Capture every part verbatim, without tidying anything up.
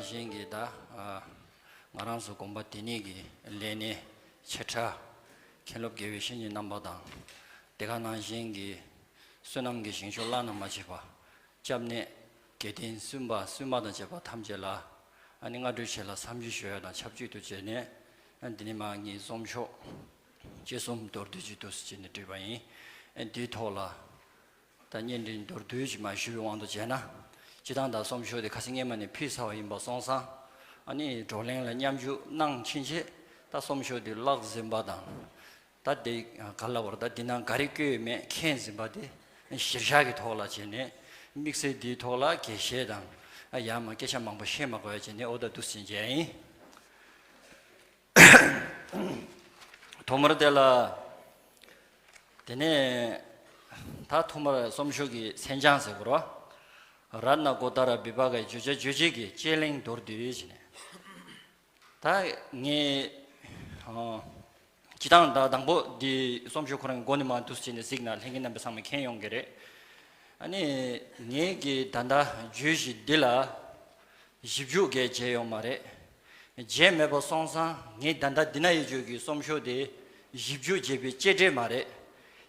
གཞན་གྱི་ད་ང་རང་ཚོ་དགོན་པ་དེ་ཉིད་ཀྱི་ལས་སྣེ་ཆེ་ཕྲ་མཁན་སློབ་དགེ་བའི་བཤེས་གཉེན་རྣམ་པ་དང་། དེ་ག་ནང་བཞིན་གྱི་བསོད་ནམས་ཀྱི་ཞིང་མཆོག་བླ་ན་མ་མཆིས་པ། སྐྱབས་གནས་དགེ་ལྡན་བཙུན་པ་བཙུན་མ་དང་བཅས་པ་ཐམས་ཅད་ལ་ཨ་ནི་སྔ་དྲོའི་ཆེད་ལ་འཚམས་འདྲི་ཞུ་ཡ་དང་ཆབས་ཅིག་ཏུ་བྱས་ནས། ཨ་འདི་ནི་མ་ངའི་རྩོམ་ཤོག་དཔྱད་རྩོམ་མདོར་བསྡུས་ཅིག་ཏུ་ཟེར་ནས་བྲིས་པ་ཡིན། ཨ་འདིའི་ཐོག་ལ་ད་སྙན་འདི་མདོར་བསྡུས་ཅིག་མ་ཞུ་བའི་དབང་དུ་བྱས་ན། སྤྱིར་བཏང་ད་རྩོམ་ཤོག་འདི་ཁ་སང་སྔས་མ་ནས་ཕུལ་ཚར་བ་ཡིན་པ་སོང་ཙང་། ཨ་ནི་བགྲོ་གླེང་ལ་མཉམ་ཞུགས་གནང་ཕྱིན་ཆད་ད་རྩོམ་ཤོག་འདི་བཀླགས་ཟིན་པ་དང་། ད་དེ་ག་ལ་བར་ད་འདི་ནང་ག་རེ་བཀོད་ཡོད་མེད་མཁྱེན་ཟིན་པ་དེ་གཞིར་བཞག་གི་ཐོག་ལ་བྱས་ནས། དམིགས་བསལ་འདིའི་ཐོག་ལ་རྒྱས་བཤད་དང་ཡར་མར་སྐད་ཆ་མང་པོ་བཤད་མ་དགོས་པ་བྱས་ནས་འོ་ད་འདུག་སེ་བྱས་ཡིན། ཐོག་མར་དེ་ལ། དེ་ནས་ད་ཐོག་མར་རྩོམ་ཤོག་གི་མཚན་བྱང་ཟེར་དགོས་རེད་བ། རཏྣ་གོ་ཏ་ར་བི་བྷ་གའི་བརྗོད་བྱ་རྗོད་བྱེད་ཀྱི་དཔྱད་གླེང་མདོར་བསྡུས་བྱས་ནས། ད་ངས་ཨ་སྤྱིར་བཏང་ད་དང་པོ་འདི་རྩོམ་ཤོག་ཁོ་རང་མགོ་ནས་མར་འདུག་སེ་བྱས་ནས་གཟིགས་ན་ལྷན་རྒྱས་རྣམ་པ་ཚང་མས་མཁྱེན་ཡོང་གི་རེད། ཨ་ནི་ངས་ཀྱི་ད་ལྟ་བརྗོད་གཞི་འདི་ལ་ཞིབ་འཇུག་གས་བྱས་ཡོད་མ་རེད། བྱས་མེད་པ་སོང་ཙང་ངས་ད་ལྟ་འདི་ན་ཡོད་རྒྱུ་གི་རྩོམ་ཤོག་དེ་ཞིབ་འཇུག་བྱས་པའི་དཔྱད་འབྲས་མ་རེད།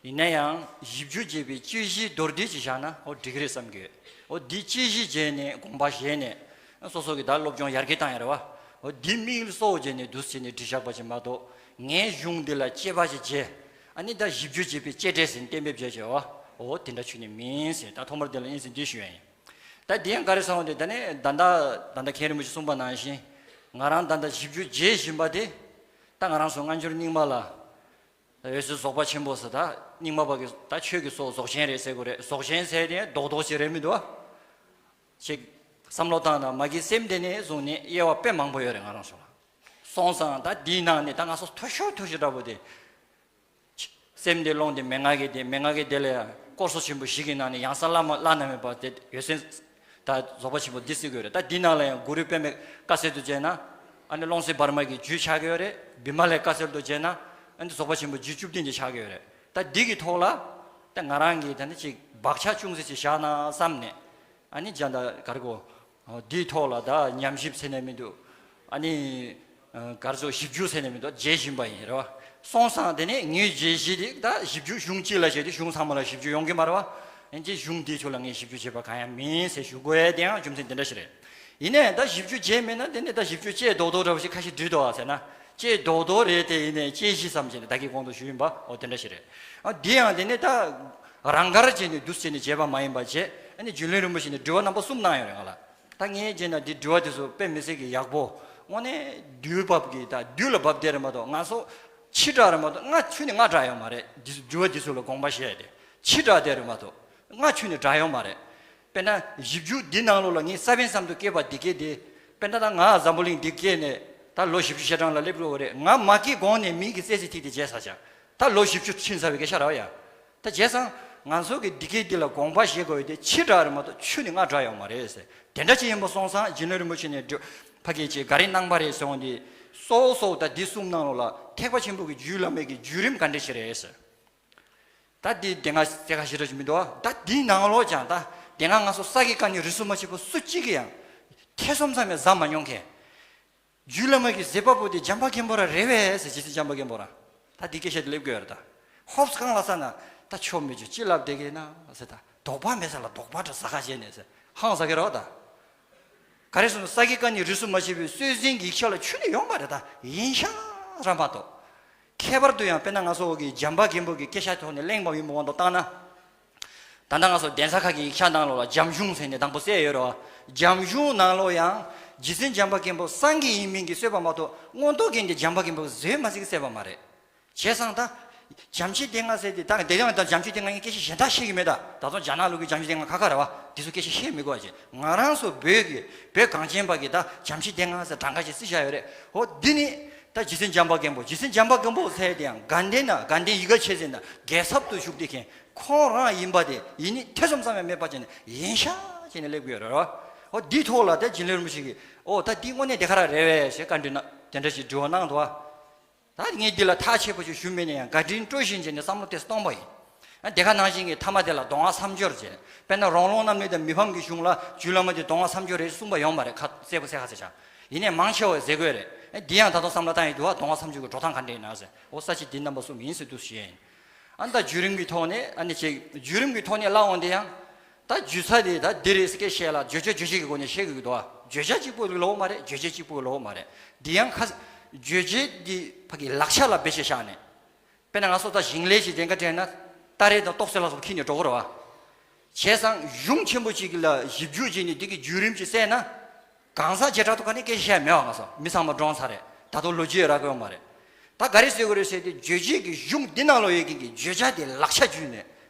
ཡིན་ན་ཡང་ཞིབ་འཇུག་བྱས་པའི་དཔྱད་གཞི་མདོར་བསྡུས་ཅིག་བཞག་ན་འོ་འགྲིག་གི་རེད་བསམ་གི་ཡོད། འོ་འདི་དཔྱད་གཞི་བྱས་ནས་དགོངས་པ་བཞེས་ནས་སོ་སོ་གི་ད་སློབ་སྦྱོང་ཡར་རྒྱས་བཏང་ཡ་རེད་བ། འོ་འདི་དམིགས་སུ་བྱས་ནས་འདུག་སེ་བྱས་ནས་བྲིས་བཞག་པ་ཅིག་མ་གཏོགས། ངས་གཞུང་འདི་ལ་དཔྱད་པ་ཅིག་བྱས། ཨ་ནི་ད་ཞིབ་འཇུག་བྱས་པའི་དཔྱད་འབྲས་ཟེར་གཏན་འབེབས་བྱས་བྱས་བ། འོ་དེ་འདྲ་ཁྱོན་ནས་མིན་ཟེར། ད་ཐོག་མར་དེ་ལ་ཡིན་ཟེར་འདི་ཞུ་ཡ་ཡིན། ད་དེ་ཡང་ག་རེ་ཟེར་བ་དེ་ད་ནི་ད་ལྟ་ད་ལྟ་མཁན་རིན་པོ་ཆེ་གསུངས་པ་ནང་བཞིན། ང་རང་ད་ལྟ་ཞིབ་འཇུག་བྱེད་བཞིན་པ་དེ། ད་ང་རང་ཚོ་སྔ་འགྱུར་རྙིང་མ་ལ། ད་འོད་གསལ་རྫོགས་པ་ཆེན་པོ་ཟེར་ད་རྙིང་མ་པ་གི་ད་ཆོས་ཀྱི་སྲོག་རྫོགས་ཆེན་རེད་ཟེར་དགོས་རེད། རྫོགས་ཆེན་ཟེར་དེ་རྡོག་རྡོག་ཅིག་རེད་མི་འདུག་ཨ། ཅིག་བསམ་བློ་བཏང་ན་མ་གི་སེམས་དེ་ནས་བཟུང་ནས་དབྱེ་བ་དཔེ་མང་པོ་ཡོད་རེད་ང་རང་ཚོ་ལ། སོང་ཙང་ད་འདིའི་ནང་ནས་ད་ང་ཚོ་མཐོ་ཤོས་མཐོ་ཤོས་འདྲ་པོ་དེ། སེམས་དེ་ཀློང་དེ་མན་ངག་གི་དེ། མན་ངག་གི་དེ་ལ་ཡང་དཀོར་ཟོར་ཆེན་པོ་བཞི་གི་ནང་ནས་ཡང་གསང་བླ་མ་བླ་ན་མེད་པ་དེ་འོད་གསལ་ད་རྫོགས་པ་ཆེན་པོ་འདི་ཟེར་གྱི་ཡོད་རེད། ད་འདི་ནང་ལ་ཡང་གུ་རུ་པདྨས་བཀའ་སྩལ་དུ་བྱས་ན། ཨ་ནི་ཀློང་གསལ་བར་མ་གི་རྒྱུད་ཆགས་ཀྱི་ཡོད་རེད། བི་མ་ལས་བཀའ་སྩལ་དུ་བྱས་ན། ཨ་ནི་རྫོགས་པ་ཆེན་པོ་རྒྱུད་བཅུ་བདུན་དེ་ཆགས་ཀྱི་ཡོད་རེད། ད་འདི་གི་ཐོག་ལ་ད་ང་རང་གིས་ད་ནི་ཅིག་བག་ཆགས་ཅུང་ཟད་ཅིག་བཞག་ན་བསམ་ནས། ཨ་ནི་སྦྱང་ད་ག་རེ་གོ། འདིའི་ཐོག་ལ་ད་ཉམས་ཞིབ་ཟེར་ནས་མི་འདུག་ཨ་ནི་ག་རེ་ཟེར། ཞིབ་འཇུག་ཟེར་ནས་མི་འདུག་བྱེད་བཞིན་པ་ཡིན་རེད་བ། སོང་ཙང་དེ་ནས་ངའི་བྱེད་གཞི་དེ་ད་ཞིབ་འཇུག་གཞུང་གཅིག་ལ་བྱས་ཏེ་གཞུང་ཚང་མ་ལ་ཞིབ་འཇུག་ཡོང་གི་མ་རེད་བ། ཡིན་གཅིག་གཞུང་འདིའི་ཕྱོགས་ལ་ངས་ཞིབ་འཇུག་བྱས་པ་གང་ཡང་མིན་ཟེར་ཞུ་དགོས་ཡ་དེ་ཡང་རྒྱུ་མཚན་དེ་འདྲ་ཞིག་རེད། ཡིན་ནའི་ད་ཞིབ་འཇུག་བྱས་མེད་ན་དེ་ནས་ད་ཞིབ་འཇུག་བྱས་རྡོག་རྡོག་འདྲ་བོ་ཞིག་ཁ་ཤས་འགྲིག་འདུག་ཨ་ཟེར་ན། བྱས་རྡོག་རྡོག་རེད་དེ། ཡིན་ནའི་དཔྱད་གཞི་ཙམ་བྱས་ནས་ད་གིན་གོང་དུ་ཞུས་ཡིན་པ་འོ་དེ་འདྲ་ཞིག་རེད། ཨ་འདི་ཡང་དེ་ནས་ད་རང་དགར་བྱས་ནས་འདུག་བྱས་ནས་བྱས་པ་མ་ཡིན་པ་བྱས། ཨ་ནི་རྒྱུན་ལས་རིན་པོ་ཆེ་ནས་དྲི་བ་རྣམ་པ་གསུམ་གནང་ཡོད་རེད་ང་ལ། ད་ངས་བྱས་ན་འདི་དྲི་བ་དེ་ཚོ་དཔེ་མི་སྲིད་ཀྱི་ཡག་པོ། དངོས་གནས་དུས་བབ་ཀྱི་ད་དུས་ལ་བབ་བསྡད་རེད་མ་གཏོགས་ང་ཚོ་ཕྱི་དྲགས་རེད་མ་གཏོགས་སྔ་ཆུ་ནས་སྔ་དྲགས་ཡོད་མ་རེད། འདི་ཚོ་དྲི་བ་འདི་ཚོ་ལ་དགོངས་པ་བཞེས་ཏེ་ཕྱི་དྲགས་བསྡད་རེད་མ་གཏོགས་སྔ་ཆུ་ནས་དྲགས་ཡོད་མ་རེད། དཔེར་ན་ཞིབ་འཇུག་འདི་ནང་ལོགས་ལ་ངས་ས་བོན་ཙམ་དུ་སྐྱེས་པ་འདི་སྐད་དེ། དཔེར་ན་ད་ང་འཛམ་བུ་གླིང་འདི་སྐྱེས་ནས་ད་ལོ་བཞི་བཅུ་ཞེ་གྲངས་ལ་སླེབས་ཡོད་རེད། ང་མ་སྐྱེས་གོང་ནས་མིང་གི་རྩེ་གཅིག་ཐིག་དེ་བརྗེད་ཚར་ཅག་ད་ལོ་བཞི་བཅུ་ཕྱིན་ཚར་བའི་སྐད་ཆ་རེད་བ་ཡ། ད་བྱས་ཙང་ང་ཚོ་གི་འདི་སྐད་འདི་ལ་དགོངས་པ་བཞེས་དགོས་ཡོད་དེ་ཕྱི་དྲགས་རེད་མ་གཏོགས་ཆུ་ནས་སྔ་དྲགས་ཡོད་མ་རེད་ཟེར། དེ་འདྲ་ཅིག་ཡིན་པ་སོང་ཙང་རྒྱུན་ལས་རིན་པོ་ཆེ་ནས་འདྲི་ཕ་གི་ཅིག་ག་རེ་གནང་པ་རེད་ཟེར་འོང་དེ། སོ་སོ་ད་འདི་གསུམ་ནང་ལོགས་ལ་ཐེག་པ་ཆེན་པོ་གི་རྒྱུད་བླ་མེད་ཀྱི་བརྒྱུད་རིམ་ག་འདྲ་ཞིག་རེད་ཟེར། ད་འདི་སྡེ་ལྔ་རྩེ་ཁ་ཞེ་དྲག་ཅིག་མི་འདུག་ཨ། ད་འདིའི་ནང་ལོགས་ཀྱང་ད་སྡེ་ལྔ་ང་ཚོ་ས་དགེ་བཀའ་རྙིང་རིས་སུ་མ་ཆད་པ་སུ་གཅིག་གིས་ཡང་ཐེ་ཚོམ་ཙམ་ཡང་ཟ་མ་མྱོང་མཁན། རྒྱུད་བླ་མ་གི་གཟིགས་པ་པོ་དེ་བྱམས་པ་མགོན་པོ་རང་རེད་པས་ཟེར། རྗེ་བཙུན་བྱམས་པ་མགོན་པོ་རང་ད་འདི་སྐད་ཆ་དེ་སླེབས་དགོས་རེད་ད། ཧོབ་སི་གང་ལ་ས་ན་ད་ཆོ་མི་ཆོ་ཅི་ལབ་བསྡད་ཀྱི་ན་ཟེར། ད་དོགས་པ་མེད་ས་ལ་དོགས་པ་འདྲ་ཟ་ཁ་བྱས་ནས་ཟེར་ཧང་ཟ་གི་རོགས་ད། ག་རེ་ཟེར་ན་ས་དགེ་བཀའ་རྙིང་རིས་སུ་མ་ཆད་པའི་སྲོལ་འཛིན་གྱི་ཡིག་ཆ་ལ་ཆུ་ནས་ཡོད་མ་རེད་ད། ཡིན་ཤག་ར་མ་གཏོགས། ཁྱད་པར་དུ་ཡང་དཔེར་ན་ང་ཚོ་གི་བྱམས་པ་མགོན་པོ་གི་སྐད་ཆ་ཐོག་ནས་གླེང་བ་ཡིན་པ་དབང་དུ་བཏང་ན། ད་ལྟ་ང་ཚོ་གདན་ས་ཁག་གི་ཡིག་ཆ་ནང་ལོགས་ལ་བྱམས་གཞུང་ཟེར་ནས་དང་པོ་གསལ་ཡོད་རེད་བ། བྱམས་གཞུང་ནང་ལོགས་ཡང་རྗེ་བཙུན་བྱམས་པ་མགོན་པོ་སངས་རྒྱས་ཡིན་མིན་གྱི་རྩོད་པ་མ་གཏོགས་མངོན་རྟོགས་རྒྱན་གྱི་བྱམས་པ་མགོན་པོ་བཟོས་མ་ཟིག་གསལ་བ་མ་རེད། བྱས་ཙང་ད། བྱམས་ཆོས་སྡེ་ལྔ་ཟེར་ཏེ་ད་དེ་ཡང་ད་བྱམས་ཆོས་སྡེ་ལྔ་ངས་སྐད་ཆ་གཞན་དག་བཤད་ཀྱི་མེད་ད། ད་དུང་རྒྱ་ནག་ལུགས་ཀྱི་བྱམས་ཆོས་སྡེ་ལྔ་ཁ་ཁ་རེད་བ། དེ་ཚོ་སྐད་ཆ་བཤད་མི་དགོས་པ་བྱས། ང་རང་ཚོ་བོད་ཀྱི་བོད་གངས་ཅན་པ་གི་ད་བྱམས་ཆོས་སྡེ་ལྔ་ཟེར་གྲངས་ཀ་ཞིག་རྩི་བཞག་ཡོད་རེད། འོ་འདི་ནི་ད་རྗེ་བཙུན་བྱམས་པ་མགོན་པོ། རྗེ་བཙུན་བྱམས་པ་མགོན་པོ་ཟེར་དེ་ཡང་དགའ་ལྡན་ན་དགའ་ལྡན་ཡིད་དགའ་ཆེ་ཟེར་ན་རྒྱལ་ཚབ་ཏུ་བཞུགས་བསྡད་མཁན་ཁོང་རང་ཡིན་པ་དེ་ཡིན་ནི་ཐེ་ཚོམ་ཙམ་ཡང་མེད་པ་བྱས་ནས་ཡིན་ཤག་བྱས་ནས་སླེབས་ཀྱི་ཡོད་རེད་བ། འོ་འདིའི་ཐོག་ལ་ད་རྒྱུན་ལས་རིན་པོ་ཆེ་གིས་འོ་ད་འདི་དངོས་གནས་དེ་ག་རང་རེད་པས་ཞེས་བཀའ་འདྲི་གནང་དེ་འདྲ་ཞིག་དྲི་བ་གནང་འདུག་བ། ད་ངས་འདི་ལ་ཐག་ཆོད་པོ་ཞིག་ཞུ་མེད་ན་ཡང་བཀའ་དྲིན་སྤྲོ་བཞིན་བྱས་ནས་བསམ་བློ་དེ་གཏོང་པ་ཡིན། ཨ་དེ་ག་ནང་བཞིན་གྱི་ཐ་མ་དེ་ལ་གདོང་བ་མཚམས་སྦྱོར་བྱས། དཔེར་ན་རོང་ལུང་རྣམ་གླིང་དང་མི་ཕམ་གྱི་གཞུང་ལ་རྒྱུད་བླ་མ་དེ་གདོང་བ་མཚམས་སྦྱོར་རེད་གསུངས་པ་ཡོད་མ་རེད། ཁ་གསལ་པོ་གསལ་ཁ་གསལ་ཆགས། ཡིན་ནའི་མང་ཆེ་བས་ཟེར་དགོས་རེད། ཨ་འདི་ཡང་ད་དུང་བསམ་བློ་བཏང་ཡི་འདུག་བ། གདོང་བ་མཚམས་སྦྱོར་གྱི་འགྲོ་སྟངས་ག་འདྲ་ཡིན་ན་ཟེར། འོ་ས་བཅད་འདི་རྣམ་པ་གསུམ་ཡིན་ཟེར་འདུག་ཞུ་ཡ་ཡིན། ཨ་ད་བརྒྱུད་རིམ་གྱི་ཐོག་ནས་ཨ་ནི་ཅིག་བརྒྱུད་རིམ་གྱི་ཐོག་ནས་སླར་འོང་དེ་ཡང་། ད་བརྒྱུད་ས་དེ་ད་འདི་རེད་ཟེར་སྐད་བཤད་ལ་བརྗོད་བྱ་རྗོད་བྱེད་ཀྱི་སྒོ་ནས་བཤད་དགོས་ཀྱི་འདུག་བ། བརྗོད་བྱ་གཅིག་པུ་ལོག་མ་རེད། རྗོད་བྱེད་གཅིག་པུ་ལོག་མ་རེད། འདི་ཡང་ཁ་རྗོད་བྱེད་འདི་ཕ་གི་ལག་ཆ་ལ་བེད་སྤྱོད་བཞག་ནས། དཔེར་ན་ང་ཚོ་ད་ཞིང་ལས་ཀྱི་དེ་འགའ་དྲན་ན། སྟ་རེ་དང་ཏོག་ཙེ་ལ་སོགས་ཁྱེར་ནས་འགྲོ་གི་རེད་བ། བྱས་ཙང་གཞུང་ཆེན་པོ་གཅིག་ལ་ཞིབ་འཇུག་བྱས་ནས་འདི་གི་བརྒྱུད་རིམ་གྱིས་བསལ་ན། གང་ཟག་བྱེ་བྲག་ཏུ་ག་ནས་སྐད་ཆ་བཤད་མེད་བ། ང་ཚོ་མི་ཚང་མ་འགྲོ་ཚར་རེད། ད་དུང་ལོ་རྒྱུས་རག་གི་ཡོད་མ་རེད། ད་ག་རེ་ཟེར་དགོས་རེད་ཟེར་ཏེ་རྗོད་བྱེད་ཀྱི་གཞུང་འདི་ནང་ལོགས་ཡོད་མཁན་གྱི་བརྗོད་བྱ་དེ་ལག་ཆ་བརྒྱུད་ནས།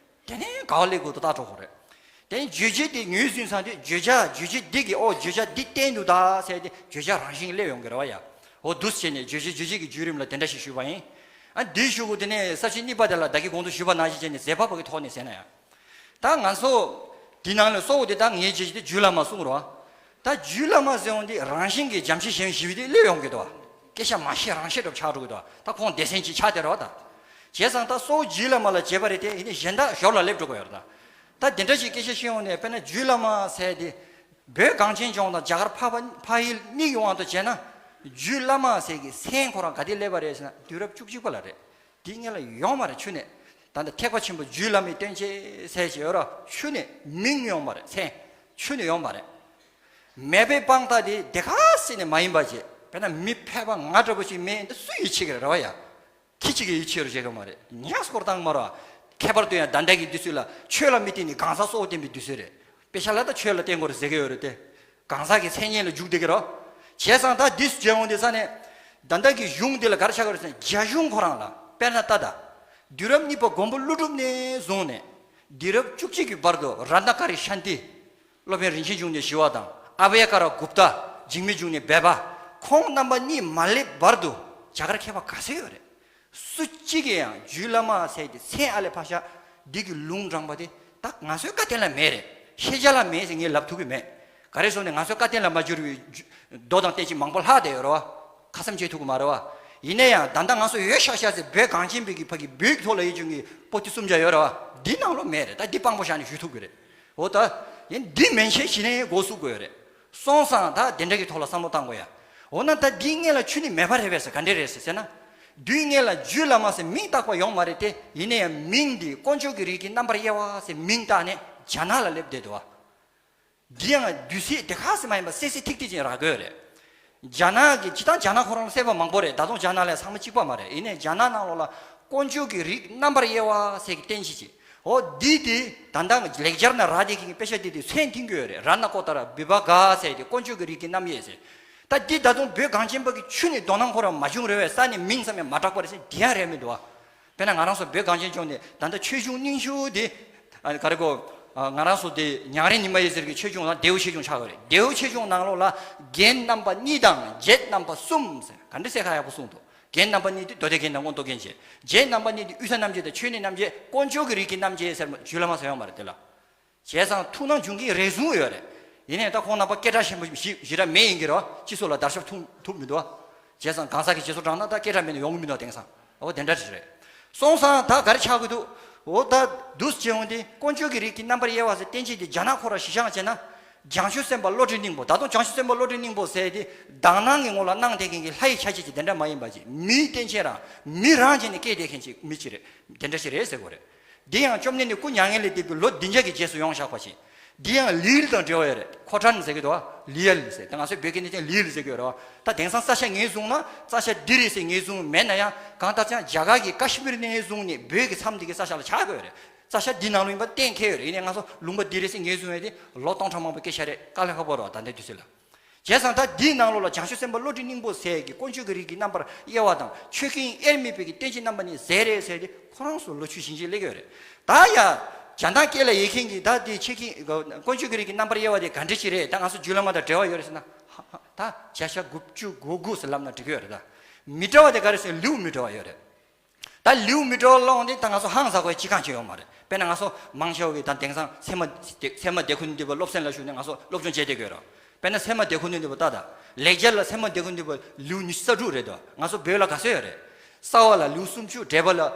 དེ་ནས་ག་བ་སླེབས་དགོས་དོ་ལྟ་འགྲོ་དགོས་རེད། དེ་ནས་རྗོད་བྱེད་དེ་ངོས་ཟིན་ཚར་དུས་བརྗོད་བྱ་རྗོད་བྱེད་འདི་གི་ཨོ་བརྗོད་བྱ་འདི་བསྟན་འདུག་ད་ཟེར་ཏེ་བརྗོད་བྱ་རང་བཞིན་སླེབས་ཡོང་གི་རེད་བ་ཡ། འོ་འདུག་སེ་བྱས་ནས་རྗོད་བྱེད་རྗོད་བྱེད་ཀྱི་བརྒྱུད་རིམ་ལ་དེ་འདྲ་ཞིག་ཞུས་པ་ཡིན། ཨ་འདིའི་གཞུག་གུ་དེ་ནས་ས་བཅད་གཉིས་པ་དེ་ལ་བདག་གིས་གོང་དུ་ཞུས་པ་ནང་བཞིན་བྱས་ནས་ཟད་པ་པོ་གི་ཐོག་ནས་ཟེར་ན་ཡང་། ད་ང་ཚོ་འདི་ནང་ལ་གཙོ་བོ་དེ་ད་ངའི་རྗེས་ཀྱི་དེ་རྒྱུད་བླ་མ་གསུང་རོགས། ད་རྒྱུད་བླ་མ་ཟེར་འོང་དེ་རང་བཞིན་གྱིས་བྱམས་ཤིང་གཞན་ཞི་བའི་དེ་སླེབས་ཡོང་གི་འདུག་སྐད་ཆ་མ་བཤད་རང་བཤད་འགྲོ་ཆགས་འགྲོ་གི་འདུག་ད་ཁོང་སྡེ་ཚན་གཅིག་ཆགས་བསྡད་རོགས་ད། བྱས་ཙང་ད་གཙོ་བོ་རྒྱུད་བླ་མ་ལ་བྱེད་པ་རེད་དེ། ཡིན་ནའི་གཞན་དག་ཞོར་ལ་སླེབས་འགྲོ་གི་ཡོད་རེད་ད། ད་དེ་འདྲ་ཞིག་སྐད་ཆ་བཤད་འོང་ནས་དཔེར་ན་རྒྱུད་བླ་མ་ཟེར་དེ། བོད་གངས་ཅན་ལྗོངས་དང་རྒྱ་གར་འཕགས་པ་འཕགས་ཡུལ་གཉིས་ཀྱི་དབང་དུ་བྱས་ན། རྒྱུད་བླ་མ་ཟེར་གྱི་མཚན་ཁོ་རང་ག་དུས་སླེབས་པ་རེད་ཟེར་ན། དུས་རབས་བཅུ་གཅིག་པ་ལ་རེད། དེའི་སྔོན་ལ་ཡོད་མ་རེད་ཆུ་ནས། ད་ལྟ་ཐེག་པ་ཆེན་པོ་རྒྱུད་བླ་མའི་བསྟན་བཅོས་ཟེར་གྱི་ཡོད་ར། ཆུ་ནས་མིང་ཡོད་མ་རེད། མཚན་ཆུ་ནས་ཡོད་མ་རེད། མེད་པའི་དཔང་རྟགས་དེ་དེ་ག་སྲིད་ནས་མ་ཡིན་པ་བྱས། དཔེར་ན་མི་ཕལ་པ་ང་འདྲ་པོ་ཞིག་མེད་འདི་སུས་ཡིད་ཆེས་ཀྱི་རེད་བ་ཡ། ཁྱི་གཅིག་གིས་ཡིད་ཆེས་རུ་བྱེད་ཀྱི་མ་རེད། ཉག་སྐོར་བཏང་མ་རེད་བ། ཁྱད་པར་དུ་ཡང་ད་ལྟ་གི་དུས་ཚོད་ལ་ཆོས་ལ་མི་བརྟེན་ནས་གང་ཟག་གཙོ་བོ་བསྟན་པའི་དུས་ཚོད་རེད། དཔེ་ཆ་ལ་ད་ཆོས་ལ་བརྟེན་དགོས་རེད་ཟེར་གྱི་ཡོད་རེད་དེ། གང་ཟག་གི་མཚན་ཉིད་ལ་འཇུག་བསྡད་ཀྱི་རོ། བྱས་ཙང་ད་འདི་སུ་བྱས་འོང་དེ་ས་ནས། ད་ལྟ་གི་གཞུང་འདི་ལ་ག་རེ་ཆགས་ཀྱི་རེད་ཟེར་ན། རྒྱ་གཞུང་ཁོ་རང་ལ་དཔེར་ན་ད་ལྟ། དུས་རབས་གཉིས་པ་མགོན་པོ་ཀླུ་སྒྲུབ་ནས་བཟུང་ནས། དུས་རབས་བཅུ་གཅིག་གི་བར་དུ་རཏྣ་ཀ་རི་ཤཱནྟི། སློབ་དཔོན་རིན་ཆེན་འབྱུང་གནས་ཞི་བ་དང་ཨ་བྷྱ་ཀ་ར་གུཔྟ། འཇིགས་མེད་འབྱུང་གནས་སྦས་པ། ཁོང་རྣམ་པ་གཉིས་མ་སླེབས་བར་དུ་རྒྱ་གར་མཁས་པ་ག་ཚོད་ཡོད་རེད། སུ་གཅིག་གིས་ཡང་རྒྱུད་བླ་མ་ཟེར་དེ་མཚན་ཨ་ལས་ཕར་བཞག་འདི་གི་ལུང་དྲངས་པ་དེ་ད་ང་ཚོའི་བཀའ་བསྟན་ལ་མེད་རེད། ཤེས་བྱ་ལ་མེད་ཟེར་ངས་ལབ་ཐུབ་ཀྱི་མེད། ག་རེ་ཟེར་ན་ང་ཚོའི་བཀའ་བསྟན་ལ་མ་འགྱུར་བའི་རྒྱུ་མདོ་དང་བསྟན་བཅོས་མང་པོ་ལྷག་བསྡད་ཡོད་རེད་བ། ཁ་ཙམ་བྱེད་ཐུབ་ཀྱི་མ་རེད་བ། ཡིན་ན་ཡང་ད་ལྟ་ང་ཚོ་ཡོད་ཤག་ཤག་ཟེར་བོད་གངས་ཅན་པའི་གི་ཕ་གི་བོད་ཀྱི་ཐོག་ལ་ཡོད་བྱུང་གི་པོ་ཏི་གསུམ་བརྒྱ་ཡོད་རེད་བ། འདི་ནང་ལོགས་མེད་རེད། ད་འདི་དཔང་པོ་བཞག་ནས་ཞུ་ཐུབ་ཀྱི་རེད། འོ་ད། ཡིན་འདི་མན་ཆད་གཞི་ནས་འགོ་བཙུགས་དགོས་ཡོད་རེད། སོང་ཙང་ད་དེ་འདྲ་གི་ཐོག་ལ་བསམ་བློ་བཏང་དགོས་ཡ། འོ་ན་ད་འདིའི་སྔོན་ལ་ཆུ་ནི་མེད་པ་རེད་པས་ཟེར་ག་འདྲ་རེད་ཟེར་ཟེར་ན། དུས་སྔོན་ལ་རྒྱུད་བླ་མ་ཟེར་མིང་བཏགས་པ་ཡོད་མ་རེད་དེ། ཡིན་ན་ཡང་མིང་འདི་དཀོན་མཆོག་གི་རིགས་ཀྱི་རྣམ་པར་དབྱེ་བ་ཟེར་མིང་བཏགས་ནས་རྒྱ་ནག་ལ་སླེབས་བསྡད་འདུག་བ། འདི་ཡང་དུས་ཚོད་དེ་ག་ཟེར་མ་ཡིན་པ་གསལ་གསལ་ཐིག་ཐིག་ཅིག་རག་གི་ཡོད་རེད། རྒྱ་ནག་གི་སྤྱིར་བཏང་རྒྱ་ནག་ཁོ་རང་ལ་གསལ་པོ་མང་པོ་རེད། ད་དུང་རྒྱ་ནག་ལ་ཚང་མ་གཅིག་པ་མ་རེད། ཡིན་ནའི་རྒྱ་ནག་ནང་ལོགས་ལ་དཀོན་མཆོག་གི་རིགས་རྣམ་པར་དབྱེ་བ་ཟེར་གྱི་བསྟན་བྱེད་ཅིག་འོ་འདི་དེ་ད་ལྟ་ལེགས་སྦྱར་ན་རག་བསྡད་མཁན་གྱི་དཔེ་ཆ་འདི་དེ་མཚན་འཐེན་གྱི་ཡོད་རེད། རཏྣ་ཀོ་ཏ་ར་བི་བྷ་ག་ཟེར་དེ་དཀོན་མཆོག་གི་རིགས་ཀྱི་རྣམ་དབྱེ་ཟེར། ད་འདི་ད་དུང་བོད་གངས་ཅན་པ་གི་ཆུ་ནས་དོ་སྣང་ཁོ་རང་མ་བྱུང་རེད་བས། ས་ནས་མིང་ཙམ་ཡང་མ་གྲགས་པ་རེད་ཟེར་འདི་ཡང་རེད་མི་འདུག་བ། དཔེར་ན་ང་རང་ཚོ་བོད་གངས་ཅན་ལྗོངས་ནས་ད་ལྟ་ཆོས་འབྱུང་རྙིང་ཤོས་དེ། ཨ་ག་རེ་གོ། ཨ་ང་རང་ཚོ་དེ་ཉང་རལ་ཉི་མ་ཡི་ཟེར་གྱི་ཆོས་འབྱུང་དང་ལྡེའུ་ཆོས་འབྱུང་ཆགས་ཡོད་རེད། ལྡེའུ་ཆོས་འབྱུང་ནང་ལོགས་ལ་རྒྱན་རྣམ་པ་གཉིས་དང་བརྒྱད་རྣམ་པ་གསུམ་ཟེར་ག་འདྲ་གསལ་ཁ་ཡག་པོ་གསུངས་འདུག་རྒྱན་རྣམ་པ་གཉིས་དེ་མདོ་སྡེ་རྒྱན་དང་མངོན་རྟོགས་རྒྱན་བྱས། བརྒྱད་རྣམ་པ་གཉིས་དེ་དབུས་ས་རྣམ་འབྱེད་དང་ཆོས་གནས་རྣམ་འབྱེད། དཀོན་མཆོག་གི་རིགས་ཀྱི་རྣམ་འབྱེད་ཟེར་རྒྱུད་བླ་མ་ཟེར་ཡོད་མ་རེད་དེ་ལ། བྱས་ཙང་ཐུགས་སྣང་བྱུང་གིན་རེ་ཟུང་ཡོད་རེད། ཡིན་ནའི་ད་ཁོང་རྣམ་པ་སྐད་གྲགས་ཆེན་པོ་ཞིག་ཞེ་དྲག་མེད་ཡིན་གྱི་རེད་བ། སྤྱི་ཚོགས་ལ་དར་ཁྱབ་ཐུབ་ཐུབ་མི་འདུག་བ། བྱས་ཙང་གང་ཟག་གི་རྗེས་སུ་འབྲངས་ན་ད་སྐད་གྲགས་མེད་ན་ཡོང་གི་མི་འདུག་དེང་སང་འོ་དེ་འདྲ་ཞིག་རེད། སོང་ཙང་ད་ག་རེ་ཆགས་ཀྱི་འདུག་འོ་ད་འདུག་སེ་བྱས་འོང་དེ་དཀོན་མཆོག་གི་རིགས་ཀྱི་རྣམ་པར་དབྱེ་བ་ཟེར་བསྟན་བྱེད་དེ་རྒྱ་ནག་ཁོ་ར་གཞི་བཞག་བྱས་ན། བྱང་ཆུབ་སེམས་དཔའ་བློ་གྲོས་སྙིང་པོ། ད་དུང་བྱང་ཆུབ་སེམས་དཔའ་བློ་གྲོས་སྙིང་པོ་ཟེར་དེ་དག་སྣང་གི་ངོ་ལ་སྣང་བསྡད་མཁན་གྱི་ལྷ་ཡི་ཆ་བྱད་ཅིག་དེ་འདྲ་མ་ཡིན་པ་ཅིག་མིའི་རྟེན་ཅན་རང་མི་རང་བྱས་ནས་སྐྱེས་བསྡད་མཁན་ཅིག་མི་ཅིག་རེད། དེ་འདྲ་ཞིག་རེད་ཟེར་དགོས་རེད། འདི་ཡང་བཅོམ་ལྡན་འདས་སྐུ་མྱ་ངན་ལས་འདས་པའི་ལོ་བདུན་བརྒྱ་གི་རྗེས་སུ་ཡོང་བཞག་པ་ཞིག་འདི་ཡང་ལི་ཡུལ་དང་འབྲེལ་བ་ཡོད་རེད། ཁོ་ཁྲན་ཟེར་གི་འདུག་བ། ལི་ཡུལ་ཟེར། ད་ང་ཚོའི་བོད་སྐད་ནས་ཀྱང་ལི་ཡུལ་ཟེར་གི་ཡོད་རེད་བ། ད་དེང་སང་ས་ཆ་ངོས་བཟུང་ན་ས་ཆ་འདི་རེད་ཟེར་ངོས་བཟུང་མེད་ན་ཡང་། གང་ལྟར་ཀྱང་རྒྱ་གར་གྱི་ཀ་ཤི་མིར་ནས་བཟུང་ནས་བོད་ཀྱི་མཚམས་འདི་གི་ས་ཆ་ལ་ཆགས་དགོས་རེད། ས་ཆ་འདི་ནང་ལ་ཡིན་པ་གཏན་འཁེལ་ཡོད་རེད། ཡིན་ནའི་ང་ཚོ་ལུང་པ་འདི་རེད་ཟེར་ངོས་བཟུང་ཡས་དེ་ལོ་སྟོང་ཕྲག་མང་པོའི་སྐད་ཆ་རེད། དཀའ་ལས་ཁག་པོ་རེད་བ་ད་ལྟའི་དུས་ཚོད་ལ། བྱས་ཙང་ད་འདིའི་ནང་ལོགས་ལ་བྱང་ཆུབ་སེམས་དཔའ་བློ་གྲོས་སྙིང་པོ་ཟེར་གྱི་དཀོན་མཆོག་གི་རིགས་ཀྱི་རྣམ་པར་དབྱེ་བ་དང་ཆོས་ཀུན་དབྱེར་མེད་པའི་གི་རྟེན་ཅིང་རྣམ་པ་གཉིས་ཟེར་རེད་ཟེར་ཏེ་ཁོ་རང་ཚོ་ལོ་རྒྱུས་ཤིང་ཆེན་སླེབས་ཡོད་རེད། ད་ཡ། རྒྱ་ནག་སྐད་ལ་ཡོད་མཁན་གྱི་ད་དེ་ཆོས་ཀུན་དཀོན་མཆོག་གི་རིགས་ཀྱི་རྣམ་པར་དབྱེ་བ་དེ་ག་འདྲ་ཞིག་རེད། ད་ང་ཚོ་རྒྱུད་བླ་མ་དང་འབྲེལ་བ་ཡོད་རེད་ཟེར་ན། ཧ་ཧ་ད་བརྒྱ་ཆ་དགུ་བཅུ་གོ་དགུ་ཟེར་ལབ་ན་འགྲིག་གི་ཡོད་རེད་ད། མི་འདྲ་བ་དེ་ག་རེ་ཟེར་ན་ལེའུ་མི་འདྲ་བ་ཡོད་རེད། ད་ལེའུ་མི་འདྲ་བ་ལོངས་ཏེ་ད་ང་ཚོ་ཧང་སང་དགོས་ཅི་གང་ཅི་ཡོད་མ་རེད། དཔེར་ན་ང་ཚོ་མང་ཆེ་བ་གིས་ད་དེང་སང་ཚད་མ་ཚད་མ་སྡེ་ཁུལ་འདི་པ་སློབ་ཚན་ལ་ཞུགས་ནས་ང་ཚོ་སློབ་སྦྱོང་བྱས་བསྡད་ཀྱི་ཡོད་རེད། དཔེར་ན་ཚད་མ་སྡེ་ཁུལ་འདི་པ་ལྟ་ད། ལེགས་སྦྱར་ལ་ཚད་མ་སྡེ་ཁུལ་འདི་པ་ལེའུ་ཉི་ཤུ་རྩ་དྲུག་རེད་དོ། ང་ཚོ་བོད་ལ་ག་ཚོད་ཡོད་རེད། རྩ་བ་ལ་ལེའུ་སུམ་ཅུ། འགྲེལ་པ་ལ་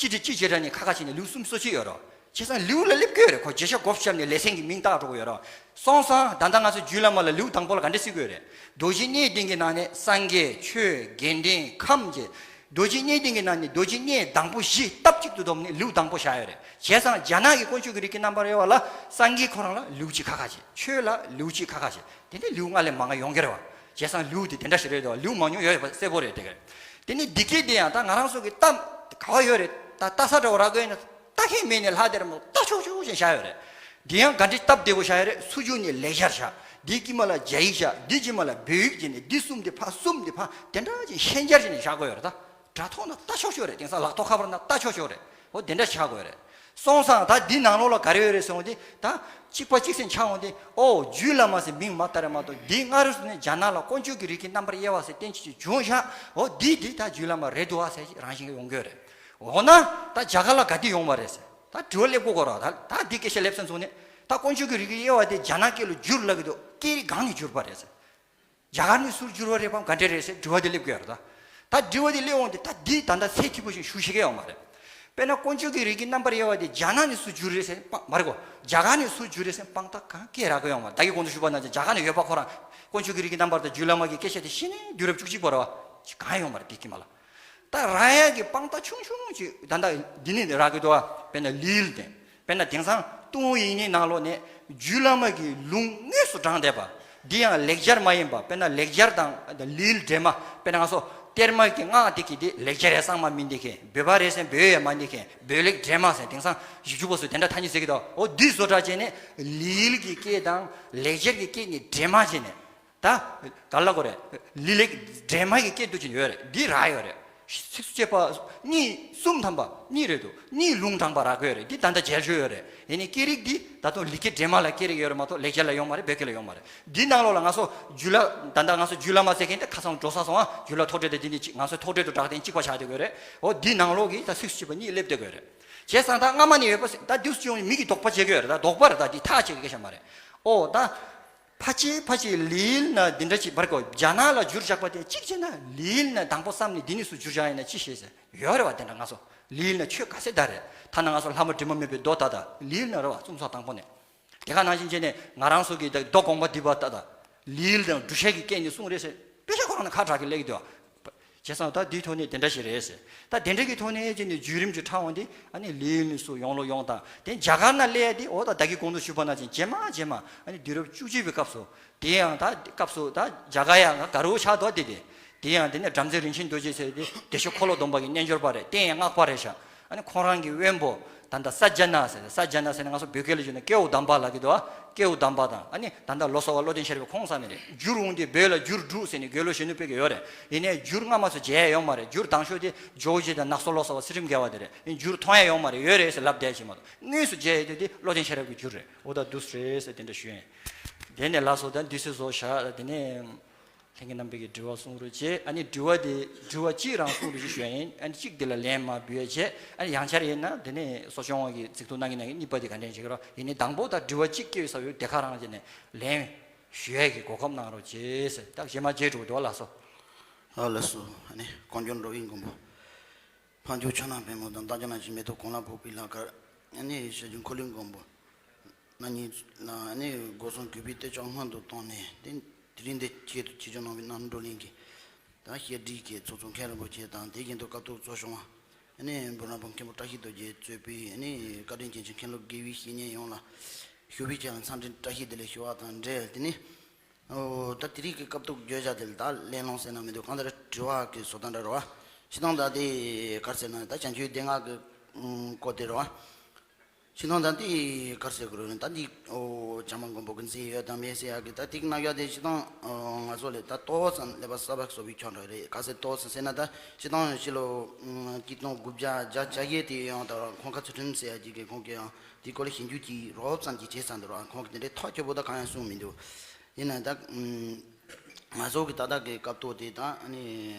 ཅི་ཅི་ཅི་བྱེད་དྲ་ནི་ཁ་ཁ་བྱས་ནས་ལེའུ་གསུམ་སོ་གཅིག་ཡོད་རོ། བྱས་ཙང་ལེའུ་ལ་སླེབས་དགོས་རེད། ཁོ་བརྗོད་བྱ་གོ་བཤམས་ནས་ལེ་ཚན་གྱི་མིང་བཏགས་འགྲོ་གི་ཡོད་རོ། སོང་ཙང་ད་ལྟ་ང་ཚོ་རྒྱུད་བླ་མ་ལ་ལེའུ་དང་པོ་ལ་ག་འདྲ་ཟེར་དགོས་རེད། རྡོ་རྗེ་གནས་བརྟན་གྱི་ནང་ནས་སངས་རྒྱས་ཆོས་དགེ་འདུན་ཁམས་ཀྱི། རྡོ་རྗེ་གནས་བརྟན་གྱི་ནང་ནས་རྡོ་རྗེ་གནས་དང་པོ་བཞི་སྟབས་གཅིག་ཏུ་བསྡོམས་ནས་ལེའུ་དང་པོ་བཞག་ཡོད་རེད། བྱས་ཙང་རྒྱ་ནག་གི་དཀོན་མཆོག་གི་རིགས་ཀྱི་རྣམ་པར་དབྱེ་བ་ལ་སངས་རྒྱས་ཁོ་རང་ལ་ལེའུ་གཅིག་ཁ་ཁ་བྱས། ཆོས་ལ་ལེའུ་གཅིག་ཁ་ཁ་བྱས། དེ་ནས་ལེའུ་ལྔ་ལས་མང་ང་ཡོང་གི་རེད་བ། བྱས་ཙང་ལེའུ་དེ་དེ་འདྲ་ཞིག་རེད་དོ། ལེའུ་མང་ཉུང་ཡོད་པ་གསལ་པོ་རེད་དེ་ག་རེད། དེ་ནས་འདི་སྐད་དེ་ཡང་ད་ང་རང་ཚོ་གི་གཏམ་ག་བ་ཡོད་རེད། ད་ལྟ་ས་འདྲ་བོ་རག་གི་ཡོད་ན་ལྟ་མཁན་མེད་ནས་ལྷག་དེར་མོ་ལྟ་ཆོག་ཆོག་ཅན་བཞག་ཡོད་རེད། འདི་ཡང་ག་འདྲི་སྟབས་བདེ་བོ་བཞག་ཡོད་རེད། སུ་བཅུག་ནས་ལེགས་སྦྱར་བཞག་འདི་དཀྱིལ་མ་ལ་རྒྱ་ཡིག་བཞག་འདི་དཀྱིལ་མ་ལ་བོད་ཡིག་བྱས་ནས་འདི་གསུམ་འདི་ཕ་གསུམ་འདི་ཕ་དེ་འདྲ་ཅན་ཤན་སྦྱར་བྱས་ནས་བཞག་དགོས་ཡོད་རེད། ད་དྲ་ཐོག་ན་ལྟ་ཆོག་ཆོག་རེད། དེང་སང་ལག་ཐོག་ཁ་པར་ན་ལྟ་ཆོག་ཆོག་རེད། འོ་དེ་འདྲ་བྱ་དགོས་རེད། སོང་ཙང་ད་འདི་ནང་ལོགས་ལ་ག་རེ་ཡོད་རེད་ཟེར་བ་འདི་ད་གཅིག་པ་གཅིག་སེམས་ཆགས་འོང་དེ། ཨོ་རྒྱུད་བླ་མ་ཟེར་མིང་མ་བཏགས་རེད་མ་གཏོགས་འདི་སྔ་རོལ་སུ་ནས་རྒྱ་ནག་ལ་དཀོན་མཆོག་གི་རིགས་ཀྱི་རྣམ་པར་དབྱེ་བ་ཟེར་བསྟན་བྱེད་ཀྱི་བྱུང་བཞག་འོ་འདི་འདི་ད་རྒྱུད་བླ་མ་རེད་འདུག་ཨ་ཟེར་རང་བཞིན་གྱི་ཡོང་གི་ཡོད་རེད། འོ་ན་ད་རྒྱ་གར་ལ་ག་དུས་ཡོང་བ་རེད་ཟེར། ད་དྲི་བ་སླེབས་དགོས་གོ་ར། ད་ད་འདི་སྐད་ཆ་སླེབས་ཚར་སོང་ནས་ད་དཀོན་མཆོག་གི་རིགས་ཀྱི་དབྱེ་བ་དེ་རྒྱ་ནག་སྐད་ལ་བསྒྱུར་ལབ་ཀྱི་འདུག་སྐད་རིགས་གང་ནས་བསྒྱུར་པ་རེད་ཟེར། རྒྱ་གར་ནས་སུར་བསྒྱུར་བ་རེད་པ་ག་འདྲ་རེད་ཟེར་དྲི་བ་དེ་སླེབས་ཀྱི་ཡོད་རེད་ད། ད་དྲི་བ་དེ་སླེབས་འོང་དེ་ད་འདི་ད་ལྟ་ཚད་མཐོ་པོ་ཞིག་ཞུ་ཤེས་ཀྱི་ཡོད་མ་རེད། དཔེར་ན་དཀོན་མཆོག་གི་རིགས་ཀྱི་རྣམ་པར་དབྱེ་བ་དེ་རྒྱ་ནག་ནས་སུར་བསྒྱུར་རེད་ཟེར་དཔང་མ་རེད་གོ། རྒྱ་གར་ནས་སུར་བསྒྱུར་རེད་ཟེར་དཔང་རྟགས་གང་སྐད་རག་གི་ཡོད་མ་རེད། ད་གི་གོང་དུ་ཞུས་པ་ན་རྒྱ་གར་ནས་ཡོད་པ་ཁོ་རང་དཀོན་མཆོག་གི་རིགས་ཀྱི་རྣམ་པར་དང་རྒྱུད་བླ་མ་གི་སྐད་ཆ་དེ་ཤེས་ནས་དུས་རབས་བཅུ་གཅིག་པ་རེད་བ། གང་ཡོད་མ་རེད་དེ་སྐྱེས་མ་ལ། ད་རག་ཡ་གི་དཔང་རྟགས་ཆུང་ཆུང་ཅིག་ད་ལྟ་འདི་ནས་རག་གི་འདུག་བ། དཔེར་ན་ལིལ་དེ། དཔེར་ན་དེང་སང་ཏུན་ཧོང་དབྱིག་གཉེན་ནང་ལོགས་ནས་རྒྱུད་བླ་མ་གི་ལུང་དངོས་སུ་དྲངས་བསྡད་པ། འདི་ཡང་ལེགས་སྦྱར་མ་ཡིན་པ། དཔེར་ན་ལེགས་སྦྱར་དང་ལིལ་འདྲེས་མ། དཔེར་ན་ང་ཚོ་གཏེར་མ་གི་སྔགས་དེ་གི་དེ་ལེགས་སྦྱར་ཡ་གཙང་མ་མིན་དེ་གི་བོད་པ་རེད་ཟེར་བོད་ཡ་མ་འདི་གི་བོད་ལེགས་འདྲེས་མ་ཟེར་དེང་སང་ཞིབ་འཇུག་པ་ཚོས་དེ་འདྲ་ཐ་སྙད་ཟེར་གི་འདུག་འོ་འདི་བཟོ་གྲྭ་བྱས་ནས་ལིལ་གི་སྐད་དང་ལེགས་སྦྱར་གི་སྐད་གཉིས་འདྲེས་མ་བྱས་ནས། ད་ག་ལ་གོ་རེད། ལི་ལེགས་འདྲེས་མ་གི་སྐད་དུ་ཅིག་ཡོད་རེད། འདི་རག་ཡོད་རེད། ཚིགས་སུ་བཅད་པ་གཉིས་གསུམ་ཐམ་པ་གཉིས་རེད་འདུག་གཉིས་ལུང་དྲངས་པ་རག་གི་ཡོད་རེད། འདི་ད་ལྟ་མཇལ་ཆོག་ཡོད་རེད། ཡིན་ནའི་སྐད་རིགས་འདི་ད་དུང་ལི་སྐད་འདྲེས་མ་ལ་སྐད་རིགས་ཡོད་རེད་མ་གཏོགས་ལེགས་སྦྱར་ལ་ཡོད་མ་རེད། བོད་སྐད་ལ་ཡོད་མ་རེད། འདི་ནང་ལོགས་ལ་ང་ཚོ་རྒྱུད་བླ་ད་ལྟ་ང་ཚོ་རྒྱུད་བླ་མ་ཟེར་མཁན་དེ་ཁ་སང་འགྲོ་ས་སོང་ཨ། རྒྱུད་བླ་ཐོག་འགྲེལ་དེ་འདི་ནི་གཅིག་ང་ཚོའི་ཐོག་འགྲེལ་དུ་གྲགས་དེ་གཅིག་པ་ཆགས་བསྡད་ཡོད་རེད། འོ་འདི་ནང་ལོགས་ཀྱི་ད་ཚིགས་སུ་བཅད་པ་གཉིས་སླེབས་བསྡད་ཡོད་རེད། བྱས་ཙང་ད་སྔ་མ་ནས་ཡོད་པ་ཟེར་ད་འདི་སུ་ཅི་ཡོང་མི་གི་དོགས་པ་བྱེད་ཀྱི་ཡོད་རེད། ད་དོགས་པ་རེད། ད་འདི་ཐག་བཅད་ཀྱི་སྐད་ཆ་མ་རེད། ཨོ་ད། ཕ་ཆེ་ཕ་ཆེ་ལིལ་ན་འདི་འདྲ་ཅིག་བར་གོ་རྒྱ་ནག་ལ་བསྒྱུར་བཞག་པ་དེ་གཅིག་བྱས་ན་ལིལ་ན་དང་པོ་བསམ་ནས་འདི་ནས་སུ་བསྒྱུར་བཞག་ཡིན་ན་ཅི་ཤེས་ཟེར་ཡོད་རེད་བ། དེ་འདྲ་ང་ཚོ་ལིལ་ན་ཆོས་ག་ཚད་ད་རེད། ཐ་ན་ང་ཚོ་ལྷ་མོ་དྲི་མ་མེད་པའི་མདོ་ད་ད་ལིལ་ན་རེད་བ། གསུང་ཚོགས་དང་པོ་ནས་དེ་ག་ནང་བཞིན་བྱས་ནས་ང་རང་ཚོ་གི་ད་མདོ་དགོངས་པ་འདུས་པ་ད་ད་ལིལ་དང་འབྲུ་ཤད་ཀྱི་སྐད་ནས་གསུང་རེད་ཟེར་དཔེ་ཆ་ཁོ་རང་ནས་ཁ་གྲག་གི་སླེབས་ཀྱི་འདུག་བ། བྱས་ཙང་ད་འདིའི་ཐོག་ནས་དེ་འདྲ་ཞིག་རེད་ཟེར། ད་དེ་འདྲ་གི་ཐོག་ནས་ཅི་ནས་བརྒྱུད་རིམ་གྱི་ཕྲ་བ་འདི་ཨ་ནི་ལིའི་ལིང་སུ་ཡོང་ལོ་ཡོང་དང་དེ་རྒྱ་གར་ན་སླེབས་ཡ་དེ་འོ་ད་ད་གི་གོང་དུ་ཞུས་པ་ན་ཅིག་རྗེས་མ་རྗེས་མ་ཨ་ནི་དུས་རབས་བཅུ་གཅིག་པའི་སྐབས་སུ་དེ་ཡང་ད་སྐབས་སུ་ད་རྒྱ་གར་ཡང་དགའ་རུ་ཆགས་འདུག་དེ་དེ་དེ་ཡང་དེ་ནས་བྲམ་ཟེ་རིན་ཆེན་རྡོ་རྗེ་ཟེར་དེ་བདེ་མཆོག་འཁོར་ལོ་སྡོམ་པ་གི་རྣལ་འབྱོར་པ་རེད། རྟེན་ཡང་སྔགས་པ་རེད་ཤག་ཨ་ནི་ཁོང་རང་གི་དབོན་པོ། ད་ལྟ་ས་ཛ་ན་ཟེར། ས་ཛ་ན་ཟེར་ན་ང་ཚོ་བོད་སྐད་ལ་བསྒྱུར་ན་ཀེའུ་དམ་པ་ལབ་ཀྱི་འདུག་ཨ། ཀེའུ་དམ་པ་དང་ཨ་ནི་ད་ལྟ་ལོ་ཙཱ་བ་བློ་ལྡན་ཤེས་རབ་ཁོང་ཚང་མ་རེད། བསྒྱུར་འོང་དུས་བོད་ལ་བསྒྱུར་འབྲུག་ཟེར་ནས་དགེ་སློང་གཞོན་ནུ་དཔེ་གི་ཡོད་རེད། ཡིན་ནའི་བསྒྱུར་སྔ་མ་ཚོ་མཇལ་ཡ་ཡོད་མ་རེད། བསྒྱུར་དང་ཤོས་དེ་ཇོ་བོ་རྗེ་དང་ནག་ཚོ་ལོ་ཙཱ་བ་ཚུལ་ཁྲིམས་དགེ་བ་དེ་རེད། ཡིན་བསྒྱུར་མཐོང་ཡ་ཡོད་མ་རེད། ཡོད་རེད་ཟེར་ལབ་བསྡད་ཀྱི་མ་གཏོགས་དངོས་སུ་མཇལ་ཡ་དེ་དེ་བློ་ལྡན་ཤེས་རབ་ཀྱི་བསྒྱུར་རེད། འོ་ད་འདུག་སེ་རེད་ཟེར་དེ་འདྲ་ཞུ་ཡིན། དེ་ནས་ལགས་སོ། ད་འདི་སེ་བཟོ་བཞག་དེ་ནས། ལྷན་རྒྱས་རྣམ་པས་ཀྱི་དྲི་བ་གསུང་རོགས་བྱེད། ཨ་ནི་དྲི་བ་དེ་དྲི་བ་གཅིག་རང་གསུང་རོགས་ཞེས་ཞུ་ཡ་ཡིན། ཨ་ནི་གཅིག་དེ་ལ་ལན་མར་འབུལ་ཡ་བྱེད། ཨ་ནི་ཡང་བསྐྱར་ཡིན་ན་དེ་ནས་གསོ་སྐྱོང་བ་གི་ཚིག་ཐོ་གནང་གི་གནང་གི་གཉིས་པ་དེ་ག་འདྲ་བྱེད་ཀྱི་རོགས་ཡིན་ནའི་དང་པོ་ད་དྲི་བ་གཅིག་སྐྱེ་བའི་ས་བོན་དེ་ག་རང་བྱས་ནས་ལན་ཞུ་ཡ་གི་གོ་སྐབས་གནང་རོགས་བྱེད་ཟེར། ད་རྗེས་མ་རྗེས་འགྲོ་གི་འདུག་ལགས་སོ། ཨ་ལགས་སོ། ཨ་ནི་གངས་ལྗོངས་འགྲོ་བའི་མགོན་པོ། འཕགས་མཆོག་ཕྱོགས་རྣམས་པདྨོ་དང་། བདག་ཅག་རྣམས་ཀྱི་མེ་ཏོག་གང་ལ་ཕོག་པའི་ལྷ་མཁར། ཨ་ནི་ཞབས་ཀྱུ་འཁོར་ལོའི་མགོན་པོ། རྣམ་གཉིས་ལ་ཨ་ནི་སྒོ་གསུམ་གུས་པས་བསྟོད་ཕྱག་སྔོན་དུ་བཏང་ནས་དེ་དེ་རིང་འདི་ཆེད་དུ་ཆེད་སྦྱོང་གནང་བའི་རྣམ་གྲོལ་གླིང་གི་ད་བཤད་སྒྲིག་གི་ཚོགས་གཙོ་མཁན་རིན་པོ་ཆེ་དང་དེ་བཞིན་དུ་སྐབས་ཐོག་གཙོ་སྐྱོང་བ་ཨ་ནི་འབུམ་རམས་པ་མཁན་པོ་བཀྲ་ཤིས་རྡོ་རྗེ་གཙོས་པའི་ཨ་ནི་བཀའ་དྲིན་ཅན་གྱི་མཁན་སློབ་དགེ་བའི་བཤེས་གཉེན་ཡོངས་ལ་ཞུ་བའི་ཆེད་འཚམས་འདྲི་བཀྲ་ཤིས་བདེ་ལེགས་ཞུ་བ་དང་འབྲེལ་དེ་ནི། ཨོ། ད་དེ་རིང་གི་སྐབས་ཐོག་བརྗོད་བྱ་དེ་ལ་ད་གླེང་སློང་ཟེར་ན་མི་འདུག་གང་ལྟར་དྲི་བ་གི་བཟོ་ལྟ་འདྲ་རེད་བ། སྤྱིར་བཏང་ད་དེ་ག་རེ་ཟེར་ན་ད་བྱང་ཆུབ་སྡེ་ལྔ་གི་སྐོར་དེ་རེད་བ། སྤྱིར་བཏང་ད་དེ་ག་རེ་ཟེར་དགོས་རེད། ད་འདི་ཨོ་བྱམས་པ་མགོན་པོ་གི་མཛད་ཡོད་དམ་མེད་ཟེར་ཡག་གི་ད་དེ་གི་རྣམ་གཞག་དེ་སྤྱིར་བཏང་ཨོ་ང་ཚོ་ལས་ད་ཏོག་ཙམ་ཀླད་པ་གསར་པ་བཟོ་བའི་ཕྱོགས་འདྲ་རེད། ག་ཟེར་ཏོག་ཙམ་ཟེར་ན་ད་སྤྱིར་བཏང་ཕྱི་ལོ་ཨམ་གཅིག་སྟོང་དགུ་བརྒྱ་བརྒྱད་ཅུ་གྱ་བརྒྱད་དེ་ཡང་ད་ཁོང་ཁ་ཚུལ་ཁྲིམས་ཟེར་ཡག་གི་ཁོང་གི་ཡང་དེའི་སྐོར་ལ་ཞིབ་འཇུག་ཅིག་རོབ་ཙམ་ཅིག་བྱས་ཚར་འདུག་ར། ཁོང་གིས་དེ་འདྲའི་ཐག་ཆོད་པོ་ད་གང་ཡང་གསུངས་མི་འདུག་ཡིན་ན་ད་ང་ཚོ་གི་ད་ལྟ་གི་སྐབས་ཐོག་དེ་ད་ནི་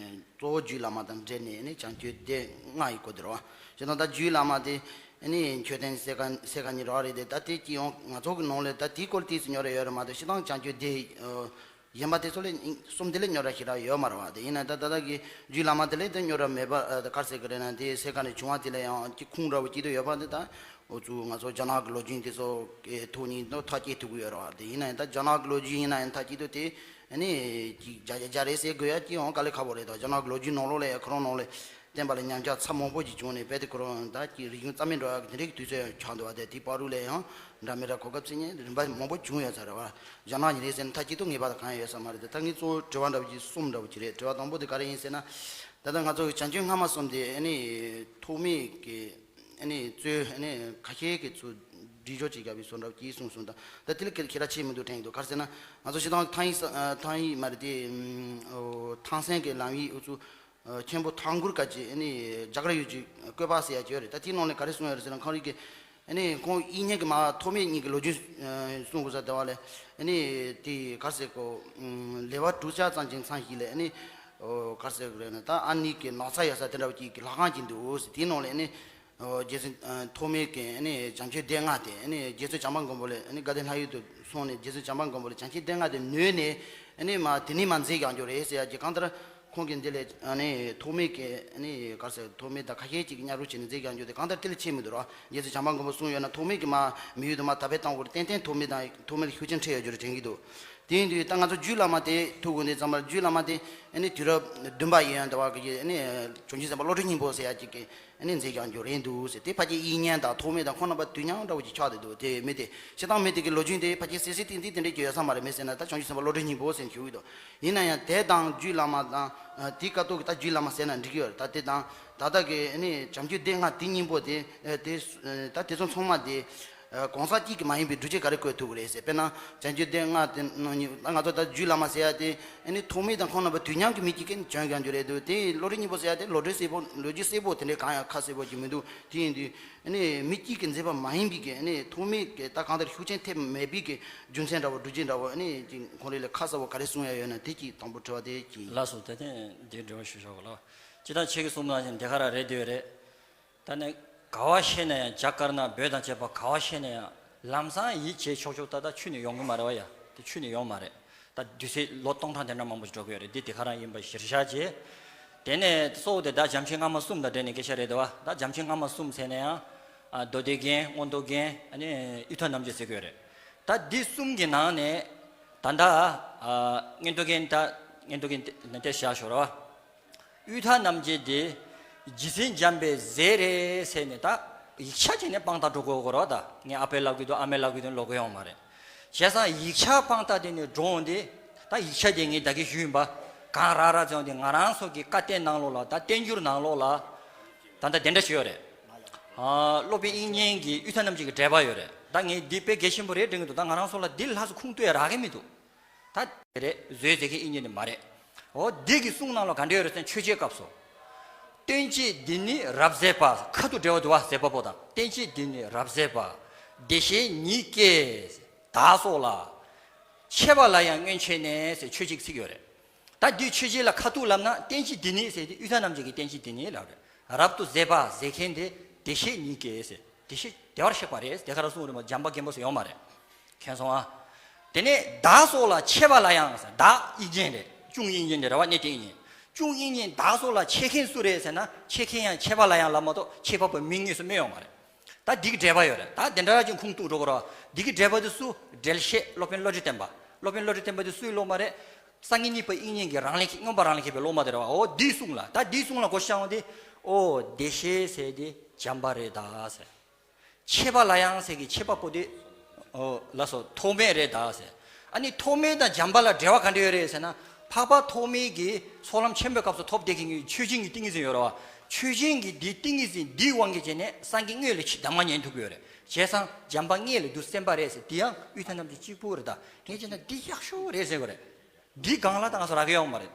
གཙོ་བོ་རྒྱུད་བླ་མ་དང་འབྲེལ་ནས་ནི་བྱང་ཆུབ་སྡེ་ལྔ་ཡི་སྐོར་དེ་རེད་བ། བྱས་ཙང་ད་རྒྱུད་བླ་མ་དེ་ནི་མཆོད་རྟེན་གསལ་ཁ་གསལ་ཁ་གཉིས་རེད་བ། རེད་དེ་ད་དེ་སྤྱི་ཡོངས་ང་ཚོ་གི་ནང་ལ་ད་དེའི་སྐོར་ཏོག་ཙམ་ཉོ་རེ་ཡོད་རེད་མ་གཏོགས་སྤྱིར་བཏང་བྱང་ཆུབ་སྡེ། གཞན་པ་དེ་ཚོ་ལས་གསུམ་དེ་ལས་རྙོག་དྲ་ཞེ་དྲག་ཡོད་མ་རེད་བ། དེ་ཡིན་ན་ད་ད་ལྟ་གི་རྒྱུད་བླ་མ་དེ་ལས་དེ་རྙོག་དྲ་མེད་པ་ཨ་ག་རེ་ཟེར་གི་རེད་ན། དེ་སེ་ཀ་ནས་བྱུང་བ་དེ་ལ་ཡང་ཅིག་ཁུངས་འདྲ་བོ་ཅིག་ཏུ་ཡོད་པ་འདི་ད་འུ་ཚོ་ང་ཚོ་རྒྱ་ནག་གི་ལོ་རྒྱུས་དེ་ཚོ་གི་ཐོག་ནས་ཐག་བཅད་ཐུབ་ཀྱི་ཡོད་རེད་བ། དེ་ཡིན་ན་ཡང་ད་རྒྱ་ནག་གི་ལོ་རྒྱུས་ཡིན་ན་ཡང་མཐའ་གཅིག་ཏུ་དེ་ཨ་ནི་ཅིག་རྒྱ་རྒྱ་རྒྱ་རེད་ཟེར་དགོས་ཡ་ཅིག་ཡང་དཀའ་ལས་ཁག་པོ་རེད། ད་རྒྱ་ནག་གི་ལོ་རྒྱུས་ནང་ལོགས་ལ་ཡང་ཁོ་རང་ནང་ལ་བསྟན་པ་ལ་ཉམས་ཆག་ཚབས་མང་པོ་ཞིག་བྱུང་ནས་རྦད་དེ་ཁོ་རང་ད་ཀྱི་རིག་གཞུང་རྩ་མེད་འགྲོ་ཡག་དེ་འདྲའི་དུས་ཚོད་ཡང་ཆགས་འདུག་བ། དེ་དེའི་བར་དུ་ལ་ཡང་འདྲ་མི་འདྲ་གོ་སྐབས་བཙལ་མཁན་རིམ་པ་མང་པོ་བྱུང་ཡོད་ས་རེད་བ། རྒྱ་ནག་གི་རེད་ཟེར་ན་མཐའ་གཅིག་ཏུ་ངེས་པར་དུ་གང་ཡང་ཡོད་ས་མ་རེད། དེ་ད་ངས་གཙོ་བོ་དྲི་བ་འདྲ་བོ་ཅིག་གསུམ་འདྲ་བོ་ཅིག་རེད། དྲི་བ་དང་པོ་དེ་ག་རེ་ཡིན་ཟེར་ན། ད་ལྟ་ང་ཚོ་གི་བྱང་ཆུབ་སྔ་མ་གསུམ་དེ་ཨ་ནི་ཐོགས་མེད་ཀྱི་ཨ་ནི་གཙོས་ཨ་ནི་ཁ་ཤས་ཀྱི་ཚུར་སྒྲིག་སྦྱོར་བྱེད་དགོས་པའི་བཟོ་འདྲ་བོ་ཅིག་གསུངས་སོང་། ད་ད་དེ་ལ་ཁྱེད་ཁྱེད་རང་ཆེས་མི་འདུག་དྲན་གྱི་འདུག་ག་རེ་ཟེར་ན་ང་ཚོ་སྤྱིར་བཏང་ཐང་ཡིག་ས་ཨ་ཐང་ཡིག་མ་རེད་དེ། ཨོ་ཐང་སེང་གི་ལམ་ཡིག་འུ་ཚོ། མཁན་པོ་ཐང་གུར་དཀར་གྱི་ཨ་ནི་རྒྱ་གར་ཡུལ་གྱི་བཀོད་པ་ཟེར་ཡ་ཅིག་ཡོད་རེད། ད་དེའི་ནང་ནས་ག་རེ་གསུངས་ཡོད་རེད་ཟེར་ན། ཁོང་རིགས་ཀྱི་ཨ་ནི་ཁོང་དབྱིག་གཉེན་གྱི་མ་ཐོགས་མེད་གཉིས་ཀྱི་ལོ་རྒྱུས་གསུང་དགོས་ས་དེ་བ་ལས་ཨ་ནི་དེ་ག་རེ་ཟེར་གོ། ལེ་བ་དྲུག་ཅུ་ཙམ་ཅིག་ཚང་ཞིག་ལས་ཨ་ནི་ག་རེ་ཟེར་དགོས་རེད་ན། ད་ཨ་ནི་གི་ནགས་ཚལ་ཡོད་ས་དེ་འདྲ་བ་ཅིག་གི་ལྷ་ཁང་ཅིག་འདུག་ཟེར། དེའི་ནང་ལས་ཨ་ནི་རྗེ་བཙུན་ཐོགས་མེད་ཀྱི་ཨ་ནི་བྱམས་ཆོས་སྡེ་ལྔ་དེ་ཨ་ནི་རྗེ་བཙུན་བྱམས་པ་མགོན་པོ་ལས་ཨ་ནི་དགའ་ལྡན་ལྷ་ཡུལ་དུ་སོང་ནས་རྗེ་བཙུན་བྱམས་པ་མགོན་པོ་ལས་བྱམས་ཆོས་སྡེ་ལྔ་དེ་ནོས་ནས་ཨ་ནི་མ་དེ་ནས་མ་མཛད་ཀྱང་འགྱོ་རེད་ཟེར་ཡ་ཅིག་གང་ལྟར། ཁོང་གིས་འདི་ལས་ཨ་ནི་ཐོགས་མེད་ཀྱི་ཨ་ནི་ག་རེ་ཟེར། ཐོགས་མེད་དང་ཁ་ཤས་ཅིག་མཉམ་རུབ་བྱས་ནས་མཛད་ཀྱང་འགྱོ་དེ་གང་ལྟར་དེ་ལས་ཆེ་མི་འདུག་ར། རྗེ་བཙུན་བྱམས་པ་མགོན་པོ་གསུངས་ཡོད་ན། ཐོགས་མེད་ཀྱི་མ་མི་ཡུལ་དུ་མ་ད་ཕེབས་བཏང་དགོས་རེད། ཏན་ཏན་ཐོགས་མེད་དང་ཐོགས་མེད་ལ་ཤུགས་རྐྱེན་འཕྲད་ཡོད་རྒྱུ་རེད་དྲན་གྱི་འདུག་དེ་ཡིན་དུས་ད་ང་ཚོ་རྒྱུད་བླ་མ་དེ་ཐུག་དགོས་འདི་ཙམ་པར་རྒྱུད་བླ་མ་དེ་ཨ་ནི་དུས་རབས་བདུན་པ་ཡིན་ཡང་འདྲ་བ་གི་ཨ་ནི་བྱང་ཆུབ་སེམས་དཔའ་བློ་གྲོས་སྙིང་པོ་ཟེར་ཡ་ཅིག་གི་ཨ་ནི་མཛད་ཀྱང་འགྱོ་རན་འདུག་ཟེར། དེ་ཕལ་ཆེར་དབྱིག་གཉེན་དང་ཐོགས་མེད་དང་ཁོང་རྣམ་པ་དུས་མཉམ་འདྲ་བོ་ཅིག་ཆགས་བསྡད་འདུག་དེ་མི་དེ་སྤྱིར་བཏང་མི་དེ་གི་ལོ་རྒྱུས་དེ་ཕལ་ཆེར་གསལ་གསལ་ཏིང་ཏིང་དེ་འདྲས་ཀྱི་ཡོད་ས་མ་རེད། མི་ཟེར་ན་ད་བྱང་ཆུབ་སེམས་དཔའ་བློ་གྲོས་སྙིང་པོ་ཟེར་ཞུ་གི་འདུག་ཡིན་ན་ཡང་དེ་དང་རྒྱུད་བླ་མ་དང་དེའི་སྐབས་ཐོག་གི་ད་རྒྱུད་བླ་མ་ཟེར་ན་འགྲིག་གི་ཡོད་རེད། ད་དེ་དང་ད་ལྟ་གི་ཨ་ནི་བྱམས་ཆོས་སྡེ་ལྔ་དེ་སྙིང་པོ་དེ་དེ་ད་དེ་ཚོ་ཚང་མ་དེ་གང་ཟག་གཅིག་གི་མ་ཡིན་པའི་སྒྲུབ་བྱེད་ག་རེ་བཀོད་ཐུབ་ཀྱི་རེད་ཟེར། དཔེར་ན་བྱང་ཆུབ་སྡེ་ལྔ་དེ་ནང་ཉིད་ད་ང་ཚོ་ད་རྒྱུད་བླ་མ་ཟེར་ཡ་དེ་ཨ་ནི་ཐོགས་མེད་དང་ཁོང་རྣམ་པ་དུས་མཉམ་གྱི་མི་གཅིག་གིས་བྱོན་ཀྱང་འགྱུར་རེད་འདུག་དེ་བློ་གྲོས་སྙིང་པོ་ཟེར་ཡ་དེ་ལོ་རྒྱུས་གསལ་པོ་ལོ་རྒྱུས་གསལ་པོ་དེ་འདྲའི་གང་ཡང་ཁ་གསལ་པོ་ཅིག་མི་འདུག་དེ་ཡིན་དུས་ཨ་ནི་མི་གཅིག་གིས་མཛད་པ་མ་ཡིན་པའི་གི་ཨ་ནི་ཐོགས་མེད་ཀྱི་ད་གང་ལྟར་ཤུགས་རྐྱེན་ཐེབས་མེད་པའི་གི་རྒྱུ་མཚན་འདྲ་བོ་སྒྲུབ་བྱེད་འདྲ་བོ་ཨ་ནི་ཅིག་ཁོང་རང་ལ་ཁ་གསལ་པོ་ག་རེ་གསུང་ཡ་ཡོད་ན་དེ་གཅིག་དང་པོ་དྲི་བ་དེ་གཅིག་ཡིན། ལགས་སོ། དེ་ཐེངས་འདིའི་དྲི་བ་ཞུ་ཆོག་གི་ལགས། སྤྱིར་བཏང་ཁྱེད་ཀྱིས་གསུངས་ནང་བཞིན་དེ་ག་རང་རེད་འདོད་རེད། ད་ནི་ག་བ་བཤད་ན་ཡང་རྒྱ་དཀར་ནག་བོད་དང་བཅས་པ་ག་བ་བཤད་ན་ཡང་ལམ་སང་ཡིད་ཆེས་ཆོག་ཆོག་ཏག་ཏག་ཆུ་ནས་ཡོང་གི་མ་རེད་བ་ཡ། དེ་ཆུ་ནས་ཡོང་མ་རེད། ད་དུས་ཚོད་ལོ་སྟོང་ཕྲག་དེ་འདྲ་མང་པོ་ཞིག་འགྲོ་གི་ཡོད་རེད། འདི་དེ་ག་རང་ཡིན་པ་གཞིར་བཞག་བྱས། དེ་ནས་གཙོ་བོ་དེ་ད་བྱམས་ཆོས་སྔ་མ་གསུམ་དང་འབྲེལ་ནས་སྐད་ཆ་རེད་དོ། ད་བྱམས་ཆོས་སྔ་མ་གསུམ་ཟེར་ན་ཡང་ཨ་མདོ་སྡེ་རྒྱན་མངོན་རྟོགས་རྒྱན་ཨ་ནི་གཡུལ་ཐབས་རྣམ་འབྱེད་ཟེར་གི་ཡོད་རེད། ད་འདི་གསུམ་གྱི་ནང་ནས་ད་ལྟ་ཨ་མངོན་རྟོགས་རྒྱན་ད་མངོན་རྟོགས་རྒྱན་དེ་བཞག་ཞོར་བ། གཡུལ་ཐབས་རྣམ་འབྱེད་དེ་རྗེ་བཙུན་འཇམ་པའི་རྫས་རེད་ཟེར་ནས་ད་ཡིག་ཆ་ཅིག་ནས་དཔང་རྟགས་འགྲོ་དགོས་ཀྱི་རེད་བ། ད་ངས་ཨ་ཕས་ལབ་གི་འདུག་ཨ་མས་ལབ་གི་འདུག་ལབ་དགོས་ཡོད་མ་རེད། བྱས་ཙང་ཡིག་ཆ་དཔང་རྟགས་དེ་ནས་འགྲོ་འོང་དེ་ད་ཡིག་ཆ་དེ་ངས་ད་གིན་ཞུས་ཡིན་པ། གང་རག་རག་ཙམ་དེ་ང་རང་ཚོ་གི་བཀའ་བསྟན་ནང་ལོགས་ལ་ད་བསྟན་འགྱུར་ནང་ལོགས་ལ་ད་ལྟ་དེ་འདྲ་ཞིག་ཡོད་རེད། ཨ་སློབ་དཔོན་དབྱིག་གཉེན་གྱི་གཡུལ་ཐབས་རྣམ་འབྱེད་ཀྱི་འགྲེལ་པ་ཡོད་རེད། ད་ངས་འདི་དཔེ་གལ་ཆེན་པོ་རེད་དྲན་གི་འདུག་ད་ང་རང་ཚོ་ལ་འདི་ལྷག་ཙམ་ཁུངས་གཏུགས་ཡ་རག་གི་མི་འདུག་ད་དེ་རེད། བཟོས་མཛད་མཁན་དབྱིག་གཉེན་ནི་མ་རེད། འོ་འདི་གི་གསུང་ནང་ལ་ག་འདྲ་ཡོད་རེད་ཟེར་ན་མཆོད་བརྗོད་སྐབས་སུ། བསྟན་བཅོས་འདི་ནི་རབ་མཛད་པ། ཁ་ཐུག་འགྲེལ་བ་འདུག་བ། མཛད་པ་པོ་དང་བསྟན་བཅོས་འདི་ནི་རབ་མཛད་པ། བདེ་གཤེགས་ཉིད་ཀྱིས་བདག་སོགས་ལ། འཆད་པ་ལ་ཡང་སྔོན་ཆད་ནས་ཟེར་མཆོད་བརྗོད་ཀྱི་ཚིག་ཡོད་རེད། ད་འདི་མཆོད་བརྗོད་ལ་ཁ་ཐུག་ལབ་ན་བསྟན་བཅོས་འདི་ནི་ཟེར་ཏེ་གཡུལ་ཐབས་རྣམ་འབྱེད་ཀྱི་བསྟན་བཅོས་འདི་ནི་ལབ་རེད། རབ་ཏུ་མཛད་པ་མཛད་མཁན་དེ་བདེ་གཤེགས་ཉིད་ཀྱིས་ཟེར། བདེ་གཤེགས་བདེ་བར་གཤེགས་པ་རེད། དེ་ག་རང་གསུངས་རེད་མ། འཇམ་དཔལ་མགོན་པོ་ཟེར་ཡོད་མ་རེད། མཁྱེན་སོང་ཨ། དེ་ནས་བདག་སོགས་ལ་འཆད་པ་ལ་ཡང་ཟེར། བདག་དབྱིག་གཉེན་རེད། གཅུང་དབྱིག་གཉེན་རེད། རེད་བ། གནས་བརྟན་དབྱིག་གཉེན། གཅུང་དབྱིག་གཉེན་བདག་སོགས་ལ་འཆད་མཁན་སུ་རེད་ཟེར་ན་འཆད་མཁན་ཡང་འཆད་པ་ལ་ཡང་ལབ་མ་གཏོགས་འཆད་པ་པོའི་མིང་དངོས་སུ་སྨོས་ཡོད་མ་རེད། ད་འདི་གི་འགྲེལ་པ་ཡོད་རེད། ད་དེ་འདྲ་ཅིག་ཁུངས་གཏུགས་འགྲོ་དགོས་རེད་བ། འདི་གི་འགྲེལ་པ་དེ་སུ། འགྲེལ་བཤད་སློབ་དཔོན་བློ་གྲོས་བརྟན་པ། སློབ་དཔོན་བློ་གྲོས་བརྟན་པ་དེ་སུ་ཡི་སློབ་མ་རེད། སངས་རྒྱས་གཉིས་པ་དབྱིག་གཉེན་གྱི་རང་ལས་མངོན་པ་རང་ལས་མཁས་པའི་སློབ་མ་དེ་རེད་བ། འོ་འདིའི་གསུང་ལ། ད་འདིའི་གསུང་ལ་གོ་ཤེས་བྱུང་སྟེ། འོ་བདེ་གཤེགས་ཟེར་དེ་འཇམ་པ་རེད་ད་ཟེར། འཆད་པ་ལ་ཡང་ཟེར་གྱི་འཆད་པ་པོ་དེ། ཨོ་ལགས་སོ། ཐོགས་མེད་རེད་ད་ཟེར། ཨ་ནི་ཐོགས་མེད་དང་འཇམ་པ་ལ་འབྲེལ་བ་ག་འདྲ་ཡོད་རེད་ཟེར་ན། འཕགས་པ་ཐོགས་མེད་ཀྱིས་ཚོགས་ལམ་ཆེན་པོའི་སྐབས་སུ་ཐོབ་བསྡད་མཁན་གྱི་མཆོད་སྦྱིན་གྱི་ཏིང་ངེ་འཛིན་ཡོད་རེད་བ། མཆོད་སྦྱིན་གྱི་འདིའི་ཏིང་ངེ་འཛིན་འདིའི་དབང་གིས་བྱས་ནས་སངས་རྒྱས་དངོས་ལ་ཆེས་གདམས་ངག་ཉན་ཐུབ་ཀྱི་ཡོད་རེད། བྱས་ཙང་འཇམ་དཔལ་དངོས་ལ་འདུག་སེ་བསྟན་པ་རེད་ཟེར། འདི་ཡང་གཡུལ་ཐབས་རྣམ་འབྱེད་གཅིག་པུ་རེད་ད། ངས་བྱས་ན་འདི་ཡག་ཤོས་རེད་ཟེར་གྱི་རེད། འདི་སྒང་ལ་ད་ང་ཚོ་རག་གི་ཡོད་མ་རེད།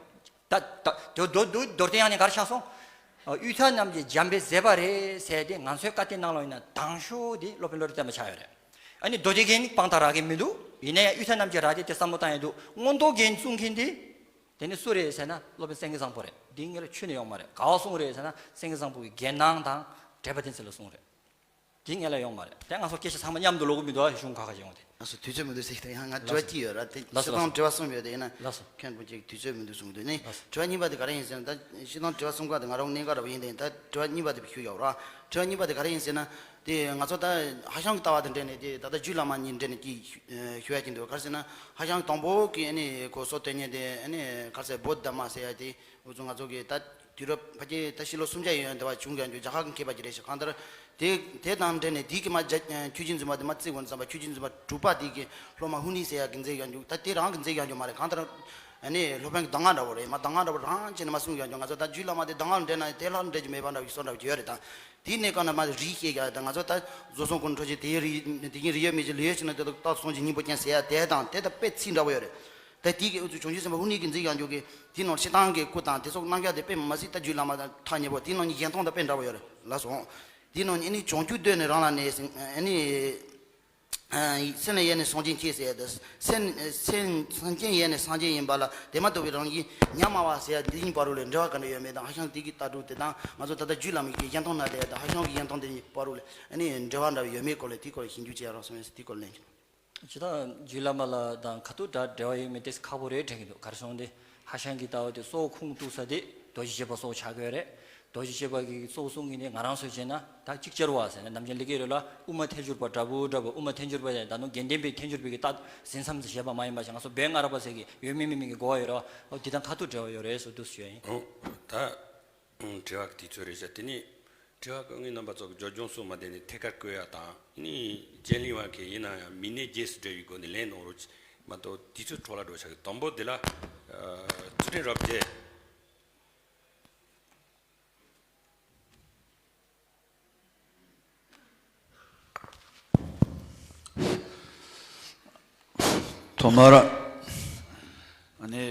ད་ད་དོ་དོ་དོ་མདོར་བསྟན་ཡང་ནས་ག་རེ་ཆགས་སོང་། ཨ་གཡུལ་ཐབས་རྣམ་འབྱེད་འཇམ་པའི་མཛད་པ་རེད་ཟེར་ཏེ་ང་ཚོའི་བཀའ་བསྟན་ནང་ལ་ཡིན་ན་དང་ཤོས་དེ་སློབ་དཔོན་བློ་གྲོས་བརྟན་པ་ཆགས་ཡོད་རེད། ཨ་ནི་མདོ་སྡེ་རྒྱན་ནི་དཔང་རྟགས་རག་གི་མི་འདུག་ཡིན་ན་ཡང་གཡུལ་ཐབས་རྣམ་འབྱེད་རག་སྟེ་དེ་བསམ་བློ་བཏང་ཡོད་འདུག་མངོན་རྟོགས་རྒྱན་གསུང་མཁན་དེ། དེ་ནི་སུ་རེད་ཟེར་ན་སློབ་དཔོན་སེང་གེ་བཟང་པོ་རེད། འདི་ངེད་ལ་ཁྱོན་ནས་ཡོང་མ་རེད། ག་བ་གསུང་རེད་ཟེར་ན་སེང་གེ་བཟང་པོ་གི་རྒྱན་སྣང་དང་འགྲེལ་པ་དེ་ཚོ་ལ་གསུང་རེད། དེ་ངེད་ལ་ཡོང་མ་རེད། དེ་ང་ཚོ་སྐད་ཆ་ཚང་མ་མཉམ་དུ་ལོག་གི་མི་འདུག་ཨ། གཞུང་ཁ་ཁ་བྱེད་འོང་དེ། ལགས་སོ། དུས་ཚོད་མི་འདུག་ཟེར་གི་ད། ཡང་ང་དྲི་བ་གཅིག་ཡོད་ར། དེ་ལགས་སོ། སྤྱིར་བཏང་དྲི་བ་གསུམ་ཡོད་དེ། ཡིན་ན་ལགས་སོ། ཁྱོད་པོ་ཅིག་དུས་ཚོད་མི་འདུག་གསུངས་འདུག་ནི། ལགས་སོ། དྲི་བ་གཉིས་པ་དེ་ག་རེ་ཡིན་ཟེར་ན། ད་སྤྱིར་བཏང་དྲི་བ་གསུམ་ཀ་དེ་ང་རང་གནད་འགག་འདྲ་པོ་ཡིན་དེ། ད་དྲི་བ་གཉིས་པ་དེ་ཞུ་ཡག་ར། དྲི་བ་གཉིས་པ་དེ་ག་རེ་ཡིན་ཟེར་ན། དེ་ང་ཚོ་ད་ཧྭ་ཤང་གི་ལྟ་བ་དང་འབྲེལ་ནས་དེ་ད་ལྟ་རྒྱུད་བླ་མ་གཉིས་འབྲེལ་ནས་ཅིག་ཞུ་ཡག་གི་འདུག་ག་རེ་ཟེར་ན། ཧྭ་ཤང་དང་པོ་གི་ཨ་ནི་གོ་སོ་དོན་གཉེར་དེ་ཨ་ནི་ག་རེ་ཟེར། བོད་དྷརྨ་ཟེར་ཡག་དེ། འུ་ཚོ་ང་ཚོ་གི་ད་དུས་རབས་ཕལ་ཆེར་ད་ཕྱི་ལོ་སུམ་བརྒྱ་ཡན་ཡོད་འདྲ་བ་བྱུང་ཡོད་རྒྱུ། རྒྱ་གར་གྱི་མཁས་པ་ཅིག་རེད་ཤག་གང་ལྟར་དེ་དེ་དང་འབྲེལ་ནས་དེའི་གི་མ་རྒྱ་ཆོས་རྗེ་འཛིན་པ་དེ་མ་བརྩི་བ་ཙམ་པ། ཆོས་རྗེ་འཛིན་པ་དྲུག་པ་དེ་གི་སློབ་མ་ཧུ་ནི་ཟེར་ཡག་གི་མཛད་ཡོད་རྒྱུ། ད་དེ་རང་གི་མཛད་ཡོད་རྒྱུ་མ་རེད། གང་ལྟར་ཨ་ནི་སློབ་དཔོན་གྱི་གདམས་ངག་འདྲ་བོ་རེད། མ་གདམས་ངག་འདྲ་བོ་རང་བྱས་ནས་མ་གསུངས་ཡོད་རྒྱུ། ང་ཚོ་ད་རྒྱུད་བླ་མ་དེ་གདམས་ངག་འབྲེལ་ན་དེ་ལྷག་འབྲེལ་རྒྱུ་མེད་པ་འདྲ་བའི་བཟོ་འདྲ་བོ་ཅིག་ཡོད་རེད། ད་དེའི་གནས་སྐབས་ན་མ་རིགས་བཤད་ཡག་ད་ང་ཚོ་ད་བཟོ་ཚོང་ཀུན་འཕྲོད་ཅིག་དེའི་རིགས་དེ་གི་རིགས་ཡོད་མེད་ཅིག་ལོས་ཡོད་ཅིག་ན། དེ་དག་རྟགས་སོང་ཅིག་སྙིང་པོ་ཅན་ཟེར་ཡག་དེ་དང་དེ་དག་དཔེ་ཚིག་འདྲ་བོ་ཡོད་རེད། ད་དེ་གི་འུ་ཚོ་བྱང་ཆུབ་སེམས་དཔའ་ཧུ་ནི་གི་མཛད་ཡོད་རྒྱུ་གི་དེ་ནང་སྤྱིར་བཏང་གི་སྐུ་དང་དེ་ཚོ་རྣམ་གཞག་དེ་དཔེ་མ་སྲིད་ད་རྒྱུད་བླ་མ་དང་ཐག་ཉེ་པོ། དེ་ནང་ནས་གཞན་སྟོང་དང་དཔེ་འདྲ་བོ་ཡོད་རེད། ལགས་སོ། དེ་ནང་ནས་ཨ་ནི་བྱང་ཆུབ་འདོད་ནི་རང་ལ་གནས་ཟེར། ཨ་ནི་སེམས་ལ་ཡེངས་ནས་སངས་རྒྱས་མཁྱེན་ཟེར་ཡག་དེ། སེམས་སེམས་སེམས་ཅན་ཡེངས་ནས་སངས་རྒྱས་ཡིན་པ་ལ་དེ་མ་ཐུབ་པའི་རང་བཞིན་ཉམས་སྨྲ་བ་ཟེར་ཡག་འདི་གཉིས་བར་ལ་འབྲེལ་བ་ག་འདྲ་ཡོད་མེད་དང་། ཧྭ་ཤང་དེ་གི་ལྟ་གྲུབ་དེ་དང་ང་ཚོ་ད་ལྟ་རྒྱུད་བླ་མ་གི་གཞན་སྟོང་ན་དེ་དང་ཧྭ་ཤང་གི་གཞན་སྟོང་དེ་གཉིས་བར་ལ་ཨ་ནི་འབྲེལ་བ་འདྲ་བོ་ཡོད་མེད་སྐོར་ལ་དེའི་སྐོར་ལ་ཞིབ་འཇུག་བྱེད་ཡག་རོགས་གསུངས་ཡོད་ཟེར། དེའི་སྐོར་ལ་ལན་ཞུ། སྤྱིར་བཏང་རྒྱུད་བླ་མ་ལ་དང་ཁ་ཐུག་འདྲ་འབྲེལ་བ་ཡོད་མེད་དེ་ཁག་པོ་རེད་དྲན་གྱི་འདུག་ག་རེ་ཟེར་ན་དེ་ཧྭ་ཤང་གི་ལྟ་བ་དེ་གཙོ་བོ་ཁུངས་གཏུགས་ས་དེ་རྡོ་རྗེ་བཞི་པ་གཙོ་བོ་ཆགས་ཀྱི་ཡོད་རེད། རྡོ་རྗེ་བཞི་པ་གི་གཙོ་བོ་གསུང་གི་ནི་ང་རང་ཚོས་བྱས་ན་ད་ཅིག་ཅར་བ་ཟེར་ན་ནམ་རྒྱུན་ལེགས་སྐྱེས་རེད་ལ། དབུ་མ་ཐལ་འགྱུར་བ་འདྲ་པོ་འདྲ་པོ། དབུ་མ་ཐལ་འགྱུར་བ་ཡང་ད་ནང་དགེ་ལྡན་པའི་ཐལ་འགྱུར་བའི་གི་རྟགས་ཟིན་མཚམས་སུ་བཞག་པ་མ་ཡིན་པ་ཞིག་ང་ཚོ་བོད་སྔ་རབས་པ་ཟེར་གི་ཡོད་མེད་མེད་མེད་ཀྱི་གོ་བ་ཡོད་རེད་བ། འོ་དེ་དང་ཁ་ཐུག་འབྲེལ་བ་ཡོད་རེད་ཟེར་འདུག་ཞུ་ཡ་ཡིན། འོ་ད། ཨང་། དྲི་བ་གི་དུས་ཚོད་རེད་ཤག་དེ་ནས་དྲི་བ་གི་ངའི་རྣམ་པ་ཚོ་གི་སྦྱོར་སྦྱོང་སོགས་མ་བསྡད་ནས་ཐད་ཀར་བཀོད་ཡ་དང་། ཨ་ནི་ཅན་ལི་བ་གི་ཡིན་ན་ཡང་མི་སྣའི་རྗེས་སུ་འབྲེལ་བའི་སྒོ་ནས་ལན་གནང་རོགས་མ་གཏོགས་དུས་ཚོད་འཕྲོ་བརླག་འགྲོ་ཤག་དང་པོ་དེ་ལ་ཨ་ཚུལ་ཁྲིམས་རབ་རྒྱས། ཐོག་མར་ཨ་ནི་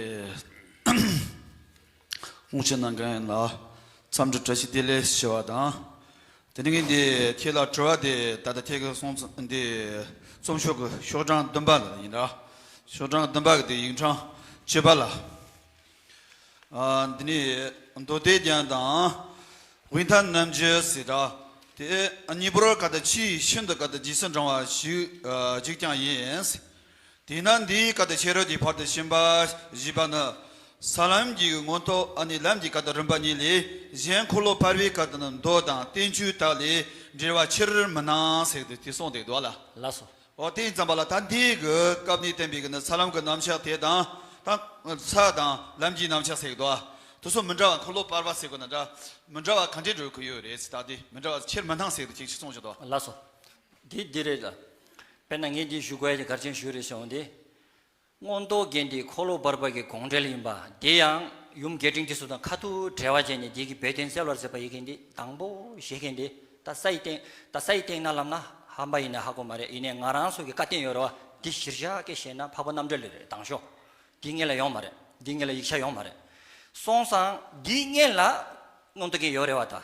དབུ་མའི་ནང་གི་ལ་འཚམས་འདྲི་བཀྲ་ཤིས་བདེ་ལེགས་ཞུ་བ་དང་། དེ་ནས་ངས་འདི་ཁྱེད་ལ་དྲི་བ་དེ་ད་ལྟ་ཁྱེད་ཀྱི་གསུང་ཚུལ་འདི་རྩོམ་ཤོག་གི་ཤོག་གྲངས་བདུན་པ་ལ་ཡིན་ར། ཤོག་གྲངས་བདུན་པ་གི་དེ་ཡིག་ཕྲེང་བཅུ་པ་ལ། ཨ། འདི་ནི་མདོ་སྡེ་རྒྱན་དང་དབུས་མཐའ་རྣམ་འབྱེད་ཟེར་ར། དེ་གཉིས་པོར་ཀ་ད་ཆོས་ཤིན་ཏུ་ཀ་ད་རྗེས་སུ་འབྲང་བ་ཞིག་ཨ་ཞིག་ཀྱང་ཡིན། དེས་ན་འདིའི་ཀ་ད་ཤེས་རབ་ཀྱི་ཕ་རོལ་ཏུ་ཕྱིན་པ་ཞེས་པ་ནི་ས་ལམ་གྱི་མངོན་རྟོགས་ཨ་ནི་ལམ་གྱི་ཀ་ད་རིམ་པ་གཉིས་ལས་གཞན་འཁོར་ལོ་བར་པའི་ཀ་ད་ནི་མདོ་དང་བསྟན་བཅོས་དག་ལས་འགྲེལ་བ་ཆེར་མི་སྣང་ཟེར་ཏེ་དེ་གསུངས་ཏེ་འདུག་ལ། ལགས་སོ། འོ་དེ་ཡིན་ཙམ་པ་ལ་ད་འདི་གི་སྐབས་ནས་བསྟན་པའི་གི་ནི་ས་ལམ་གྱི་རྣམ་གཞག་དེ་དང་། ད་ས་དང་ལམ་གྱི་རྣམ་གཞག་ཟེར་གི་འདུག་དེ་ཚོ་མི་འདྲ་བ། འཁོར་ལོ་བར་པ་ཟེར་གི་ན་འདྲ། མི་འདྲ་བ་ག་འདྲས་འགྲོ་གི་ཡོད་རེད་ཟེར། ད་དེ་མི་འདྲ་བ་ཆེར་མི་སྣང་ཟེར་གི་ཅིག་གསུངས་ཀྱི་འདུག་ལགས་སོ། འདི་འདི་རེད་ལ། དཔེར་ན་ངས་འདི་ཞུ་དགོས་ཡ་གི་ག་རེ་བྱས་ནས་ཞུས་རེད་ཟེར་ན། འདི་མངོན་རྟོགས་རྒྱན་འདི་འཁོར་ལོ་བར་པ་གི་དགོངས་འགྲེལ་ཡིན་པ། དེ་ཡང་ཡུམ་རྒྱས་འབྲིང་འདི་ཚོ་དང་ཁ་ཐུག་འབྲེལ་བ་བྱས་ནས་འདི་གི་བོད་དོན་གསལ་བར་མཛད་པ་ཡི་གེ་འདི་དང་པོ་ཞིག་གི་འདི། ད་ས་ཡི་སྟེང་ད་ས་ཡི་སྟེང་ན་ལབ་ན་ཧམ་པ་ཡིན་ན་ཧ་གོ་མ་རེད། ཡིན་ནའི་ང་རང་ཚོ་གི་བཀའ་བསྟན་ཡོད་རེད་བ། འདི་གཞིར་བཞག་གི་བཤད་ན་འཕགས་པ་རྣམ་འགྲེལ་ལས་རེད། དང་ཤོག་འདི་སྔོན་ལ་ཡོང་མ་རེད། འདི་སྔོན་ལ་ཡིག་ཆ་ཡོང་མ་རེད། སོང་ཙང་འདི་སྔོན་ལ་མངོན་རྟོགས་རྒྱན་ཡོད་རེད་བ། ད་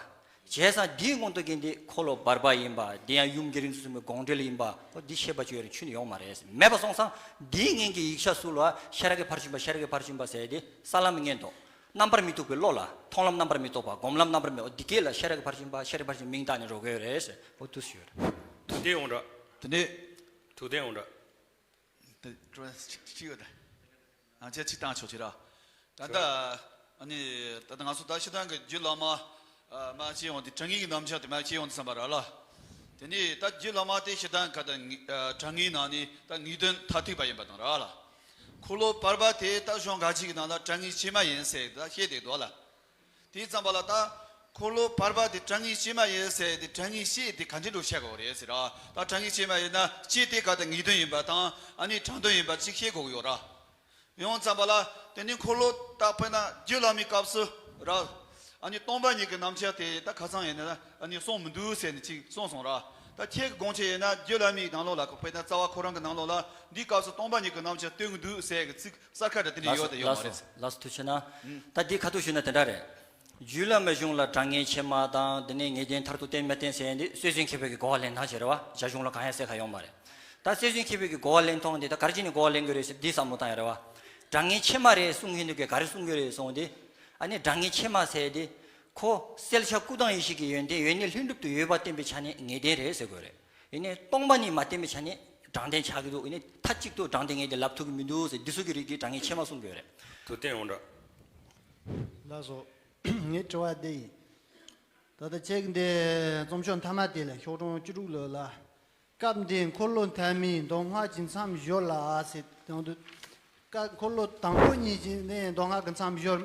བྱས་ཙང་འདིའི་མངོན་རྟོགས་རྒྱན་འདི་འཁོར་ལོ་བར་པ་ཡིན་པ། འདི་ཡང་ཡུམ་རྒྱས་འབྲིང་ཚུལ་ཁྲིམས་དགོངས་འགྲེལ་ཡིན་པ། འོ་འདི་བཤད་པ་ཅིག་ཡོད་རེད། ཆུད་ནས་ཡོང་མ་རེད། མེད་པ་སོང་ཙང་འདིའི་སྔོན་གྱི་ཡིག་ཆ་ཚུར་ལ་ཤེས་རབ་ཀྱི་ཕར་ཕྱིན་པ། ཤེས་རབ་ཀྱི་ཕར་ཕྱིན་པ་ཟེར་དེ་ས་ལམ་མངོན་རྟོགས། རྣམ་པར་མི་རྟོག་པའི་བློ་ལ། མཐོང་ལམ་རྣམ་པར་མི་རྟོག་པ། སྒོམ་ལམ་རྣམ་པར་མི། འོ་འདི་སྐད་ལ་ཤེས་རབ་ཀྱི་ཕར་ཕྱིན་པ། ཤེས་རབ་ཀྱི་ཕར་ཕྱིན་མིང་བཏགས་ནས་འགྲོ་གི་ཡོད་རེད་ཟེར། འོ་འདུག་སེ་ཡོད་རེད། དེ་འདྲས་འོང་འདྲ། དེ་འདྲས། ཐུགས་བདེན་འོང་འདྲ། དེ་ཀྲོན་ཅིག་ཡོད་དེ། ང་ཚོས་ཅིག་བཏང་ཆོག་ཅིག་ར། ད་ལྟ་ཨ་ནི་ད་ལྟ་ང་ཚོ་ད་ཕྱི་དང་གི་རྒྱུད་བླ་མ་ཨ་མ་བྱས་ཡོང་དེ་དྲང་ངེས་ཀྱི་རྣམ་གཞག་དེ་མ་བྱས་ཡོང་དུས་ཙམ་པ་ར་ལ། དེ་ནས་ད་རྒྱུད་བླ་མ་དེ་ཕྱི་དང་ག་ད་ཨ་དྲང་ངེས་ནང་ནས་ད་ངེས་དོན་མཐར་ཐུག་པ་ཡིན་པ་དང་ར་ལ། འཁོར་ལོ་བར་པ་དེ་ད་གཞུང་འགའ་ཞིག་གི་ནང་ལ་དྲང་ངེས་ཕྱི་མ་ཡིན་ཟེར་ད་བཤད་དེ་འདུག་ལ། དེ་ཙམ་པ་ལ་ད་འཁོར་ལོ་བར་པ་དེ་དྲང་ངེས་ཕྱི་མ་ཡིན་ཟེར་དེ། དྲང་ངེས་ཕྱི་དེ་ག་འདྲས་འགྲོ་བཤད་དགོས་རེད་ཟེར་ར། ད་དྲང་ངེས་ཕྱི་མ་ཡིན་ན་ཕྱི་དེ་ག་ད་ངེས་དོན་ཡིན་པ་དང་ཨ་ནི་དྲང་དོན་ཡིན་པ་ཅིག་བཤད་དགོས་ཀྱི་ཡོད་ར། ཡོང་ཙམ་པ་ལ་དེ་ནི་འཁོར་ལོ་ད་དཔེར་ན་རྒྱུད་བླ་མའི་སྐབས་སུ་ར། ཨ་ནི་སྟོང་པ་ཉིད་ཀྱི་རྣམ་གཞག་དེ་ད་ཁ་སང་ཡིན་ན་ཨ་ནི་གསུངས་མི་འདུག་ཟེར་ནས་ཅིག་གསུངས་སོང་ར། ད་ཁྱེད་ཀྱི་དགོངས་ཆེད་ཡིན་ན་རྒྱུད་བླ་མའི་ནང་ལོགས་ལ་དཔེར་ན་རྩ་བ་ཁོ་རང་གི་ནང་ལོགས་ལ་འདིའི་སྐབས་སུ་སྟོང་པ་ཉིད་ཀྱི་རྣམ་གཞག་སྟོན་གྱི་འདུག་ཟེར་གྱི་ཚིག་གསལ་ཁ་འདྲ་དེ་འདྲ་ལགས་ཡོད་དེ་ཡོད་མ་རེད། ལགས་སོ། ཐུགས་རྗེ་གནང་། ད་འདི་ཁ་ཐུག་ཞུས་ན་དེ་འདྲ་རེད། རྒྱུད་བླ་མའི་གཞུང་ལ་དྲང་ངེས་ཕྱི་མ་དང་དེ་ནས་ངེས་དོན་མཐར་ཐུག་བསྟན་མི་བསྟན་ཟེར་ཡ་འདི་སྲོལ་རྒྱུན་མཁས་པའི་གི་གོ་བ་ལེན་སྟངས་ཤིག་རེད་བ། རྒྱ་གཞུང་ལ་གང་ཡང་གསལ་ཁ་ཡོད་མ་རེད། ད་སྲོལ་རྒྱུན་མཁས་པའི་གི་གོ་བ་ལེན་སྟངས་འདི་ད་ག་རེ་བྱས་ནས་གོ་བ་ལེན་དགོས་རེད་ཟེར་འདི་བསམ་བློ་བཏང་ཡ་རེད་བ། དྲང་ངེས་ཕྱི་མ་རེད་གསུང་མཁན་འདུག་གི་ག་རེ་གསུང་གི་རེད་གསུངས་ཏེ། ཨ་ནི་དྲང་ངེས་ཕྱི་མ་ཟེར་དེ། ཁོ་གསལ་ཆ་སྐུ་དང་ཡེ་ཤེས་ཀྱི་ཡོན་ཏན་ཡོད་ནི་ལྷུན་གྲུབ་ཏུ་ཡོད་པ་བསྟན་པའི་ཆ་ནས་ངེས་གཏན་རེད་ཟེར་དགོས་རེད། ཡིན་ནའི་སྟོང་པ་ཉིད་མ་བསྟན་པའི་ཆ་ནས་དྲང་བདེན་ཆགས་ཀྱི་འདུག་ཡིན་ནའི་མཐའ་གཅིག་ཏུ་དྲང་བདེན་ངེས་གཏན་ལབ་ཐུབ་ཀྱི་མི་འདུག་ཟེར་འདི་ཚོ་གི་རིགས་ཀྱི་དྲང་ངེས་ཆེ་མ་གསུང་དགོས་རེད། ཐུབ་བསྟན་འོང་འདྲ། ལགས་སོ། ངའི་དྲི་བ་འདི་ཡིན། ད་ལྟ་ཁྱེད་ཀྱི་འདི་རྩོམ་ཤོག་མཐའ་མ་དེ་ལ་ཤོག་གྲངས་བཅུ་དྲུག་ལོ་ལ། སྐབས་འདིའི་འཁོར་ལོ་མཐའ་མའི་མདོ་སྔགས་ཀྱི་མཚམས་སྦྱོར་ལ་ཟེར་དང་དུ། སྐབས་འཁོར་ལོ་དང་པོ་གཉིས་ཀྱི་ནས་མདོ་སྔགས་ཀྱི་མཚམས་སྦྱོར་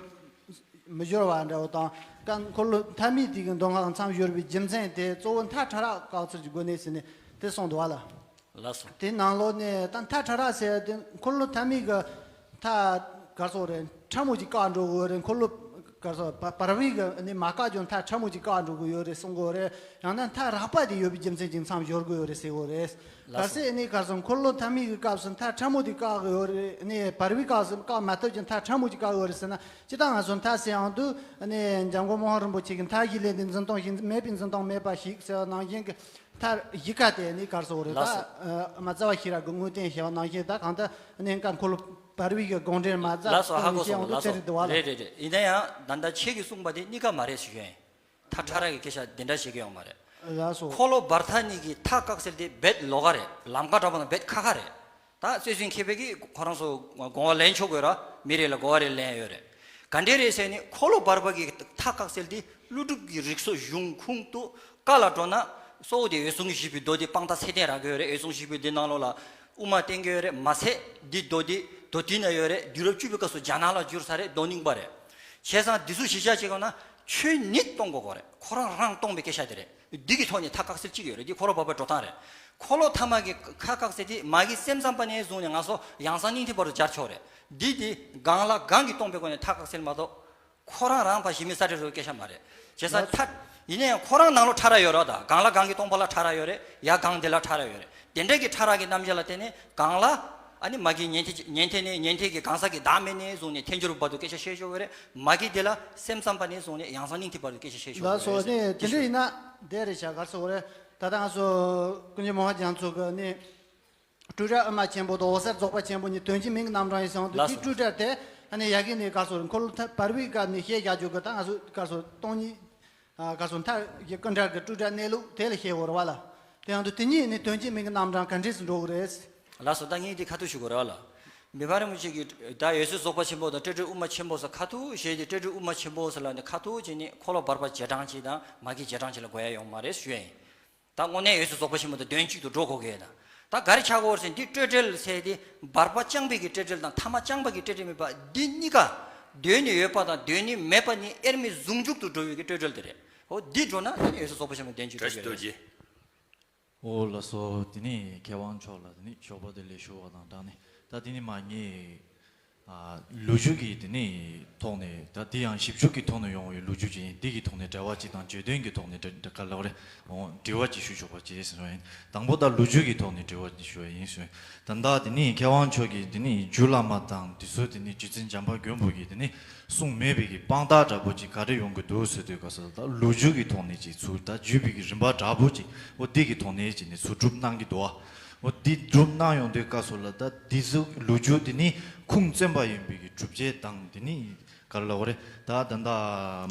མི་སྦྱོར་བ་འདྲ་བོ་དང་། སྐབས་འཁོར་ལོ་མཐའ་མའི་དེ་གི་མདོ་སྔགས་ཀྱི་མཚམས་སྦྱོར་བའི་རྒྱུ་མཚན་དེ་གཙོ་བོ་མཐའ་ཕྲ་རགས་བཀག་ཚུལ་གྱི་སྒོ་ནས་ཟེར་ནས་དེ་གསུངས་འདུག་བ་ལ། ལགས་སོ། དེ་ནང་ལོགས་ནས་ད་མཐའ་ཕྲ་རགས་ཟེར་དེ་འཁོར་ལོ་མཐའ་མའི་གི་མཐའ་གར་སོགས་རེད་ཕྲ་མོ་ཅིག་བཀག་འགྲོ་དགོས་རེད། འཁོར་ལོ་གར་སོགས་བར་བར་བའི་གི་ནི་མ་བཀག་ཀྱང་མཐའ་ཕྲ་མོ་ཅིག་བཀག་འགྲོ་དགོས་ཡོད་རེད་གསུང་དགོས་རེད། ཡང་ན་མཐའ་རགས་པ་དེ་ཡོད་པའི་རྒྱུ་མཚན་གྱི་མཚམས་སྦྱོར་དགོས་ཡོད་རེད་ཟེར་གོ་རེད། ལགས་གར་སོ། སོགས་ནི་གར་སོགས་འཁོར་ལོ་མཐའ་མའི་གི་སྐབས་སུ་མཐའ་ཕྲ་མོ་དེ་བཀག་གི་ཡོད་རེད། ནི་བར་བའི་སྐབས་སུ་བཀག་མ་ཐུབ་ཀྱང་མཐའ་ཕྲ་མོ་ཅིག་བཀག་གི་ཡོད་རེད་ཟེར་ན་ཅི་ལྟར་ང་ཚོ་མཐའ་ཟེར་ཡང་དུ་ནི་འཇམ་མགོན་མོ་ཧན་རིན་པོ་ཆེ་གི་མཐའ་བཞི་ལས་ནི་འཛིན་སྟངས་ཤིག་མེད་པའི་འཛིན་སྟངས་མེད་པ་ཞིག་ཟེར་བ་ནང་བཞིན་གྱི། མཐའ་བཞི་ཀ་དེ་ནི་གར་སོགས་རེད། ལགས་སོ། ད་མ་རྩ་བ་ཤེས་རབ་ཀྱི་དངོས་བསྟན་ཞེས་པ་ནང་བཞིན་ད་གང་ལྟར་ནི་འཁོར་ལོ་བར་བའི་གི་དགོངས་འགྲེལ་མ་རྩ་ལགས་སོ། ཧ་གོ་སོང་། ལགས་སོ། རེད་རེད་རེད། ཡིན་ན་ཡང་ད་ལྟ་ཁྱེད་ཀྱིས་གསུངས་པ་དེ་གཉིས་ཀ་མ་རེད་ཞུ་ཡ་ཡིན། མཐའ་ཕྲ་རགས་ཀྱི་སྐད་ཆ་དེ་འདྲ་བཤད་ཀྱི་ཡོད་མ་རེད། ལགས་སོ། འཁོར་ལོ་བར་མཐའ་གཉིས་ཀྱི་མཐའ་བཀག་སེལ་དེ་རྦད་ལོགས་ཀ་རེད། ལམ་ཀ་འདྲ་པོ་དང་རྦད་ཁ་ཁ་རེད། ད་རྩོད་ཟིན་མཁས་པའི་གིས་ཁོ་རང་ཚོ་དགོངས་པ་ལེན་ཆོག་དགོས་ར། མི་རེ་ལ་དགོངས་པ་རེ་ལེན་ཡོད་རེད། ག་འདྲས་རེད་ཟེར་ནི་འཁོར་ལོ་བར་པ་གི་མཐའ་བཀག་སེལ་དེ་ཀླུ་སྒྲུབ་ཀྱི་རིགས་སོ་གཞུང་ཁུངས་གཏུགས་ཀ་ལ་འགྲོ་ན་གཙོ་བོ་དེ་འོད་སྲུང་བཞི་པའི་མདོ་དེ་དཔང་རྟགས་ཚད་ལྡན་རག་གི་ཡོད་རེད། འོད་སྲུང་བཞི་པའི་མདོའི་ནང་ལོགས་ལ་དབུ་མ་བསྟན་གྱི་ཡོད་རེད། མ་ཚད་འདི་མདོ་དེ་མདོ་དེ་ན་ཡོད་རེད། དུས་རབས་བཅུ་པའི་སྐབས་སུ་རྒྱ་ནག་ལ་བསྒྱུར་ས་རེད། མདོ་རྙིང་པ་རེད། བྱས་ཙང་འདི་ཚོ་གཞི་བཞག་བྱེད་དགོས་ན་ཆོས་ཉིད་སྟོང་དགོས་གོ་རེད། ཁོ་རང་རང་སྟོང་པའི་སྐད་ཆ་དེ་རེད། འདི་གི་ཐོག་ནས་མཐའ་བཀག་སེལ་གཅིག་ཡོད་རེད། འདི་འཁོར་ལོ་བར་པའི་འགྲོ་སྟངས་རེད། འཁོར་ལོ་ཐ་མ་གི་མཐའ་བཀག་སེལ་དེ་མ་གི་སེམས་ཙམ་པ་ནས་བཟུང་ནས་ང་ཚོ་ཡང་གསང་སྙིང་ཐིག་བར་དུ་སྦྱར་ཆོག་རེད། འདི་དེ་གང་ལ་གང་གིས་སྟོང་པའི་སྒོ་ནས་མཐའ་བཀག་སེལ་མ་གཏོགས་ཁོ་རང་རང་ཕར་གཞི་མེད་ས་འབྲས་རོའི་སྐད་ཆ་མ་རེད། བྱས་ཙང་མཐའ་ཡིན་ན་ཡང་ཁོ་རང་ནང་ལོགས་ཕྲ་རགས་ཡོད་རེད། ད་གང་ལ་གང་གིས་སྟོང་པ་ལ་ཕྲ་རགས་ཡོད་རེད། ཡ་གང་དེ་ལ་ཕྲ་རགས་ཡོད་རེད། དེ་འདྲ་གི་ཕྲ་རགས་ཀྱི་རྣམ་གཞག་ལ་བརྟེན་ནས་གང་ལ་ཨ་ནི་མ་གི་ཉན་ཐོས་ཉན་ཐོས་ནས་ཉན་ཐོས་ཀྱི་གང་ཟག་གི་བདག་མེད་ནས་བཟུང་ནས་ཐལ་འགྱུར་བར་དུ་སྐད་ཆ་བཤད་ཆོག་གི་རེད། མ་གི་དེ་ལ་སེམས་ཙམ་པ་ནས་བཟུང་ནས་ཡང་གསང་སྙིང་ཐིག་བར་དུ་སྐད་ཆ་བཤད་ཆོག་གི་རེད། ལགས་སོ། ནས་དེ་འདྲ་ཡིན་ན་དེ་རེད་ཤག་ག་རེ་ཟེར་དགོས་རེད། ད་ལྟ་ང་ཚོ་ཀུན་མཁྱེན་མོ་ཧ་རྒྱ་མཚོ་གི་ནི་སྤྲོས་བྲལ་དབུ་མ་ཆེན་པོ་དང་འོད་གསལ་རྫོགས་པ་ཆེན་པོ་གཉིས་དོན་གཅིག་མིང་གི་རྣམ་གྲངས་ཡིན་ཟེར་འདུག་ལགས་དེ་སོ། སྤྲོས་བྲལ་དེ་ཨ་ནི་ཡ་གི་ནི་ག་རེ་ཟེར་འཁོར་ལོ་བར་པའི་སྐབས་ནས་བཤད་བཞག་རྒྱུ་གི་ད་ང་ཚོ་ག་རེ་ཟེར་སྟོང་ཉིད། ཨ་ག་སོ་མཐའ་ཡི་ཀུན་བྲལ་གྱི་སྤྲོས་བྲལ་གནས་ལུགས་དེ་ལ་བཤད་དགོས་རེད་བ་ལ། དེ་ཡང་དུ་དེ་གཉིས་ནི་དོན་གཅིག་མིང་གི་རྣམ་གྲངས་ག་འདྲས་སུ་འགྲོ་གི་རེད། ལགས་སོ། ད་ངས་འདི་ཁ་ཐུག་ཞུ་དགོས་རེད་བ་ལ། མི་ཕམ་རིན་པོ་ཆེ་གིས་ད་འོད་གསལ་རྫོགས་པ་ཆེན་པོ་དང་སྤྲོས་བྲལ་དབུ་མ་ཆེན་པོ་ཟེར་ཁ་ཐུག་བཤད་དེ་སྤྲོས་བྲལ་དབུ་མ་ཆེན་པོ་ཟེར་ལ་ནི་ཁ་ཐུག་བྱས་ནས་འཁོར་ལོ་བར་པ་རྗེས་འབྲང་གཅིག་དང་མ་གི་རྗེས་འབྲང་གཅིག་ལ་དགོས་ཡ་ཡོད་མ་རེད་ཞུ་ཡ་ཡིན། ད་དངོས་གནས་འོད་གསལ་རྫོགས་པ་ཆེན་པོ་དང་དོན་གཅིག་ཏུ་འགྲོ་དགོས་ཀྱི་ཡོད་ད། ད་ག་རེ་ཆགས་ཀྱི་ཡོད་རེད་ཟེར་ན་འདི་སྤྲོས་བྲལ་ཟེར་དེ་བར་པ་རྐྱང་པའི་གི་སྤྲོས་བྲལ་དང་ཐ་མ་རྐྱང་པ་གི་སྤྲོས་བྲལ་མེད་པ་འདི་གཉིས་ཀ་གདོད་ནས་ཡོད་པ་དང་གདོད་ནས་མེད་པ་གཉིས་དབྱེར་མེད་ཟུང་འཇུག་ཏུ་འགྲོ་བའི་གི་སྤྲོས་བྲལ་དེ་རེད། འོ་འདི་འགྲོ་ན་ད་ནི་འོད་གསལ་རྫོགས་པ་ཆེན་པོ་དོན་གཅིག་ཏུ་འགྲོ་གི་ཡོད་རེད། འོ་ལགས་སོ། དེ་ནས་མཁས་དབང་མཆོག་ལ་དེ་ནས་ཞོགས་པ་བདེ་ལེགས་ཞུ་བ་དང་སྦྲགས་ནས་ད་དེ་ནས་མ་ངས། ལོ་རྒྱུས་ཀྱི་དེ་ནས་ཐོག་ནས་ད་དེ་ཡང་ཞིབ་འཇུག་གི་ཐོག་ནས་ཡོང་བའི་ལོ་རྒྱུས་ཅིག་ཡིན། དེ་གི་ཐོག་ནས་འགྲེལ་བ་ཅིག་དང་བརྗོད་དོན་གྱི་ཐོག་ནས་འགྲེལ་འགྲེལ་ག་ལབ་རེད། འོང་དྲི་བ་ཅིག་ཞུ་ཆོག་པ་ཅིག་ཟེར་བ་ཡིན། དང་པོ་ད་ལོ་རྒྱུས་ཀྱི་ཐོག་ནས་དྲི་བ་ཅིག་ཞུ་བ་ཡིན་ཞུ། ད་ལྟ་དེ་ནས་མཁས་དབང་མཆོག་གིས་དེ་ནས་རྒྱུད་བླ་མ་དང་དེ་ཚོ་དེ་ནས་རྗེ་བཙུན་བྱམས་པ་མགོན་པོ་གིས་དེ་ནས་གསུངས་མེད་པའི་གི་དཔང་རྟགས་འདྲ་པོ་ཅིག་ག་རེ་ཡོང་གི་འདུག་ཟེར་དུས་སྐབས་སུ་ད་ལོ་རྒྱུས་ཀྱི་ཐོག་ནས་ཅིག་ཚུར་ད་བརྒྱུད་པའི་གི་རིམ་པ་འདྲ་པོ་ཅིག་འོ་དེ་གི་ཐོག་ནས་ཅིག་ནས་ཚུར་སྒྲུབ་གནང་གི་འདུག་བ། འོ་འདི་སྒྲུབ་གནང་ཡོང་དུས་སྐབས་སུ་ལ་ད་འདི་ཚོ་ལོ་རྒྱུས་འདི་ནི་ཁུངས་བཙན་པ་ཡིན་པའི་གི་སྒྲུབ་བྱེད་དང་འདི་ནི་ག་རེ་ལབ་དགོས་རེད། ད་ད་ད་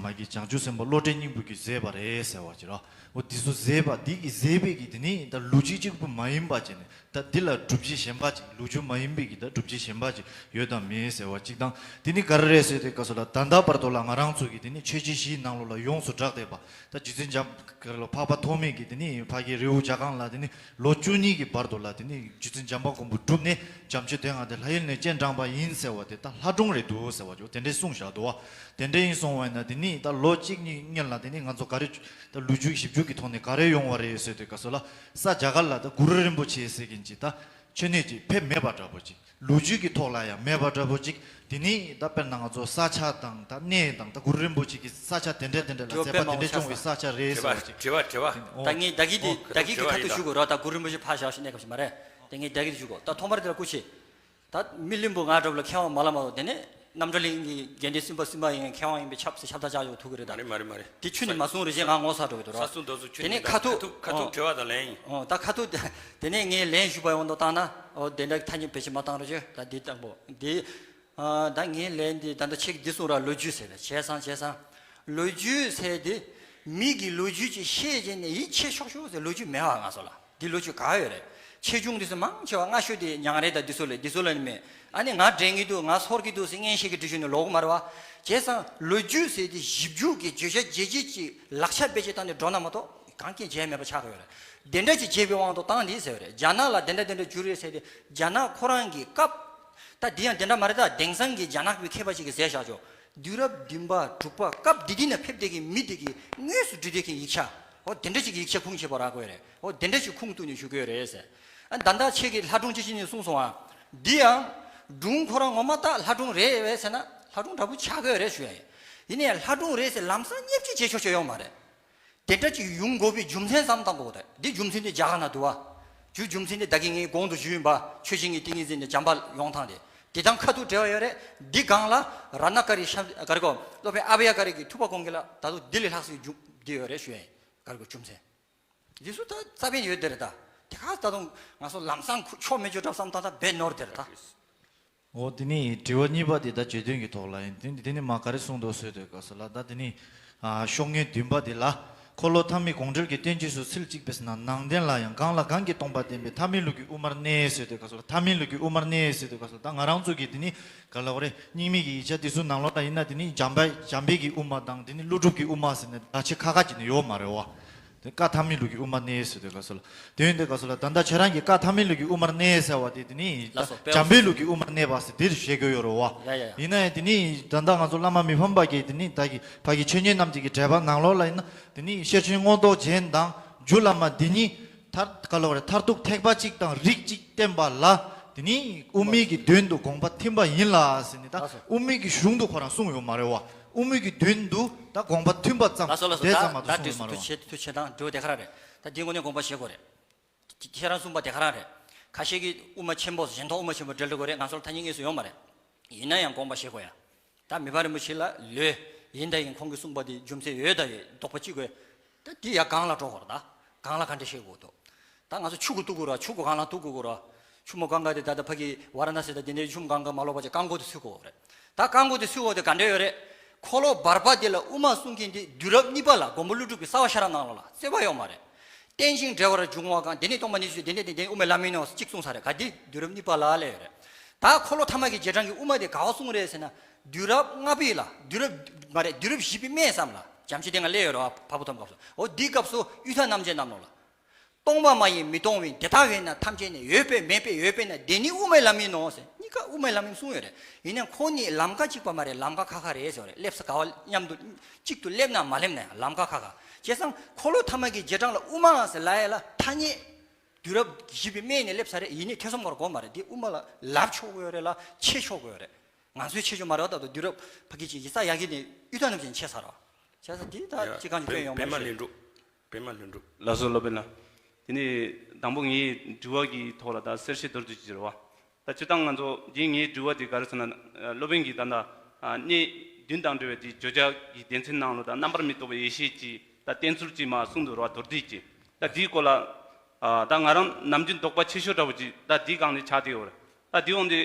མ་གི་བྱང་ཆུབ་སེམས་དཔའ་བློ་གྲོས་སྙིང་པོ་གིས་མཛད་པ་རེད་ཟེར་བ་ཅིག་ར། འོ་འདི་ཚོ་མཛད་པ་འདི་གི་མཛད་པའི་གི་འདི་ནི་ད་ལོ་རྒྱུས་གཅིག་པུ་མ་ཡིན་པ་ཅིག་ནི་ད་འདི་ལ་སྒྲུབ་བྱེད་གཞན་པ་ཅིག་ལོ་རྒྱུས་མ་ཡིན་པའི་གི་ད་སྒྲུབ་བྱེད་གཞན་པ་ཅིག་ཡོད་དམ་མེད་ཟེར་བ་ཅིག་དང་། འདི་ནི་ག་རེ་རེད་ཟེར་དུས་སྐབས་སུ་ལ་ད་ལྟ་བར་དུ་ལ་ང་རང་ཚོ་གི་འདི་ནི་ཆོས་བརྒྱུད་བཞིའི་ནང་ལོགས་ལ་ཡོངས་སུ་གྲགས་བསྡད་པ་ད་རྗེ་བཙུན་འཇམ་ག་རེ་ལ་འཕགས་པ་ཐོགས་མེད་ཀྱི་འདི་ནི་ཕ་གི་རི་བོ་བྱ་རྐང་ལ་འདི་ནི། ལོ་བཅུ་གཉིས་ཀྱི་བར་དུ་ལ་དེ་ནི་རྗེ་བཙུན་བྱམས་པ་མགོན་པོ་བསྒྲུབས་ནས་བྱམས་ཆོས་སྡེ་ལྔ་དེ་ལྷ་ཡུལ་ནས་སྤྱན་དྲངས་པ་ཡིན་ཟེར་བ་དེ་ད་ལྷ་སྒྲུང་རེད་འདུག་ཟེར་བ་ཅིག་དེ་འདྲས་གསུངས་བཞག་འདུག་བ། དེ་འདྲས་ཡིན་སོང་བ་ཡིན་ན་དེ་ནི་ད་ལོ་གཅིག་གཉིས་སྔོན་ལ་དེ་ནི་ང་ཚོ་ག་རེ་ད་ལོ་རྒྱུས་ཞིབ་འཇུག་གི་ཐོག་ནས་ག་རེ་ཡོང་བ་རེད་ཟེར་དུས་སྐབས་སུ་ལ་ས་རྒྱ་གར་ལ་ད་གུ་རུ་རིན་པོ་ཆེ་ཟེར་མཁན་ཅིག་ད་མཆོད་གནས་ཅིག་ཕེབས་མེད་པ་འདྲ་པོ་ཅིག་ལོ་རྒྱུས་ཀྱི་ཐོག་ལ་ཡང་མེད་པ་འདྲ་པོ་ཅིག་དེ་ནི་ད་དཔེར་ན་ང་ཚོ་ས་ཆ་དང་ད་གནས་དང་ད་གུ་རུ་རིན་པོ་ཆེ་གི་ས་ཆ་དེ་འདྲ་དེ་འདྲ་ལ་དྲི་བ་མཛད་པ་དཔེ་དེ་འདྲ་མང་བོ་བྱུང་བའི་ཆགས་ས་ཆ་རེད་ཟེར་བ་ཅིག་དྲི་བ་དྲི་བ། ད་ངས་ད་གི་དེ་ད་གི་གི་ཁ་ཐུག་ཞུ་དགོས་ར། ད་གུ་རུ་རིན་པོ་ཆེ་ཕར་བཞག་ཤིག་གནས་སྐབས་ཤིག་མ་རེད། དེ་ངས་ད་གི་དེ་ཞུ་དགོས། ད་ཐོག་མར་དེ་ལ་སྐུ་མཁྱེན། ད་མི་བླུན་པོ་ང་འདྲ་པོ་ལ་མཁས་དབང་མ་ལབ་མ་གཏོགས་དེ་ནས་རྣམ་གྲོལ་གླིང་གི་དགེ་འདུན་སེམས་དཔའ་སེམས་དཔའ་ཡིན་མཁས་དབང་ཡིན་པའི་ཁྱབ་ཟེར་ཁྱབ་བསྒྲགས་བྱ་ཡོད་ཐུག་གི་རེད་ད། མ་རེད་མ་རེད་མ་རེད། དེ་ཁྱོན་ནས་མ་གསུང་རེད་ཅེས་ང་ངོ་ཚ་འགྲོ་གི་འདུག་ར། ས་སྲུང་རྡོ་རྗེ་ཁྱོད་དེ་ནས་ནས་ཁ་ཐུག་ཁ་ཐུག་ཁ་ཐུག་དྲི་བ་དང་ལན་ཡིན། ཨོ་ད་ཁ་ཐུག་དེ་ནས་ངས་ལན་ཞུ་བ་ཡོང་དུ་བཏང་ན་ཨོ་དེ་འདྲ་ཐ་སྙད་བེད་སྤྱོད་མ་བཏང་རོགས་བྱོས། ད་འདི་དང་པོ་འདི། ཨ་ད་ངས་ལན་འདི་ད་ལྟ་ཁྱེད་ཀྱིས་འདི་གསུང་ར་ལོ་རྒྱུས་ཟེར་ལ་བྱས་ཙང་བྱས་ཙང་། ལོ་རྒྱུས་ཟེར་དེ་མི་གི་ལོ་རྒྱུས་ཅིག་བཤད་བྱས་ནས་ཡིད་ཆེས་ཤོག་ཤོག་ཟེར་ལོ་རྒྱུས་མེད་པ། ང་ཚོ་ལ་འདི་ལོ་རྒྱུས་ག་ཡོད་རེད། ཆེ་ཆུང་འདི་ཚོ་མང་ཆེ་བ་སྔ་ཤོས་དེ་ཉང་རེད། ད་འདི་ཚོ་ལས་འདི་ཚོ་ལ་ནི་མེད། ཨ་ནི་ང་དྲན་གྱི་འདུག་ང་ཚོར་གྱི་འདུག་ཟེར་སྙན་ཤལ་གྱི་འབྲི་ཞུ་ནས་ལོག་གི་མ་རེད་བ། བྱས་ཙང་ལོ་རྒྱུས་ཟེར་དེ་ཞིབ་འཇུག་གི་བརྗོད་བྱ་རྒྱས་བརྗོད་ཀྱི་ལག་ཆ་བེད་སྤྱོད་བཏང་ནས་འགྲོ་ན་མ་གཏོགས་གང་གིན་བྱས་མེད་པ་ཆགས་ཀྱི་ཡོད་རེད། དེ་འདྲ་ཅིག་བྱས་པའི་དབང་དུ་བཏང་འདི་ཟེར་བ་རེད། རྒྱ་ནག་ལ་དེ་འདྲ་དེ་འདྲ་བྱུང་རེད་ཟེར་ཏེ་རྒྱ་ནག་ཁོ་རང་གི་སྐབས། ད་འདི་ཡང་དེ་འདྲ་མ་རེད། ད་དེང་སང་གི་རྒྱ་ནག་པའི་མཁས་པ་ཅིག་གིས་ཟེར་བཞག་ཆོག་དུས་རབས་བདུན་པ་དྲུག་པ་སྐབས་འདི་འདི་ནས་ཕེབས་བསྡད་མཁན་མི་དེ་གིས་དངོས་སུ་འབྲི་བསྡད་མཁན་ཡིག་ཆ། འོ་དེ་འདྲ་ཅིག་གི་ཡིག་ཆ་ཁུངས་སྐྱེལ་བ་རག་གི་ཡོད་རེད། འོ་དེ་འདྲ་ཅིག་ཁུངས་གཏུགས་ནས་ཞུ་གི་ཡོད་རེད་ཟེར། ཨ་ད་ལྟ་ཁྱེད་ཀྱིས་ལྷ་སྒྲུང་ཅི་ཅི་ནས་གསུངས་སོང་ཨ། འདི་ཡང་སྒྲུང་ཁོ་རང་ངོ་མ་ད་ལྷ་སྒྲུང་རེད་བས་ཟེར་ན་ལྷ་སྒྲུང་འདྲ་པོ་ཆགས་ཀྱི་ཡོད་རེད་ཞུ་ཡ་ཡིན། ཡིན་ནའི་ལྷ་སྒྲུང་རེད་ཟེར་ལམ་སང་བརྙས་བཅོས་བྱེད་ཆོག་ཆོག་ཡོད་མ་རེད། དེ་འདྲ་ཅིག་ཡོང་དགོས་པའི་རྒྱུ་མཚན་བསམ་བཏང་དགོས་རེད། འདི་རྒྱུ་མཚན་འདི་རྒྱ་གར་ན་འདུག་བ། རྒྱུ་རྒྱུ་མཚན་འདི་ད་གིན་ངས་གོང་དུ་ཞུས་ཡིན་པ། ཆོས་བྱེད་ཀྱི་ཏིང་ངེ་འཛིན་ནས་བྱམས་པ་ཡོང་ཐང་དེ། དེ་དང་ཁ་ཐུག་འབྲེལ་བ་ཡོད་རེད། འདི་སྒང་ལ་ར་ན་ཀ་རི་ཤ་ཀ་རི་གོ་སློབ་དཔོན་ཨ་བྷ་ཡ་ཀ་རི་གི་ཐུབ་པ་གོང་གི་ལ་ད་དུང་འདི་ལས་ལྷག་སའི་རྒྱུ་འདི་ཡོད་རེད་ཞུ་ཡ་ཡིན། ཀ་རི་གོ་རྒྱུ་མཚན། འདི་ཚོ་ད་རྩ་བའི་ཡོད་དེ་རེད་ད། དེ་ག་ད་དུང་ང་ཚོ་ལམ་སང་ཁུ་ཆོ་མེད་ཆོ་འདྲ་བསམ་བཏང་ད་བེད་ནོར་དེ་རེད་ད། འོ་དེ་ནི་དྲི་བ་གཉིས་པ་དེ་ད་བརྗོད་དོན་གྱི་ཐོག་ལ་ཡིན། དེ་ནི་དེ་ནི་མ་ག་རེ་གསུངས་འདུག་ཟེར་དུས་སྐབས་སུ་ལ་ད་དེ་ནི་ཨ་ཤོག་ངོས་བདུན་པ་དེ་ལ། འཁོར་ལོ་ཐ་མའི་དགོངས་འགྲེལ་གྱི་བསྟན་བཅོས་སུ་ཚིག་གཅིག་པས་ན་ནང་བསྟན་ལ་ཡང་གང་ལ་གང་གིས་སྟོང་པར་བསྟན་པའི་ཐ་མའི་ལུགས་ཀྱི་དབུ་མར་གནས་ཟེར་དུས་སྐབས་སུ་ལ། ཐ་མའི་ལུགས་ཀྱི་དབུ་མར་གནས་ཟེར་དུས་སྐབས་སུ་ལ་ད་ང་རང་ཚོ་གི་དེ་ནི་ག་ལ་བ་རེད། རྙིང་མའི་གི་ཡིག་ཆ་དེ་ཚོའི་ནང་ལོགས་ལ་ཡིན་ན་དེ་ནི་འཇམ་པའི་འཇམ་པའི་གི་དབུ་མ་དང་དེ་ནི་ཀླུ་སྒྲུབ་ཀྱི་དབུ་མ་ཟེར་ནས་བརྡ་ཆད་ཁ་ཁ་ཅིག་ནི་ཡོད་མ་རེད་བ། དེ་བཀའ་ཐ་མའི་ལུགས་ཀྱི་དབུ་མར་གནས་ཟེར་དུས་སྐབས་སུ་ལ། དེ་ཡིན་དུས་སྐབས་སུ་ལ་ད་ལྟ་ཁྱེད་རང་གིས་བཀའ་ཐ་མའི་ལུགས་ཀྱི་དབུ་མར་གནས་ཟེར་བ་དེ་དེ་ནི་ལགས་སོ། དཔེ་འཇམ་པའི་ལུགས་ཀྱི་དབུ་མར་གནས་པ་ཟེར་དེར་བཤད་དགོས་ཡོད་རེད་བ། ཡ་ཡ་ཡ། ཡིན་ན་ཡང་དེ་ནི་ད་ལྟ་ང་ཚོ་བླ་མ་མི་ཕམ་པ་གིས་དེ་ནི་ད་གི་ཕ་གི་ཆོས་ཉན་རྣམས་ཀྱི་གི་འགྲེལ་པ་ནང་ལོགས་ལ་ཡིན་ན་དེ་ནི་ཤེར་ཕྱིན་མངོན་རྟོགས་རྒྱན་དང་རྒྱུད་བླ་མ་འདི་གཉིས་མཐར་ག་ལ་བ་རེད། མཐར་ཐུག་ཐེག་པ་གཅིག་དང་རིགས་གཅིག་བསྟན་པ་ལ་དེ་ནི་དབུ་མའི་གི་དོན་དུ་དགོངས་པ་ཐིམ་པ་ཡིན་ལ་ཟེར་ནི་ད། ལགས་སོ། དབུ་མའི་གི་གཞུང་དུ་ཁོ་རང་གསུངས་ཡོད་མ་རེད་བ། དབུ་མའི་གི་དོན་དུ་ད་དགོངས་པ་མཐུན་པ་ཙམ། ལགས་སོ་ལགས་སོ། དེ་ད་ཙམ་མ་གཏོགས་ད་གསུངས་དུས་ཡོད་མ་རེད་སུ་བ། ཐུགས་ཆེ་ཐུགས་ཆེ་དང་འགྲོ་དེ་ག་རང་རེད། ད་འདི་དངོས་གནས་དགོངས་པ་བཞེས་དགོས་རེད། ཁྱེད་རང་གསུངས་པ་དེ་ག་རང་རེད། ཁ་ཤས་ཀྱིས་དབུ་མ་ཆེན་པོ་གཞན་དག་དབུ་མ་ཆེན་པོ་འགྲེལ་དགོས་རེད། ང་ཚོར་ཐ་སྙད་དངོས་སུ་ཡོད་མ་རེད། ཡིན་ན་ཡང་དགོངས་པ་བཞེས་དགོས་ཡ། ད་མི་ཕམ་རིན་པོ་ཆེ་ལ་ལོས་ཡིན་ད་ཡིན་ཁོང་གིས་གསུངས་པ་དེ་རྒྱུ་མཚན་ཡོད་ད་ཡོད་དོགས་པ་ཅི་དགོས། ད་འདི་ཡ་གང་ལ་འགྲོ་དགོས་རེད། ད་གང་ལ་ག་འདྲ་བཤད་དགོས་འདུག་ད་ང་ཚོ་ཆུ་གུ་གཏུག་དགོས་ར། ཆུ་གུ་གང་ལ་གཏུག་དགོས་ར། ཆུ་མོ་གང་ག་དེ་ད་ལྟ་ཕ་གི་ཝ་ར་ཎ་སི་ད་དེ་འདྲའི་ཆུ་མོ་གང་ག་མ་ལོག་པ་ཅིག་རྐང་མགོ་དེ་ཚུད་དགོས་རེད། ད་རྐང་མགོ་དེ་ཚུད་དགོས་དེ་ག་འདྲ་ཡོད་རེད། འཁོར་ལོ་བར་པ་དེ་ལ་དབུ་མ་གསུང་མཁན་དེ་དུས་རབས་གཉིས་པ་ལ་མགོན་པོ་ཀླུ་སྒྲུབ་ཀྱི་རྩ་བ་ཤ་ར་ནང་ལོགས་ལ་རྩོད་པ་ཡོད་མ་རེད། རྟེན་ཅིང་འབྲེལ་བར་འབྱུང་བ་གང་། དེ་ནས་སྟོང་པ་ཉིད་ཀྱི་དེ་ནས་དེ་དེ་དབུ་མའི་ལམ་ཡིན་ནོ་གཅིག་གསུངས་ས་རེད། ག་དེ་དུས་རབས་གཉིས་པ་ལ་ལས་ཡོད་རེད། ད་འཁོར་ལོ་ཐ་མ་གི་རྗེས་འབྲང་གི་དབུ་མ་དེ་ག་བ་གསུངས་རེད་ཟེར་ན། དུས་རབས་ལྔ་པའི་ལ། དུས་རབས་མ་རེད། དུས་རབས་བཞི་པའི་སྨད་ཙམ་ལ་བྱམས་ཆོས་སྡེ་ལྔ་སླེབས་ཡོད་རེད་བ། འཕགས་པ་ཐོབ་སྐབས་སུ། འོ་འདིའི་སྐབས་སུ་གཡུ་ཐ་རྣམ་འབྱེད་རྣམས་ནོ་ལ། སྟོང་པ་མ་ཡིན་མི་སྟོང་བའི་དེ་ལྟ་བས་ན་ཐམས་ཅད་ནི། ཡོད་པས་མེད་པས་ཡོད་པས་ན་དེ་ནི་དབུ་མའི་ལམ་ཡིན་ནོ་ཟེར། གཉིས་ཀ་དབུ་མའི་ལམ་ཡིན་གསུངས་ཡོད་རེད། ཡིན་ནའང་ཁོ་གཉིས་ལམ་ཁ་གཅིག་པ་མ་རེད། ལམ་ཁ་ཁ་ཁ་རེད་ཟེར་བ་རེད། སླེབས་ས་ག་བ་མཉམ་དུ་གཅིག་ཏུ་སླེབས་ན་མ་སླེབས་ན་ཡང་ལམ་ཁ་ཁ་ཁ། བྱས་ཙང་འཁོར་ལོ་ཐ་མ་གི་རྗེས་འབྲང་ལ་དབུ་མ་ཟེར་ལབ་ཡ་ལ་ཐ་སྙད་དུས་རབས་བཞི་པའི་སྨད་ནས་སླེབས་ས་རེད། ཡིན་ནའི་ཐེ་ཚོམ་སྐོར་དགོས་མ་རེད། འདི་དབུ་མ་ལ་ལབ་ཆོག་གི་ཡོད་རེད་ལ་ཕྱེ་ཆོག་གི་ཡོད་རེད། ང་ཚོའི་ཕྱེ་ཆོག་མ་རེད་བ། ད་དུང་དུས་རབས་ཕ་གི་ཅིག་ཡིག་ཚགས་ཡག་གི་ནས་གཡུ་ཐ་རྣམ་འབྱེད་ཕྱེ་ཚར་བ། བྱས་ཙང་འདི་ད་ཡ། ཅི་གང་ཅི་སྐྱོན་ཡོང་མ་པད་མ་ཤེས། ལྷུན་གྲུབ། པད་མ་ལྷུན་གྲུབ། ལགས་སོ་སློབ་དཔོན་ལགས། དེ་ནས་དང་པོ་ངའི་དྲི་བ་གི་ཐོག་ལ་ད་གསལ་བཤད་མདོར་བསྡུས་ཅིག་རེད་བ། ད་སྤྱིར་བཏང་ང་ཚོ་འདི་ངའི་དྲི་བ་དེ་ག་རེ་ཟེར་ན། སློབ་དཔོན་གྱིས་ད་ལྟ་ཨ་གནས་བདུན་དང་འབྲེལ་བའི་དེ་བརྗོད་བྱ་གི་སྡེ་ཚན་ནང་ལོ་ད་རྣམ་པར་མི་རྟོག་པའི་ཡེ་ཤེས་ཀྱི་ད་བསྟན་ཚུལ་ཅིག་མར་གསུངས་འདུག་ར། མདོར་བསྡུས་ཀྱི། ད་འདིའི་སྐོར་ལ་ཨ་ད་ང་རང་ནམ་རྒྱུན་དོགས་པ་ཆེ་ཤོས་འདྲ་བོ་ཅིག་ད་འདིའི་སྒང་ནས་ཆགས་བསྡད་ཡོད་རེད། ད་འདི་འོང་དེ་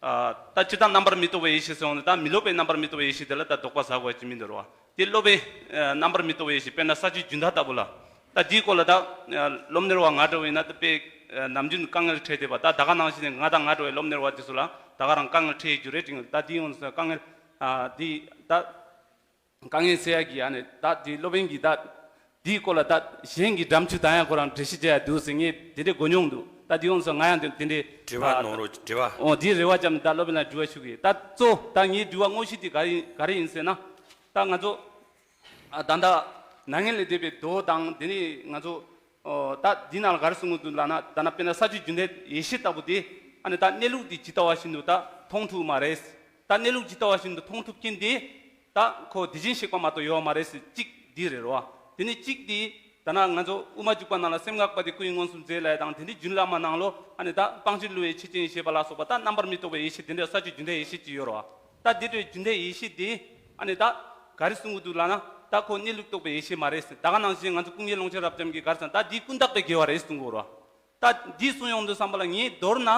ཨ་ད་སྤྱིར་བཏང་རྣམ་པར་མི་རྟོག་པའི་ཡེ་ཤེས་ཟེར་འོང་དེ། ད་མི་སློབ་པའི་རྣམ་པར་མི་རྟོག་པའི་ཡེ་ཤེས་དེ་ལ་ད་དོགས་པ་ཟ་དགོས་ཀྱི་མི་འདུག་ར་བ། དེ་སློབ་པའི་ཨ་རྣམ་པར་མི་རྟོག་པའི་ཡེ་ཤེས་དཔེར་ན་ས་བཅུའི་རྒྱུན་མཐའ་ལྟ་བུ་ལ། ད་འདིའི་སྐོར་ལ་ད་ཨ་སློབ་གཉེར་བ་ང་འདྲ་བོ་ཡིན་ན་ད་དཔེ་ཨ་ནམ་རྒྱུན་དཀའ་ངལ་འཕྲད་བསྡད་པ། ད་ད་ག་ནང་བཞིན་ནས་ང་དང་ང་འདྲ་བའི་སློབ་གཉེར་བ་དེ་ཚོ་ལ་ད་ག་རང་དཀའ་ངལ་འཕྲད་ཡོད་རྒྱུ་རེད་དྲན་གྱི། ད་འདི་ཡོང་དུས་དཀའ་ངལ་ཨ་འདི་ད་དཀའ་ངལ་སེལ་ཡ་གི་ཨ་ནི་ད་དེ་སློབ་དཔོན་གྱིས་ད་དེའི་སྐོར་ལ་ད་གཞན་གྱི་འགྲམ་ཆུ་ལྡང་ཡ་ཁོ་རང་འགྲེལ་བཤད་རྒྱག་ཡ་འདུག་ཟེར་ངས་དེ་འདྲའི་གོ་མྱོང་འདུག་ད་དེ་ཡོང་དུས་ང་ཡང་དེ་དེ་འདྲའི་དྲི་བ་ཨ་ནོར་རོ་དྲི་བ། འོ་དེའི་རེ་བ་བཅངས་ནས་ད་སློབ་དཔོན་ལ་དྲི་བ་ཞུ་གི་ཡིན། ད་གཙོ་ད་ངའི་དྲི་བ་དངོས་གཞི་དེ་ག་རེ་ཡིན་ག་རེ་ཡིན་ཟེར་ན། ད་ང་ཚོ་ཨ་ད་ལྟ་མྱ་ངན་ལས་འདས་པའི་མདོ་དང་། དེ་ནས་ང་ཚོ་ཨོ་ད་འདི་ནང་ལ་ག་རེ་གསུང་གི་འདུག་ལབ་ན། ད་ནང་དཔེར་ན་ས་བཅུའི་རྒྱུན་མཐའི་ཡེ་ཤེས་ལྟ་བུ་དེ་ཨ་ནི་ད་གནས་ལུགས་དེ་ཇི་ལྟ་བ་བཞིན་དུ་ད་མཐོང་ཐུབ་མ་རེད། ད་གནས་ལུགས་ཇི་ལྟ་བ་བཞིན་དུ་མཐོང་ཐུབ་མཁན་དེ་ད་ཁོ་དེ་བཞིན་གཤེགས་པ་མ་གཏོགས་ཡོད་མ་རེད་ཟེར་གཅིག་འདི་རེད་རོ། དེ་ནས་གཅིག་དེ་ད་ནང་ང་ཚོ་དབུ་མ་འཇུག་པ་ནང་ལ་སེམས་ངག་པ་དེ་སྐུ་ཡི་མངོན་སུམ་མཛད་ལབ་ཡ་དང་། དེ་ནས་རྒྱུན་བླ་མ་ནང་ལོ་ཨ་ནི་ད་སྤང་བྱའི་བསླུ་བའི་ཆོས་ཅན་ཞེས་པ་ལ་སོགས་པ་ད་རྣམ་པར་མི་རྟོག་པའི་ཡེ་ཤེས་དེ་འདྲ་ས་བཅུའི་རྒྱུན་མཐའི་ཡེ་ཤེས་ཅིག་ཡོད་རོ། ད་དེ་འདྲའི་རྒྱུན་མཐའི་ཡེ་ཤེས་དེ་ཨ་ནི་ད་ག་རེ་གསུང་གི་འདུག་ལབ་ན། ད་ཁོ་གནས་ལུགས་རྟོགས་པའི་ཡེ་ཤེས་མ་རེད་ཟེར། ད་ག་ནང་བཞིན་ང་ཚོ་ཀུན་མཁྱེན་ཀློང་ཆེན་རབ་འབྱམས་ཀྱིས་ག་རེ་ཟེར་ན། ད་འདི་ཀུན་བརྟགས་པའི་དགེ་བ་རེད་གསུང་གི་ཡོད་རོ། ད་འདི་གསུང་ཡོང་དུས་ཙམ་པ་ལ་ངས་མདོར་ན་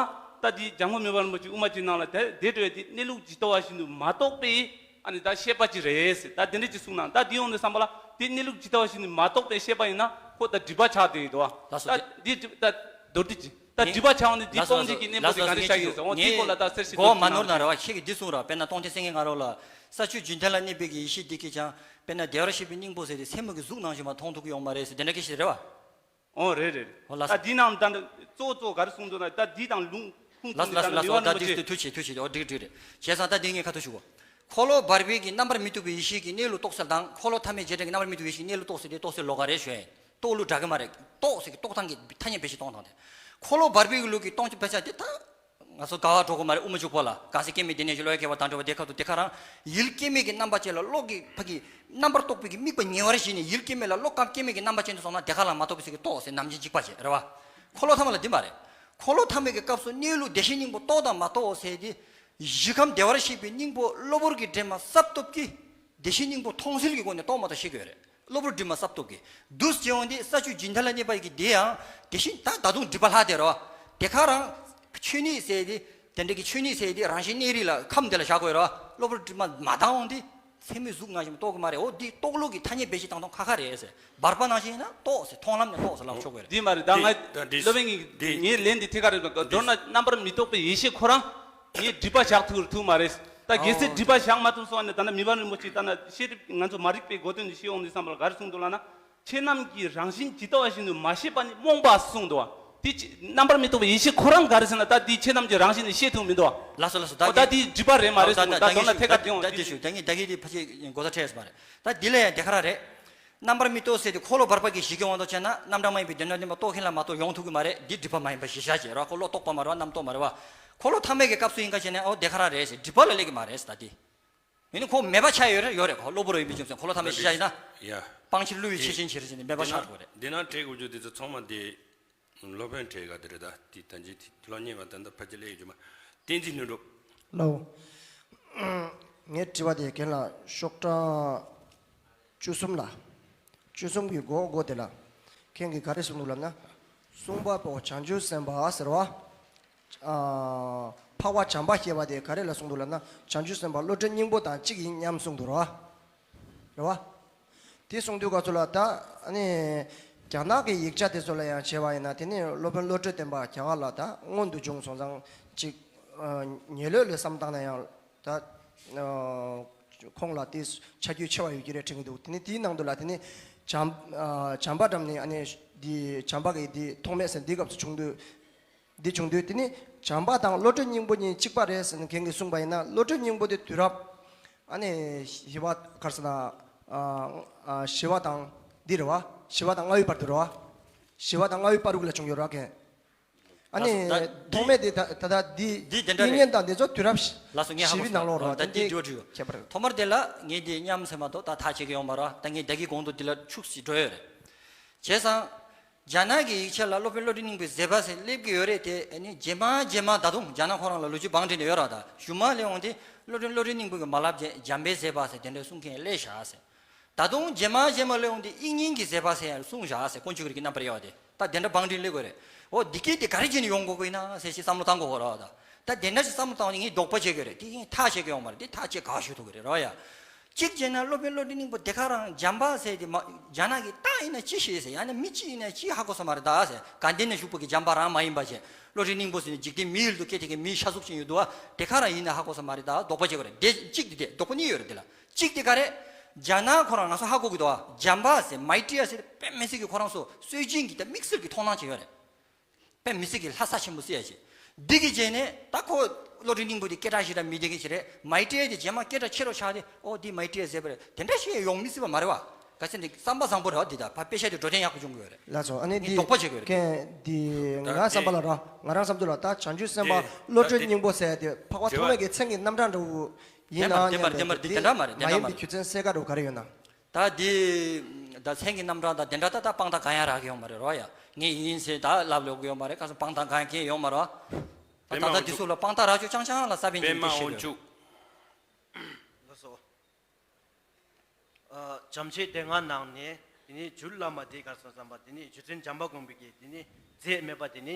ད་འདི་འཇམ་མགོན་མི་ཕམ་རིན་པོ་ཆེ་དབུ་མ་པའི་ནང་ལ་དེ་དེ་འདྲ་བའི་དེ་གནས་ལུགས་ཇི་ལྟ་བ་བཞིན་དུ་མ་རྟོགས་པའི་ ཨ་ནི་ད་ཤེས་པ་ཅིག་རེད་ཟེར། ད་དེ་འདྲ་ཅིག་གསུངས་ན། ད་དེ་ཡོང་དུས་ཙམ་པ་ལ་དེ་གནས་ལུགས་ཇི་ལྟ་བ་ཞིག་ནི་མ་རྟོགས་པའི་ཤེས་པ་ཡིན་ན་ཁོ་ད་སྒྲིབ་པ་ཆགས་བསྡད་ཡོད་དོ། ལགས་སོ། ད་དེ་སྒྲིབ་ད་མདོར་བསྡུས་ཅིག་ད་ངས་སྒྲིབ་པ་ཆགས་ཡོང་དུས་དེ་ལགས་སོ། སྟོང་ཉིད་ལགས་སོ། ཀྱི་གནས་ལུགས་དེ་ག་འདྲ་ཆགས་ཡོད་ཟེར། འོ་དེའི་སྐོར་ལ་ད་གསལ་བཤད་མགོ་མ་ནོར་ན་རེ་བ། ཁྱེད་ཀྱིས་འདི་གསུངས་ར། དཔེར་ན་སྟོང་ཐུན་སེང་གེའི་ང་རོ་ལ་ས་བཅུད་རྒྱུན་མཐའ་ལ་གནས་པའི་གི་ཡེ་ཤེས་འདི་གིས་ཀྱང་དཔེར་ན་བདེ་བར་གཤེགས་པའི་སྙིང་པོ་ཟེར་ཏེ་སེན་མོ་གི་གཟུགས་ནང་བཞིན་མ་མཐོང་ཐུབ་ཀྱི་ཡོད་མ་རེད་ཟེར་དེ་འདྲ་སྐད་ཆ་རེད་བ། ཨོ་རེད་རེད་རེད། ཨོ་ལགས་སོ། ད་འདི་ནང་ད་གཙོ་བོ་གཙོ་བོ་ག་རེ་གསུངས་འདུག་ན། ད་འདི་དང་ལུང་ཁུངས་ལགས་སོ་ལགས་སོ་ལགས་སོ། ད་འདི་མི་བ་རིན་པོ་ཆེ། ཐུགས་རྗེ་ཆེ། ཐུགས་རྗེ་ཆེ། ཨོ་འགྲིག་འགྲིག་རེད། བྱས་ཙང་ད་འདི་ངས་ཁ་ཐུག་ཞུ་གོ། འཁོར་ལོ་བར་པའི་གི་རྣམ་པར་མི་རྟོག་པའི་ཡེ་ཤེས་ཀྱི་གནས་ལུགས་རྟོགས་ཚུལ་དང་། འཁོར་ལོ་ཐ་མའི་རྗེས་འབྲང་གི་རྣམ་པར་མི་རྟོག་པའི་ཡེ་ཤེས་ཀྱི་གནས་ལུགས་རྟོགས་ཚུལ་དེ་རྟོགས་ཚུལ་ལོགས་ཀ་རེད་ཞུ་ཡ་ཡིན། རྟོགས་ལུགས་འདྲ་གི་མ་རེད། རྟོགས་ཚུལ་གྱི་རྟོགས་སྟངས་ཀྱི་ཐ་སྙད་བེད་སྤྱོད་གཏོང་སྟངས་དེ། འཁོར་ལོ་བར་པའི་གི་ལུགས་ཀྱི་སྟོང་ཆ་བེད་སྤྱོད་དེ་ད། ང་ཚོ་དགའ་བ་གྲོགས་པོ་མ་རེད། དབུ་མ་འཇུག་པོ་ལ་གང་ཟག་སྐྱེ་མེད་བདེ་གནས་ཀྱི་བློ་ཡི་སྐྱེ་བ་དང་བྲལ་བ་དེ་ཁ་ཐུག་དེ་ཁ་རང་ཡུལ་སྐྱེ་མེད་ཀྱི་རྣམ་པ་ཅན་ལ་བློ་གི་ཕ་གི་རྣམ་པར་རྟོག་པའི་གི་དམིགས་པ་ཉེ་བར་ཞི་ནས་ཡུལ་སྐྱེ་མེད་ལ་བློ་ཁམས་སྐྱེ་མེད་ཀྱི་རྣམ་པ་ཅན་དུ་སོང་ན་དེ་ཁ་ལ་མ་རྟོགས་པའི་ཚིག་གི་རྟོགས་ཟེར་ནམ་རྒྱུན་འཇིགས་པ་བྱེད་རེད་བ། འཁོར་ལོ་ཐ་མ་ལ་འདི་མ་རེད། འཁོར་ལོ་ཐ་མའི་གི་སྐབས་སུ་གནས་ལུགས་བདེ་གཤེགས་སྙིང་པོ་རྟོགས་དང་མ་རྟོགས་ཟེར་དེ། གཞི་ཁམས་བདེ་བར་གཤེགས་པའི་སྙིང་པོ་གློ་བུར་གྱི་དྲི་མ་གསར་ཐོབ་ཀྱིས་བདེ་གཤེགས་སྙིང་པོ་མཐོང་སེལ་གྱི་སྒོ་ནས་རྟོགས་མ་རྟོགས་ཤེས་དགོས་རེད། གློ་བུར་དྲི་མ་གསར་ཐོབ་ཀྱིས་འདུས་བྱས་འོང་དེ་ས་བཅུད་རྒྱུན་མཐའ་ལ་གནས་པ་ཡི་གི་དེ་ཡང་དེ་བཞིན་ད་ད་དུང་སྒྲིབ་པ་ལྷག་དེ་རོ། དེ་ཁ་རང་ཆོས་ཉིད་ཟེར་དེ་དེ་འདྲ་གི་ཆོས་ཉིད་ཟེར་དེ་རང་བཞིན་གནས་རིགས་ལ་ཁམས་དེ་ལ་བཞག་དགོས་རོ། གློ་བུར་དྲི་མ་མ་དྭངས་འོང་དེ་སེན་མོའི་གཟུགས་ནང་བཞིན་རྟོགས་ཀྱི་མ་རེད། འོ་དེ་རྟོགས་ལུགས་ཀྱི་ཐ་སྙད་བེད་སྤྱོད་བཏང་སྟངས་ཁ་ཁ་རེད་ཟེར། བར་པ་ནང་བཞིན་ཡིན་ན་རྟོགས་ཟེར། མཐོང་ལམ་ནས་རྟོགས་ཟེར་ལབ་ཆོག་གི་རེད། འདི་མ་རེད། ད་ང་ད་འདི་སློབ་དཔོན་གྱི་འདི་ངའི་ལན་འདི་ཐད་ཀར་རེད། མདོར་ན་རྣམ་པར་མི་རྟོག་པའི་ཡེ་ཤེས་ཁོ་རང་ངས་སྒྲིབ་པ་བཞག་ཐུབ་ཐུབ་མ་རེད། ད་གལ་སྲིད་ཨོ་སྒྲིབ་པ་བཞག་མ་ཐུབ་སོང་བ་ནས། ད་ནི་མི་བ་རིན་པོ་ཆེ་ད་ནི་ཤེས་རིག་ང་ཚོ་མ་རིག་པའི་གོ་དོན་འདི་ཤེས་ཡོང་དུས་ཙམ་པར་ག་རེ་གསུངས་འདུག་ལབ་ན། ཆོས་རྣམས་ཀྱི་རང་བཞིན་ཇི་ལྟ་བ་བཞིན་དུ་མ་ཤེས་པ་ནི་རྨོངས་པ་གསུངས་འདུག་བ། དེ་ཅི་རྣམ་པར་མི་རྟོག་པའི་ཡེ་ཤེས་ཁོ་རང་ག་རེ་ཟེར་ན། ད་དེ་ཆོས་རྣམས་ཀྱི་རང་བཞིན་ནི་ཤེས་ཐུབ་མི་འདུག་བ། ལགས་སོ་ལགས་སོ། ད་ཨོ་ད་ངས་དེ་སྒྲིབ་པ་རེད་མ་རེད་ད་གསུངས། ད་ད་མདོར་ན་ངས་ཐད་ཀར་ད་དེ་ཡོང་ད་དེ་ཞུ། ད་ངས་ད་གིན་དེ་ཕལ་ཆེར་གོ་ས་འཕྲད་ས་མ་རེད། ད་འདི་ལ་ཡང་དེ་ག་རང་རེད། རྣམ་པར་མི་རྟོག་ཟེར་དེ་འཁོར་ལོ་བར་པ་གི་གཞི་ཀྱི་དབང་དུ་བྱས་ན་རྣམ་གྲངས་མ་ཡིན་པའི་དོན་དམ་བདེན་པ་རྟོགས་མཁན་ལ་མ་གཏོགས་ཡོང་ཐུབ་ཀྱི་མ་རེད། འདི་སྒྲིབ་པ་མ་ཡིན་པ་གཞི་བཞག་བྱས་རོ། འཁོར་ལོ་རྟོག་པ་མ་རེད་བ། རྣམ་རྟོག་མ་རེད་བ། འཁོར་ལོ་ཐ་མའི་གི་སྐབས་སུ་ཡིན་ག་བྱས་ནས་ཨོ་དེ་ག་རང་རེད་ཟེར་སྒྲིབ་པ་ལ་སླེབས་ཀྱི་མ་རེད་ཟེར། ད་དེ་མིན་ནི་ཁོ་མེད་པ་ཆགས་ཡོད་རེད། ཡོད་རེད། ཁོ་གློ་བུར་ཡིན་པའི་རྒྱུ་མཚན་འཁོར་ལོ་ཐ་མའི་གཞི་བཞག་ཡིན་ན། ཡ། སྤང་ཕྱིར་བསླུ་བའི་ཤེས་བཞིན་ཕྱིར་ཟེར་ནས་མེད་པ་ཆགས་འགྲོ་གི་རེད། འདི་ན་དྲས་དགོས་རྒྱུ་དེ་ཚོ་ཚང་མ་དེ་སློབ་དཔོན་དྲས་ག་དེ་རེད། ད་དེ་ད་ཅི་ལོ་གཉིས་པ་ད་ལྟ་ཕལ་ཆེར་སླེབས་ཡོད་རྒྱུ་མ། བསྟན་འཛིན་ལྷུན་གྲུབ། ལའོ། ངའི་དྲི་བ་དེ་རྒན་ལགས་ཤོག་གྲངས་བཅུ་གསུམ་ལ། བཅུ་གསུམ་གྱི་མགོ་མགོ་དེ་ལ། ཁྱེད་ཀྱིས་ག་རེ་གསུངས་འདུག་ལབ་ན། གསུངས་པ་པོ་བྱང་ཆུབ་སེམས་དཔའ་ཟེར་བ། ཨ། འཕགས་པ་བྱམས་པ་ཞེས་པ་དེ་ག་རེ་ལ་གསུངས་འདུག་ལབ་ན། བྱང་ཆུབ་སེམས་དཔའ་བློ་གྲོས་སྙིང་པོ་དང་གཅིག་ཡིན་སྙམ་གསུངས་འདུག་ར། རེད་བ། དེ་གསུངས་དུས་ག་ཚོད་ལ་ད་ཨ་ནི། རྒྱ་ནག་གི་ཡིག་ཆ་དེ་ཚོ་ལ་ཡང་བྱས་པ་ཡིན་ན། དེ་ནི་སློབ་དཔོན་བློ་གྲོས་བསྟན་པ་རྒྱ་གར་ལ་ད་སྔོན་དུ་བྱུང་སོང་ཙང་ཅིག་ཨ། ཉེ་ལོས་ལ་བསམ་བཏང་ན་ཡང་ད། ཨ། ཁོང་ལ་དེ་ཆ་རྒྱུས་ཆེ་བ་ཡོད་ཀྱི་རེད་དྲན་གྱི་འདུག་དེ་ནི་དེའི་ནང་དུ་ལ་དེ་ནི་བྱམས། ཨ། བྱམས་པ་འགྲམ་ནས་ཨ་ནི་འདི་བྱམས་པ་གི་འདི་ཐོགས་མེད་ཟེར་འདི་སྐབས་སུ་བྱུང་དུས། འདི་བྱུང་དུས་དེ་ནི་བྱམས་པ་དང་བློ་གྲོས་སྙིང་པོ་གཉིས་གཅིག་པ་རེད་ཟེར་ནས་རྒན་གྱིས་གསུངས་པ་ཡིན་ན། བློ་གྲོས་སྙིང་པོ་དེ་དུས་རབས་ཨ་ནི་བཞི་བ་ག་རེ་ཟེར་ན། ཨ། ཨ། བཞི་བ་དང་འདི་རེད་བ། བཞི་བ་དང་ལྔ་བའི་བར་དུ་རེད་བ། བཞི་བ་དང་ལྔ་བའི་བར་དུ་ལ་བྱུང་ཡོད་རེད་བ་རྒན། ཨ་ནི། ད་ད་ཐོག་མེད་དེ་ད་ད་ལྟ་འདི་འདི་དེ་འདྲ་རེད། དབྱིག་གཉེན་དང་དེ་ཚོ་དུས་རབས་ལགས་སོ། ངས་ཧ་གོ་བཞི་པའི་ནང་ལོགས་རེད་བ། ད་དེ་འདི་འདི་འགྲོ་འགྲོ་ཡོད། ཁྱད་པར། ཐོག་མར་དེ་ལ་ངས་འདི་སྙམ་ཟེར་མ་གཏོགས་ད་ཐག་བཅད་ཀྱི་ཡོད་མ་རེད་བ། ད་ངས་ད་གིན་གོང་དུ་འདི་ལ་འཁྱུག་ཅིག་འགྲོ་ཡོད་རེད། བྱས་ཙང་། རྒྱ་ནག་གི་ཡིག་ཆ་ལ་སློབ་དཔོན་བློ་གྲོས་སྙིང་པོའི་མཛད་པ་ཟེར་སླེབས་ཀྱི་ཡོད་རེད་དེ། ཨ་ནི་རྗེས་མ་རྗེས་མ་ད་དུང་རྒྱ་ནག་ཁོ་རང་ལ་ལོ་རྒྱུས་བང་བསྒྲིགས་ནས་ཡོད་རེད་བ། ད་གཞུག་མ་སླེབས་འོང་དེ་སློབ་དཔོན་བློ་གྲོས་སྙིང་པོ་གི་མ་ལབ་རྗེས་འཇམ་པའི་མཛད་པ་ཟེར་དེ་འདྲ་གསུང་མཁན་སླེབས་བཞག་ཟེར། ད་དུང་རྗེས་མ་རྗེས་མ་སླེབས་འོང་དེ་དབྱིག་གཉེན་གྱི་མཛད་པ་ཟེར་ཡང་གསུངས་བཞག་ཟེར། དཀོན་མཆོག་གི་རིགས་ཀྱི་རྣམ་པར་དབྱེ་བ་དེ། ད་དེ་འདྲ་བང་བསྒྲིགས་སླེབས་དགོས་རེད། འོ་འདི་སྐད་དེ་ག་རེ་བྱས་ནས་ཡོང་དགོས་ཀྱི་ཡིན་ན་ཟེར་ཞིག་བསམ་བློ་བཏང་དགོས་རེད་བ། ད་ད་དེ་འདྲ་ཞིག་བསམ་བློ་བཏང་བ་ནི་ངས་དོགས་པ་བྱེད་དགོས་རེད། དེ་ངས་ཐག་བཅད་ཀྱི་ཡོད་མ་རེད། དེ་ཐག་བཅད་ག་ཞུ་ཐུབ་ཀྱི་རེད་རོ་ཡ། གཅིག་བྱས་ན་སློབ་དཔོན་བློ་གྲོས་སྙིང་པོ་དེ་ག་རང་འཇམ་པ་ཟེར་དེ་མ། རྒྱ་ནག་གི་རྟགས་ཡིན་ན་ཅི་ཤེས་ཟེར། ཡང་ན་མི་ཅི་ཡིན་ན་ཅི་ཧ་གོ་ས་མ་རེད་ད་ཟེར། དགའ་ལྡན་ན་བཞུགས་པ་གི་འཇམ་པ་རང་མ་ཡིན་པ་བྱས། བློ་གྲོས་སྙིང་པོ་ཟེར་ནས་འཇིག་རྟེན་མི་ཡུལ་དུ་སྐད་དེ་གི་མིའི་ཤ་གཟུགས་ཅན་ཡོད་འདུག་བ། དེ་ག་རང་ཡིན་ན་ཧ་གོ་ས་མ་རེད། ད་དོགས་པ་བྱེད་དགོས་རེད། དེ་གཅིག་དེ་དེ་དོགས་པ་གཉིས་ཡོད་རེད་དེ་ལ། གཅིག་དེ་ག་རེད། རྒྱ་ནག་ཁོ་རང་ང་ཚོ་ཧ་གོ་གི་འདུག་བ། འཇམ་པ་ཟེར་མའི་ཏྲི་ཡ་ཟེར་དཔེ་མི་སྲིད་ཀྱི་ཁོ་རང་ཚོ་སྲོལ་རྒྱུན་གྱི་ད་དམིགས་བསལ་གྱི་མཐོང་སྣང་ཅིག་ཡོད་རེད། དཔེ་མི་སྲིད་ཀྱི་ལྷ་ས་ཆེན་པོ་ཟེར་ཡ་ཞིག་འདི་གི་རྗེས་ནས་ད་ཁོ་བློ་གྲོས་སྙིང་པོ་དེ་སྐད་གྲགས་ཞེ་དྲག་མི་ལྡན་གྱི་ཞིག་རེད། མའི་ཏྲི་ཡ་དེ་རྗེས་མ་སྐད་གྲགས་ཆེ་རུ་ཆགས་ཏེ། ཨོ་འདི་མའི་ཏྲི་ཡ་ཟེར་བ་རེད། དེ་འདྲ་ཞིག་ཡོང་མི་སྲིད་པ་མ་རེད་བ། ག་ཚད་འདི་བསམ་པ་བཟང་པོ་རེད་བ། འདི་ད་ཕ་དཔེ་ཆ་དེ་འགྲོ་དོན་ཡག་པོ་བྱུང་གི་ཡོད་རེད། ལགས་སོ། ཨ་ནི་ངས་འདི་དོགས་པ་བྱེད་དགོས་རེད། ཀན་འདི་ད་ང་བསམ་པ་ལ་ར། ང་རང་བསམ་ཚུལ་ལ་ད་བྱང་ཆུབ་སེམས་དཔའ་དེ་བློ་གྲོས་ད་དེ་སྙིང་པོ་ཟེར་དེ་འཕགས་པ་དྲི་བ་ཐོགས་མེད་ཀྱི་མཚན་གྱི་རྣམ་གྲངས་འདྲ་བོ་ཡིན་ན། དེ་མ་རེད། དེ་མ་རེད། དེ་མ་རེད། དེ་འདྲ་མ་རེད། དེ་མ་འདྲ་ཡིན་པའི་མ་རེད། རྒྱུ་མཚན་གསལ་ཁ་འདྲ་བོ་ག་རེ་ཡོད་ན། ད་འདི་ད་མཚན་གྱི་རྣམ་གྲངས་དང་དེ་འདྲ་ད་ད་དཔང་རྟགས་གང་ཡང་རག་གི་ཡོད་མ་རེད་རོ་ཡ། ངས་ཡིན་ཟེར་ད་ལབ་ལོག་གི་ཡོད་མ་རེད། ག་ཚོད་དཔང་རྟགས་གང་ཡང་གང་ཡང་ཡོད་མ་རེད་བ། ད་ད་ད་འདི་ཚོ་ལ་དཔང་རྟགས་རག་ཆོག་ཅང་ཅང་ལ་ས་བོན་པདྨ་གྱི་དབང་ཕྱུག་ལགས་སོ། ཨ། བྱམས་ཆོས་སྡེ་ལྔ་ནང་ནས་དེ་ནི་སྦྱུར་བླ་མ་དེ་ག་རེ་ཟེར་བསམ་པ་དེ་ནི་རྗེ་བཙུན་བྱམས་པ་མགོན་པོ་གིས་དེ་ནི་རྫས་སྨྲས་པ་དེ་ནི།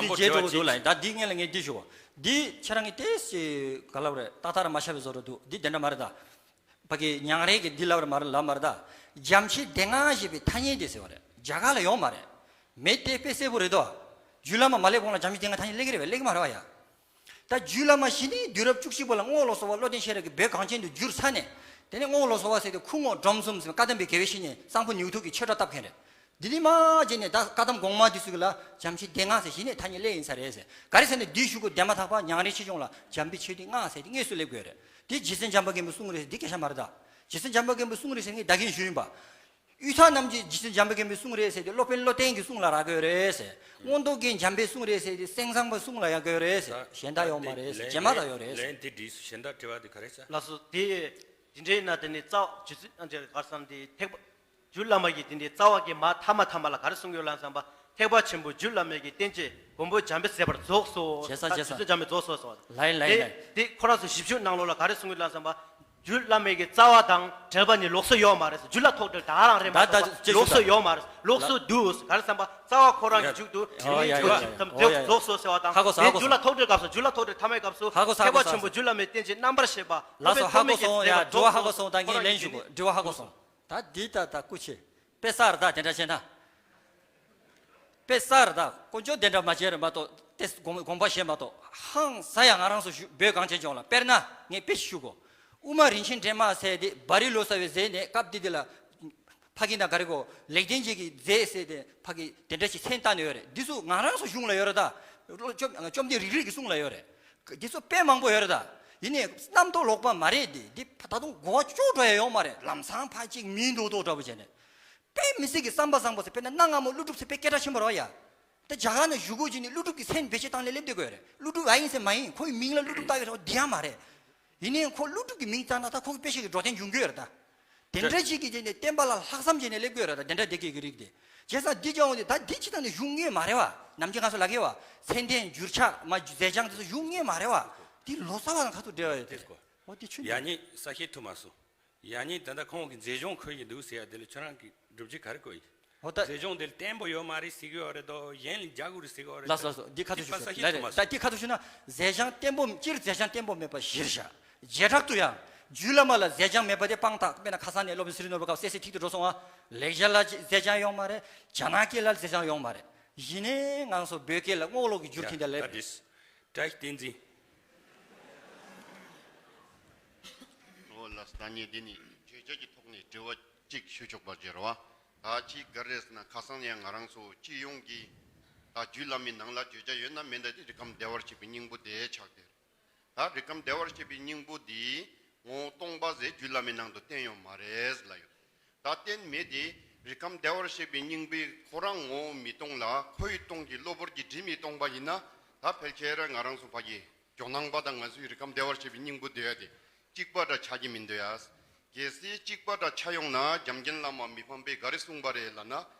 དུས་དང་པོ་རྗེས་འགྲོ་གི་འདུག་ལ་ཡིན། ད་འདི་སྔོན་ལ་ངས་འདི་ཞུ་གོ། འདི་ཁྱེད་རང་གིས་ཏེས་ཅིག་ག་ལབ་རེད། ཏག་ཏག་ར་མ་ཤར་བའི་བཟོ་འདྲ་འདུག། འདི་དེ་འདྲ་མ་རེད་ད། ཕ་གི་ཉང་རལ་གྱི་འདི་ལབ་ར་མ་རེད་ལབ་མ་རེད་ད། འཇམ་ཞིང་ལྡན་ངག་ཞེས་པའི་ཐ་སྙད་དེ་ཟེར་བ་རེད། རྒྱ་གར་ལ་ཡོད་མ་རེད། མེད་དེ་དཔེ་གསལ་པོ་རེད་དོ། རྒྱུད་བླ་མ་མ་སླེབས་གོང་ལ་འཇམ་ཞིང་ལྡན་ངག་ཐ་སྙད་སླེབས་ཀྱི་རེད་པས། སླེབས་ཀྱི་མ་རེད་བ་ཡ། ད་རྒྱུད་བླ་མ་གཞི་ནས་དུས་རབས་བཅུ་གཅིག་པ་ལ་རྔོག་བློ་གསར་བ་བློ་ལྡན་ཤེས་རབ་ཀྱིས་བོད་གངས་ཅན་དུ་བསྒྱུར་ཚར་ནས། དེ་ནས་རྔོག་བློ་གསར་བ་ཟེར་དུས་ཁུ་རྔོག་འབྲོམ་གསུམ་ཟེར་བཀའ་གདམས་པའི་དགེ་བའི་བཤེས་གཉེན་གཙང་པོ་ཉི་འོད་ཐུགས་ཀྱི་ཆོས་གྲྭ་བཏབ་མཁན་རེད། འདི་ནས་མར་བྱས་ནས་ད་བཀའ་གདམས་གོང་མ་འདི་ཚོ་གི་ལ་འཇམ་ཞིང་ལྡན་ངག་ཟེར་གཞི་ནས་ཐ་སྙད་སླེབས་ཡིན་ས་རེད་ཟེར། ག་རེ་ཟེར་ན་འདི་ཞུ་དགོས་དེ་མ་ཐག་པ་ཉང་རལ་ཆོས་འབྱུང་ལ་འཇམ་པའི་ཆོས་འདི་སྔགས་ཟེར་དེ་དངོས་སུ་སླེབས་དགོས་རེད། དེ་རྗེ་བཙུན་འཇམ་དཔལ་མགོན་པོའི་གསུང་རེད་ཟེར་འདི་སྐད་ཆ་མ་རེད་ད། རྗེ་བཙུན་འཇམ་དཔལ་མགོན་པོའི་གསུང་རེད་ཟེར་ངས་ད་གིན་ཞུས་ཡིན་པ། གཡུ་ཐག་རྣམ་རྒྱལ་རྗེ་བཙུན་འཇམ་དཔལ་མགོན་པོའི་གསུང་རེད་ཟེར་དེ་སློབ་དཔོན་བློ་ལྡན་གྱི་གསུང་ལ་རག་གི་ཡོད་རེད་ཟེར། མངོན་རྟོགས་རྒྱན་འཇམ་པའི་གསུང་རེད་ཟེར་དེ་སེང་བཟང་པོའི་གསུང་ལ་ཡག་གི་ཡོད་རེད་ཟེར། གཞན་དག་ཡོད་མ་རེད་ཟེར། རྗེས་མ་དག་ཡོད་རེད་ཟེར། ལན་དེ་འདྲི་སོང་། གཞན་དག་དྲི་བ་དེ་ག་རེ་ཟེར། ལགས་སོ། དེ་དེ་འདྲའི་ན་དེ་ནི་རྩ་བ་རྗེ་བཙུན་ཨ་འདྲ་གར་སང་དེ་ཐེག་པ་རྒྱུད་བླ་མ་གི་དེ་འདྲའི་རྩ་བ་གི་མ་ཐ་མ་ཐ་མ་ལ་ག་རེ་གསུང་གི་ཡོད་ལབ་བསམ་པ། ཐེག་པ་ཆེན་པོ་རྒྱུད་བླ་མའི་གི་བསྟན་བཅོས་མགོན་པོ་འཇམ་དཔལ་མཛད་པར་རྫོགས་སོ། བྱས་ཙང་། ད་བྱས་ཙང་། རྗེ་བཙུན་འཇམ་དཔལ་རྫོགས་སོ་ཟེར་བ། ལགས་ཡིན། ལགས་ཡིན། དེ་ལགས་ཡིན། དེ་ཁོ་རང་ཚོ་ཞིབ་འཇུག་ནང་ལོགས་ལ་ག་རེ་གསུང་གི་ཡོད་ལབ་བསམ་པ། རྒྱུད་བླ་མའི་གི་རྩ་བ་དང་འབྲེལ་བ་ནི་ལོགས་སུ་ཡོད་མ་རེད། རྒྱུད་བླ་ཐོག་འབྲེལ་ད་རང་རེད་མ་གཏོགས་ད་ལོགས་སུ་ཡོད་མ་རེད། ལོགས་སུ་འདུག། ག་རེ་བསམ་པ། རྩ་བ་ཁོ་རང་གི་མཇུག་ཏུ་དྲི་བའི་ཡ་ཡ་ཆོས་ཡ་ཀྱི་ཐམས་ཅད་ཡ་ཡ་རྫོགས་སོ་ཟེར་བ་དང་། ཧ་གོ་སོང་། དེ་ཧ་གོ་རྒྱུད་བླ་ཐོག་འབྲེལ་སྐབས་སུ། རྒྱུད་བླ་ཐོག་འབྲེལ་ཐ་མའི་སྐབས་སུ། ཧ་གོ་སོང་། ཐེག་པ་ཆེན་པོ་རྒྱུད་བླ་མའི་བསྟན་བཅོས་རྣམ་པར་ཤེས་པ། ལགས་སོ། ཧ་གོ་སོང་། ཡ། དྲི་བ་ཧ་གོ་སོང་། ད་ངས་ལན་ཞུ་དགོས། དྲི་བ་ཧ་གོ་སོང་། ད་འདི་ད་ད་སྐུ་མཁྱེན། དཔེ་གསར་ད་དེ་འདྲ་བྱས་ན། དཔེ་གསར་ད་དཀོན་མཆོག་དེ་འདྲ་མ་བྱས་རེད་མ་གཏོགས། དེ་དགོངས་དགོངས་པ་བཞེས་མ་གཏོགས། ཧང་སང་ཡ་ང་རང་ཚོ་ཞུ་བོད་གངས་ཅན་ལྗོངས་ལ། དཔེར་ན་ངས་དཔེ་ཞུ་གོ། དབུ་མ་རིན་ཆེན་འདྲེས་མ་ཟེར་དེ་བ་རི་ལོ་ཙཱ་བས་མཛད་ནས་སྐབས་དེ་དེ་ལ། ཕ་གི་ན་ག་རེ་གོ། ལེགས་ལྡན་འབྱེད་ཀྱིས་མཛད་ཟེར་དེ་ཕ་གི་དེ་འདྲ་ཞིག་མཚན་བཏགས་ནས་ཡོད་རེད། འདི་ཚོ་ང་རང་ཚོ་གཞུང་ལ་ཡོད་རེད་ད། བཅོམ་བཅོམ་ལྡན་རིག་རིག་གི་གསུང་ལ་ཡོད་རེད། འདི་ཚོ་དཔེ་མང་པོ་ཡོད་རེད་ད། ཡིན་ནའི་རྣམ་རྟོག་ལོག་པ་མ་རེད་དེ། འདི་ད་དུང་གོ་བ་ཅོག་འགྲོ་ཡ་ཡོད་མ་རེད། ལམ་སང་ཕར་གཅིག་མིན་འདུག་འདུག་འདྲ་པོ་བྱས་ནས། དཔེ་མི་སྲིད་ཀྱི་བསམ་པ་བཟང་པོ་ཟེར། དཔེར་ན་གནའ་སྔ་མོ་ཀླུ་སྒྲུབ་ཟེར་དཔེ་སྐད་གྲགས་ཆེན་པོ་རེད་བ་ཡ། ད་རྒྱ་གར་ནས་བཞུགས་སྒོ་ཅིག་ནས་ཀླུ་སྒྲུབ་ཀྱི་མཚན་བེད་སྤྱོད་བཏང་ནས་སླེབས་བསྡད་དགོས་རེད། ཀླུ་སྒྲུབ་ཨ་ཡིན་ཟེར་མ་ཡིན། ཁོའི་མིང་ལ་ཀླུ་སྒྲུབ་བཏགས་ཡོད་རེད་བ། འདི་ཡང་མ་རེད། ཡིན་ནའི་ཁོ་ཀླུ་སྒྲུབ་ཀྱི་མིང་བཏགས་ན་ད་ཁོ་གི་དཔེ་ཆ་གི་འགྲོ་དོན་འབྱུང་རྒྱུ་ཡོད་རེད་ད། དེ་འདྲ་ཅིག་གིས་བྱས་ནས་བསྟན་པ་ལ་ལྷག་བསམ་བྱས་ནས་སླེབས་དགོས་རེད་ད། དེ་འདྲ་བསྡད་མཁན་གྱི་རིགས་དེ། བྱས་ཙང་འདི་ཀྱང་འོང་དུས་ད་འདི་ཅི་ལྟར་ནས་གཞུང་དངོས་མ་རེད་བ། ནམ་རྒྱུན་ང་ཚོ་ལབ་ཀྱི་ཡོད་བ། མཚན་ལྡན་འགྱུར་ཕྱག་མ་མཛད་བྱང་དེ་ཚོ་གཞུང་དངོས་མ་རེད་བ། འདི་ལོ་ཙཱ་བ་དང་ག་ཚོད་འབྲེལ་བ་ཡོད་དེ། འོ་འདི་ཆུ་ཡ་ཉི་ས་ཤེས་ཐུབ་མ་སོང་། ཡ་ཉི་ད་ལྟ་ཁོང་གི་མཛད་བྱང་འཁོད་ཀྱི་འདུག་ཟེར་ཡ་དེ་ལ་ཁྱོད་རང་གི་སྒྲུབ་བྱེད་ག་རེ་བཀོད་ཡིན། འོ་ད། མཛད་བྱང་དེ་ལ་བརྟན་པོ་ཡོད་མ་རེད་ཟེར་གྱི་ཡོད་རེད་དོ། གཞན་ལ་རྒྱག་དགོས་རེད་ཟེར་གྱི་ཡོད་རེད། ལགས་སོ། ལགས་སོ། འདི་ཁ་ཐུག་ཞུ་ཞུ། ལགས་རེད། ད་འདི་ཁ་ཐུག་ཞུ་ན། མཛད་བྱང་བརྟན་པོ། སྤྱིར་མཛད་བྱང་བརྟན་པོ་མེད་པ་གཞིར་བཞག། བྱེ་བྲག་ཏུ་ཡང་། རྒྱུད་བླ་མ་ལ་མཛད་བྱང་མེད་པ་དེ་དཔང་རྟགས། དཔེར་ན་ཁ་སང་ནས་སློབ་དཔོན་ཚེ་རིང་ནོར་བུ་སྐབས་གསལ་གསལ་ཐིག་ཏུ་འགྲོ་སོང་ང་། ལེགས་སྦྱར་ལ་མཛད་བྱང་ཡོད་མ་རེད། རྒྱ་ནག་སྐད་ལ་མཛད་བྱང་ཡོད་མ་རེད། གཞི་ནས་ང་ཚོ་བོད་སྐད་ལ་རྔོག་ལོག་གི་བསྒྱུར་མཁན་དེ་ལ། ཡ། བཀྲ་ཤིས་བསྟན་འཛིན། འོ་ལགས། ད་ངས་འདི་ནས་བརྗོད་བྱ་གི་ཐོག་ནས་དྲི་བ་གཅིག་ཞུ་ཆོག་པ་བརྗོད་རོགས། ད་ཅིག་ག་རེ་ཟེར་ན། ཁ་སང་ཡང་ང་རང་ཚོ་སྤྱི་ཡོངས་ཀྱི་ད་རྒྱུད་བླ་མའི་ནང་ལ་བརྗོད་བྱ་ཡོད་ན་མེད་ན་དེ་རིགས་ཁམས་བདེ་བར་གཤེགས་པའི་སྙིང་པོ་དེ་ཆགས་བསྡད། ད་རིགས་ཁམས་བདེ་བར་གཤེགས་པའི་སྙིང་པོ་འདི་ངོ་བོ་སྟོང་པ་ཟེར་རྒྱུད་བླ་མའི་ནང་དུ་བསྟན་ཡོད་མ་རེད་ལབ་ཡོད། ད་བསྟན་མེད་དེ། རིགས་ཁམས་བདེ་བར་གཤེགས་པའི་སྙིང་པོའི་ཁོ་རང་ངོ་བོ་མི་སྟོང་ལ། ཁོ་ཡི་སྟོང་གི་གློ་བུར་གྱི་དྲི་མས་སྟོང་པ་ཡིན་ན། ད་ཕལ་ཆེར་ང་རང་ཚོ་ཕ་གི་ཇོ་ནང་པ་དང་ང་ཚོའི་རིགས་ཁམས་བདེ་བར་གཤེགས་པའི་སྙིང་པོ་འདོད་ཡ་དེ་གཅིག་པ་འདྲ་ཆགས་ཀྱི་མི་འདུག་ཡ། གལ་སྲིད་གཅིག་པ་འདྲ་ཆགས་ཡོང་ན། འཇམ་མགོན་བླ་མ་མི་ཕམ་པས་ག་རེ་གསུངས་པ་རེད་ལབ་ན།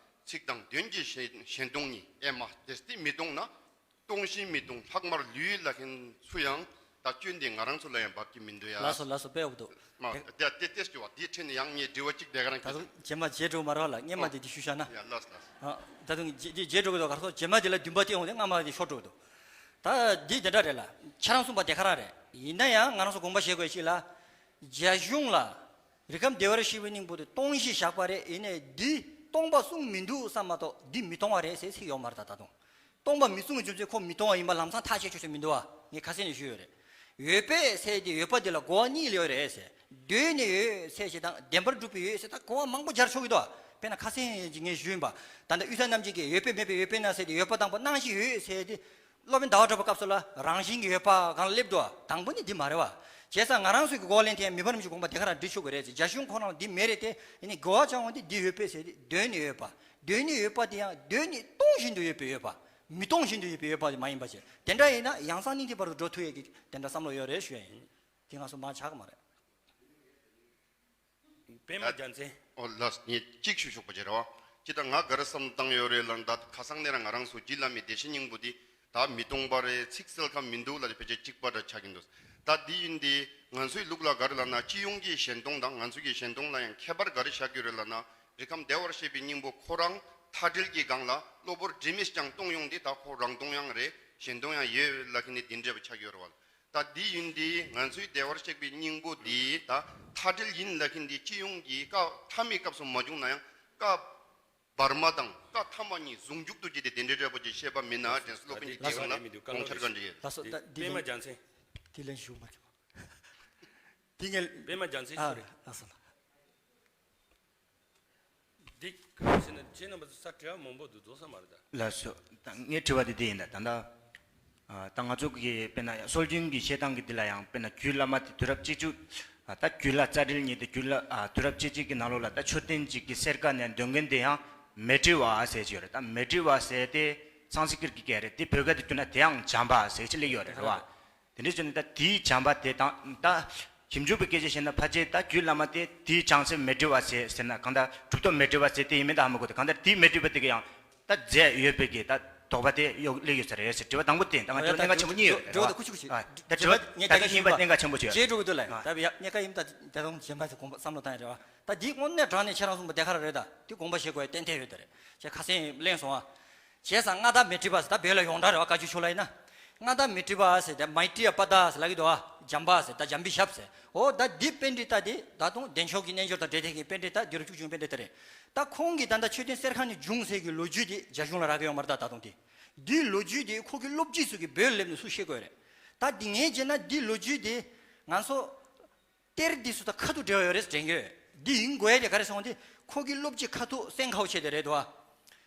ཚིག་དང་དོན་གྱི་གཞན་གཞན་སྟོང་ཉིད། ཨེ་མ། དེ་སྟེ་མི་སྟོང་ན། སྟོང་ཞིང་མི་སྟོང་ལྷག་མར་ལུས་ལབ་མཁན་ཚོ་ཡང་ད་སྐྱོན་དེ་ང་རང་ཚོ་ལ་ཡང་འབབ་ཀྱི་མི་འདུག་ཡ། ལགས་སོ། ལགས་སོ། དཔེ་འོབ་འདུག། མ་དེ་དེ་དེ་ཞུ་བ་དེའི་ཁྲིད་ནས་ཡང་ངས་དྲི་བ་གཅིག་དེ་ག་རང་ད་དུང་རྗེས་མ་རྗེས་འགྲོ་མ་རེད་བ་ལ། སྔས་མ་དེ་དེ་ཞུ་བཞག་ན། ཡ། ལགས་ལགས། ཨ། ད་དུང་རྗེས་རྗེས་འགྲོ་གི་འདུག་ག་རེ་ཟེར། རྗེས་མ་དེ་ལ་འདུན་པ་སྐྱེ་འོང་དེ་སྔ་མ་དེ་ཤོར་འགྲོ་གི་འདུག། ད་འདི་དེ་འདྲ་རེད་ལ། ཁྱེད་རང་གསུངས་པ་དེ་ག་རང་རེད། ཡིན་ན་ཡང་ང་རང་ཚོ་དགོངས་པ་བཞེས་དགོས་ཅིག་ལ། རྒྱ་གཞུང་ལ་རིགས་ཁམས་བདེ་བར་གཤེགས་པའི་སྙིང་པོ་དེ་སྟོང་ཞེས་བཞག་པ་རེད། ཡིན་ནའི་འདི་སྟོང་པ་གསུངས་མི་འདུག་བསམ་མ་གཏོགས་འདི་མི་སྟོང་བ་རེད་ཟེར་ཚིག་ཡོད་མ་རེད། ད་ད་དུང་སྟོང་པ་མི་གསུང་བའི་རྒྱུ་མཚན་ཁོ་མི་སྟོང་བ་ཡིན་པ་ལམ་སང་ཐག་བཅད་ཆོག་ཆོག་མི་འདུག་བ། ངས་ཁ་སང་ནས་ཞུས་ཡོད་རེད། ཡོད་པས་ཟེར་དེ་ཡོད་པ་དེ་ལ་གོ་བ་གཉིས་ལ་ཡོད་རེད་ཟེར། གདོད་ནས་ཡོད་ཟེར་ཞིག་དང་བདེན་པར་གྲུབ་པའི་ཡོད་ཟེར། ད་གོ་བ་མང་པོ་སྦྱར་ཆོག་གི་འདུག་བ། དཔེར་ན་ཁ་སང་ངས་ཞུས་ཡིན་པ། ད་ལྟ་གཡུ་ཐག་རྣམ་འབྱེད་ཀྱིས་ཡོད་པས་མེད་པས་ཡོད་པས་ན་ཟེར་དེ་ཡོད་པ་དང་པོ་སྣང་ཞིང་ཡོད་ཟེར་དེ། སློབ་དཔོན་ཟླ་བ་གྲགས་པ་སྐབས་སུ་ལ་རང་བཞིན་གྱིས་ཡོད་པ་གང་སླེབས་འདུག། དང་པོ་ནི་འདི་མ་རེད་བ། བྱས་ཙང་ང་རང་ཚོའི་གི་འགོག་ལན་དེ་ཡང་མི་ཕམ་རིན་པོ་ཆེའི་དགོངས་པ་དེ་ག་རང་འགྲེལ་ཆོག་གི་རེད་ཟེར། རྒྱ་གཞུང་ཁོ་རང་ལ་འདི་མེད་རེད་དེ། ཡིན་ནའི་དགེ་བ་བྱ་བ་འདི་འདི་ཡོད་པས་ཟེར་ཏེ་འདོན་ནི་ཡོད་པ། འདོན་ནི་ཡོད་པ་དེ་ཡང་འདོན་ནི་གཏོང་བཞིན་དུ་ཡོད་པའི་ཡོད་པ། མི་གཏོང་བཞིན་དུ་ཡོད་པའི་ཡོད་པ་དེ་མ་ཡིན་པ་བྱས། དེ་འདྲ་ཡིན་ན་ཡང་སང་སྙིང་ཐིག་བར་དུ་འགྲོ་ཐུབ་ཡས་ཀྱི་དེ་འདྲ་བསམ་བློ་ཡོད་རེད་ཞུ་ཡ་ཡིན། དེ་ང་ཚོ་མ་ཆག་གི་མ་རེད། པད་མ་རྒྱལ་མཚན། ཨོ་ལགས། ངས་གཅིག་ཞུ་ཆོག་པ་བྱེད་རེད་བ། ཅི་ད་ང་ག་རེ་བསམ་བཏང་ཡོད་རེད་ལབ་ན། ད་ཁ་སང་ནས་རང་ང་རང་ཚོ་རྗེ་བླ་མའི་བདེ་གཤེགས་སྙིང་པོ་འདི་ད་མི་སྟོང་པ་རེད། ཚིག་གསལ་ཁ་མི་འདུག་ལབ་ནས་ཕལ་ཆེར་གཅིག་པ་འདྲ་ཆགས་ཀྱི་འདུག་ད་འདི་ཡིན་ཏེ་ང་ཚོའི་ལུགས་ལ་ག་རེ་ལབ་ན། སྤྱི་ཡོངས་ཀྱི་ཞལ་གདོང་དང་ང་ཚོའི་གི་ཞལ་གདོང་ལ་ཡང་ཁྱད་པར་ག་རེ་བཞག་གི་ཡོད་རེད་ལབ་ན། རི་ཁམས་བདེ་བར་གཤེགས་པའི་སྙིང་པོ་ཁོ་རང་མཐའ་བྲལ་གྱི་སྒང་ལ་གློ་བུར་དྲི་མས་ཀྱང་སྟོང་ཡོང་སྟེ། ད་ཁོ་རང་གདོང་ཡང་རེད། ཞལ་གདོང་ཡང་ཡོད་ལབ་མཁན་ནི་འདི་འདྲ་བ་ཆགས་ཀྱི་ཡོད་རེད་བ། ད་འདི་ཡིན་ཏེ་ང་ཚོའི་བདེ་བར་གཤེགས་པའི་སྙིང་པོ་འདི་ད་མཐའ་བྲལ་ཡིན་ལབ་མཁན་འདི་སྤྱི་ཡོངས་ཀྱི་སྐབས་མཐའ་མའི་སྐབས་སུ་མ་བྱུང་ན་ཡང་། སྐབས་བར་མ་དང་སྐབས་ཐ་མ་གཉིས་ཟུང་འཇུག་ཏུ་བྱས་ཏེ་དེ་འདྲའི་འདྲ་པོ་ཅིག་བཤད་པ་མིན་ན་དྲན་སོང་། སློབ་དཔོན་གྱི་སྐྱེས་སྒང་ལ་དགོངས་འཆར་ག་འདྲ་ཡོད། ལགས་སོ། ད་འདི་པད་མ་ལན་རྒྱལ་མཚན། འདི་ལན་ཞུ་མ་ཐུབ། འདི་ངས། པད་མ་རྒྱལ་མཚན་ཨ་ཞུ་རེད། རེད། ལགས་སོ། ལགས། འདི་ག་རེ་ཟེར་ན། ཁྱེད་རྣམ་པ་ཚོ་ས་དྲི་བ་མང་པོ་འདུག་རྫོགས་ས་མ་རེད་ད། ལགས་སོ། ད་ངའི་དྲི་བ་དེ་འདི་ཡིན་ད། ད་ལྟ་ཨ་ད་ང་ཚོ་གི་དཔེར་ན་སྲོལ་རྒྱུན་གྱི་བཤད་སྟངས་ཀྱི་འདི་ལ་ཡང་། དཔེར་ན་རྒྱུད་བླ་མ་དེ་དུས་རབས་བཅུ་གཅིག་ཨ་ད་རྒྱུད་བླ་རྩ་འགྲེལ་གཉིས་དེ་རྒྱུད་བླ་ཨ་དུས་རབས་བཅུ་གཅིག་གི་ནང་ལོགས་ལ་ད་མཆོད་རྟེན་གཅིག་གི་སེར་ཀ་ནས་འདོན་མཁན་དེ་ཡང་མཻ་ཏྲི་བ་ཟེར་གྱི་ཡོད་རེད། ད་མཻ་ཏྲི་བ་ཟེར་དེ་སཾ་སྐྲྀཏ་གི་སྐད་རེད། དེ་བོད་སྐད་དུ་བསྒྱུར་ན་དེ་ཡང་བྱམས་པ་ཟེར་གྱི་སླེབས་ཡོད་རེད། རེད་བ། དེ་འདྲ་བྱས་ནས་ད་དེའི་བྱམས་པ་དེ་དང་། ད་ཞིབ་འཇུག་པའི་སྐད་ཆ་བཤད་ན་ཕལ་ཆེར་ད་རྒྱུད་བླ་མ་དེ་དེའི་བྱང་སེམས་མཻ་ཏྲི་བ་ཟེར་ཟེར་ན། གང་ལྟར་གྲུབ་ཐོབ་མཻ་ཏྲི་བ་ཟེར་དེ་ཡིན་མིན་ད་ཧ་མ་གོ། དེ་གང་ལྟར་དེའི་མཻ་ཏྲི་བ་དེ་གི་ཡང་ད་མཛད་ཡོད་པའི་གི་ད་དོགས་པ་དེ་ཡོད་སླེབས་ཡོད་ས་རེད་ཟེར། དྲི་བ་དང་པོ་དེ་ད་ང་དྲི་བ་གནད་འགག་ཆེན་པོ་གཉིས་ཡོད་རེད་བ། དྲི་བ་དེ་ཁུ་ཆུ་ཆེ། ཨ་ད་དྲི་བ་ད་གཉིས་པ་གནད་འགག་ཆེན་པོ་ཡོད། རྗེས་འགྲོ་གི་འདུག་ལ། ཨ་ད་ཡ་གནད་འགག་ཡིན། ད་ད་དུང་གཞན་པ་ཚོ་དགོངས་པ་བསམ་བློ་བཏང་ཡ་རེད་བ། ད་འདིའི་དངོས་གནས་དྲང་གནས་ཁྱེད་རང་གསུངས་པ་དེ་ག་རང་རེད། ད་དེ་དགོངས་པ་བཞེས་དགོས་ཡ་ཏན་ཏན་ཡོད་ད་རེད། ཁྱེད་ཁ་སང་གླེང་སོང་ཨ། བྱས་ཙང་མངའ་བདག་མཻ་ཏྲི་པ་ཟེར། ད་བོད་ལ་ཡོངས་གྲགས་རེད་བ། བཀའ་བརྒྱུད་ཆོས་ལ་ཡིན་ན། མངའ་བདག་མཻ་ཏྲི་པ་ཟེར་ཏེ་མཱི་ཏྲི་ཡ་པ་ད་ཟེར་ལབ་ཀྱི་འདུག་བ། བྱམས་པ་ཟེར། ད་བྱམས་པའི་ཞབས་ཟེར། འོ་ད་འདི་པཎྜི་ཏ་དེ་ད་དུང་བདེ་མཆོག་གི་རྣལ་འབྱོར་དང་འབྲེལ་ཐད་ཀྱི་པཎྜི་ཏ་དུས་རབས་བཅུ་གཅིག་པཎྜི་ཏ་རེད། ད་ཁོང་གིས་ད་ལྟ་མཆོད་རྟེན་གསེར་ཁང་ནས་བྱུང་ཟེར་གྱི་ལོ་རྒྱུས་དེ་རྒྱ་གཞུང་ལ་རག་གི་ཡོད་མ་རེད། ད་ད་དུང་དེ་འདིའི་ལོ་རྒྱུས་དེ་ཁོ་གི་སློབ་སྤྱི་ཚོ་གིས་བོད་སླེབས་ནས་སུ་ཤེས་དགོས་རེད། ད་འདི་ངས་བྱས་ན་འདི་ལོ་རྒྱུས་དེ་ང་ཚོ་གཏེར་འདི་ཚོ་དང་ཁ་ཐུག་འབྲེལ་བ་ཡོད་རེད་དྲན་གྱི་ཡོད། འདི་ཡིན་དགོས་ཡ་དེ་ག་རེ་སོང་སྟེ། ཁོ་གི་སློབ་སྤྱི་ཁ་ཐུག་སེང་ཁའོ་ཆེ་དེ་རེད་དོ།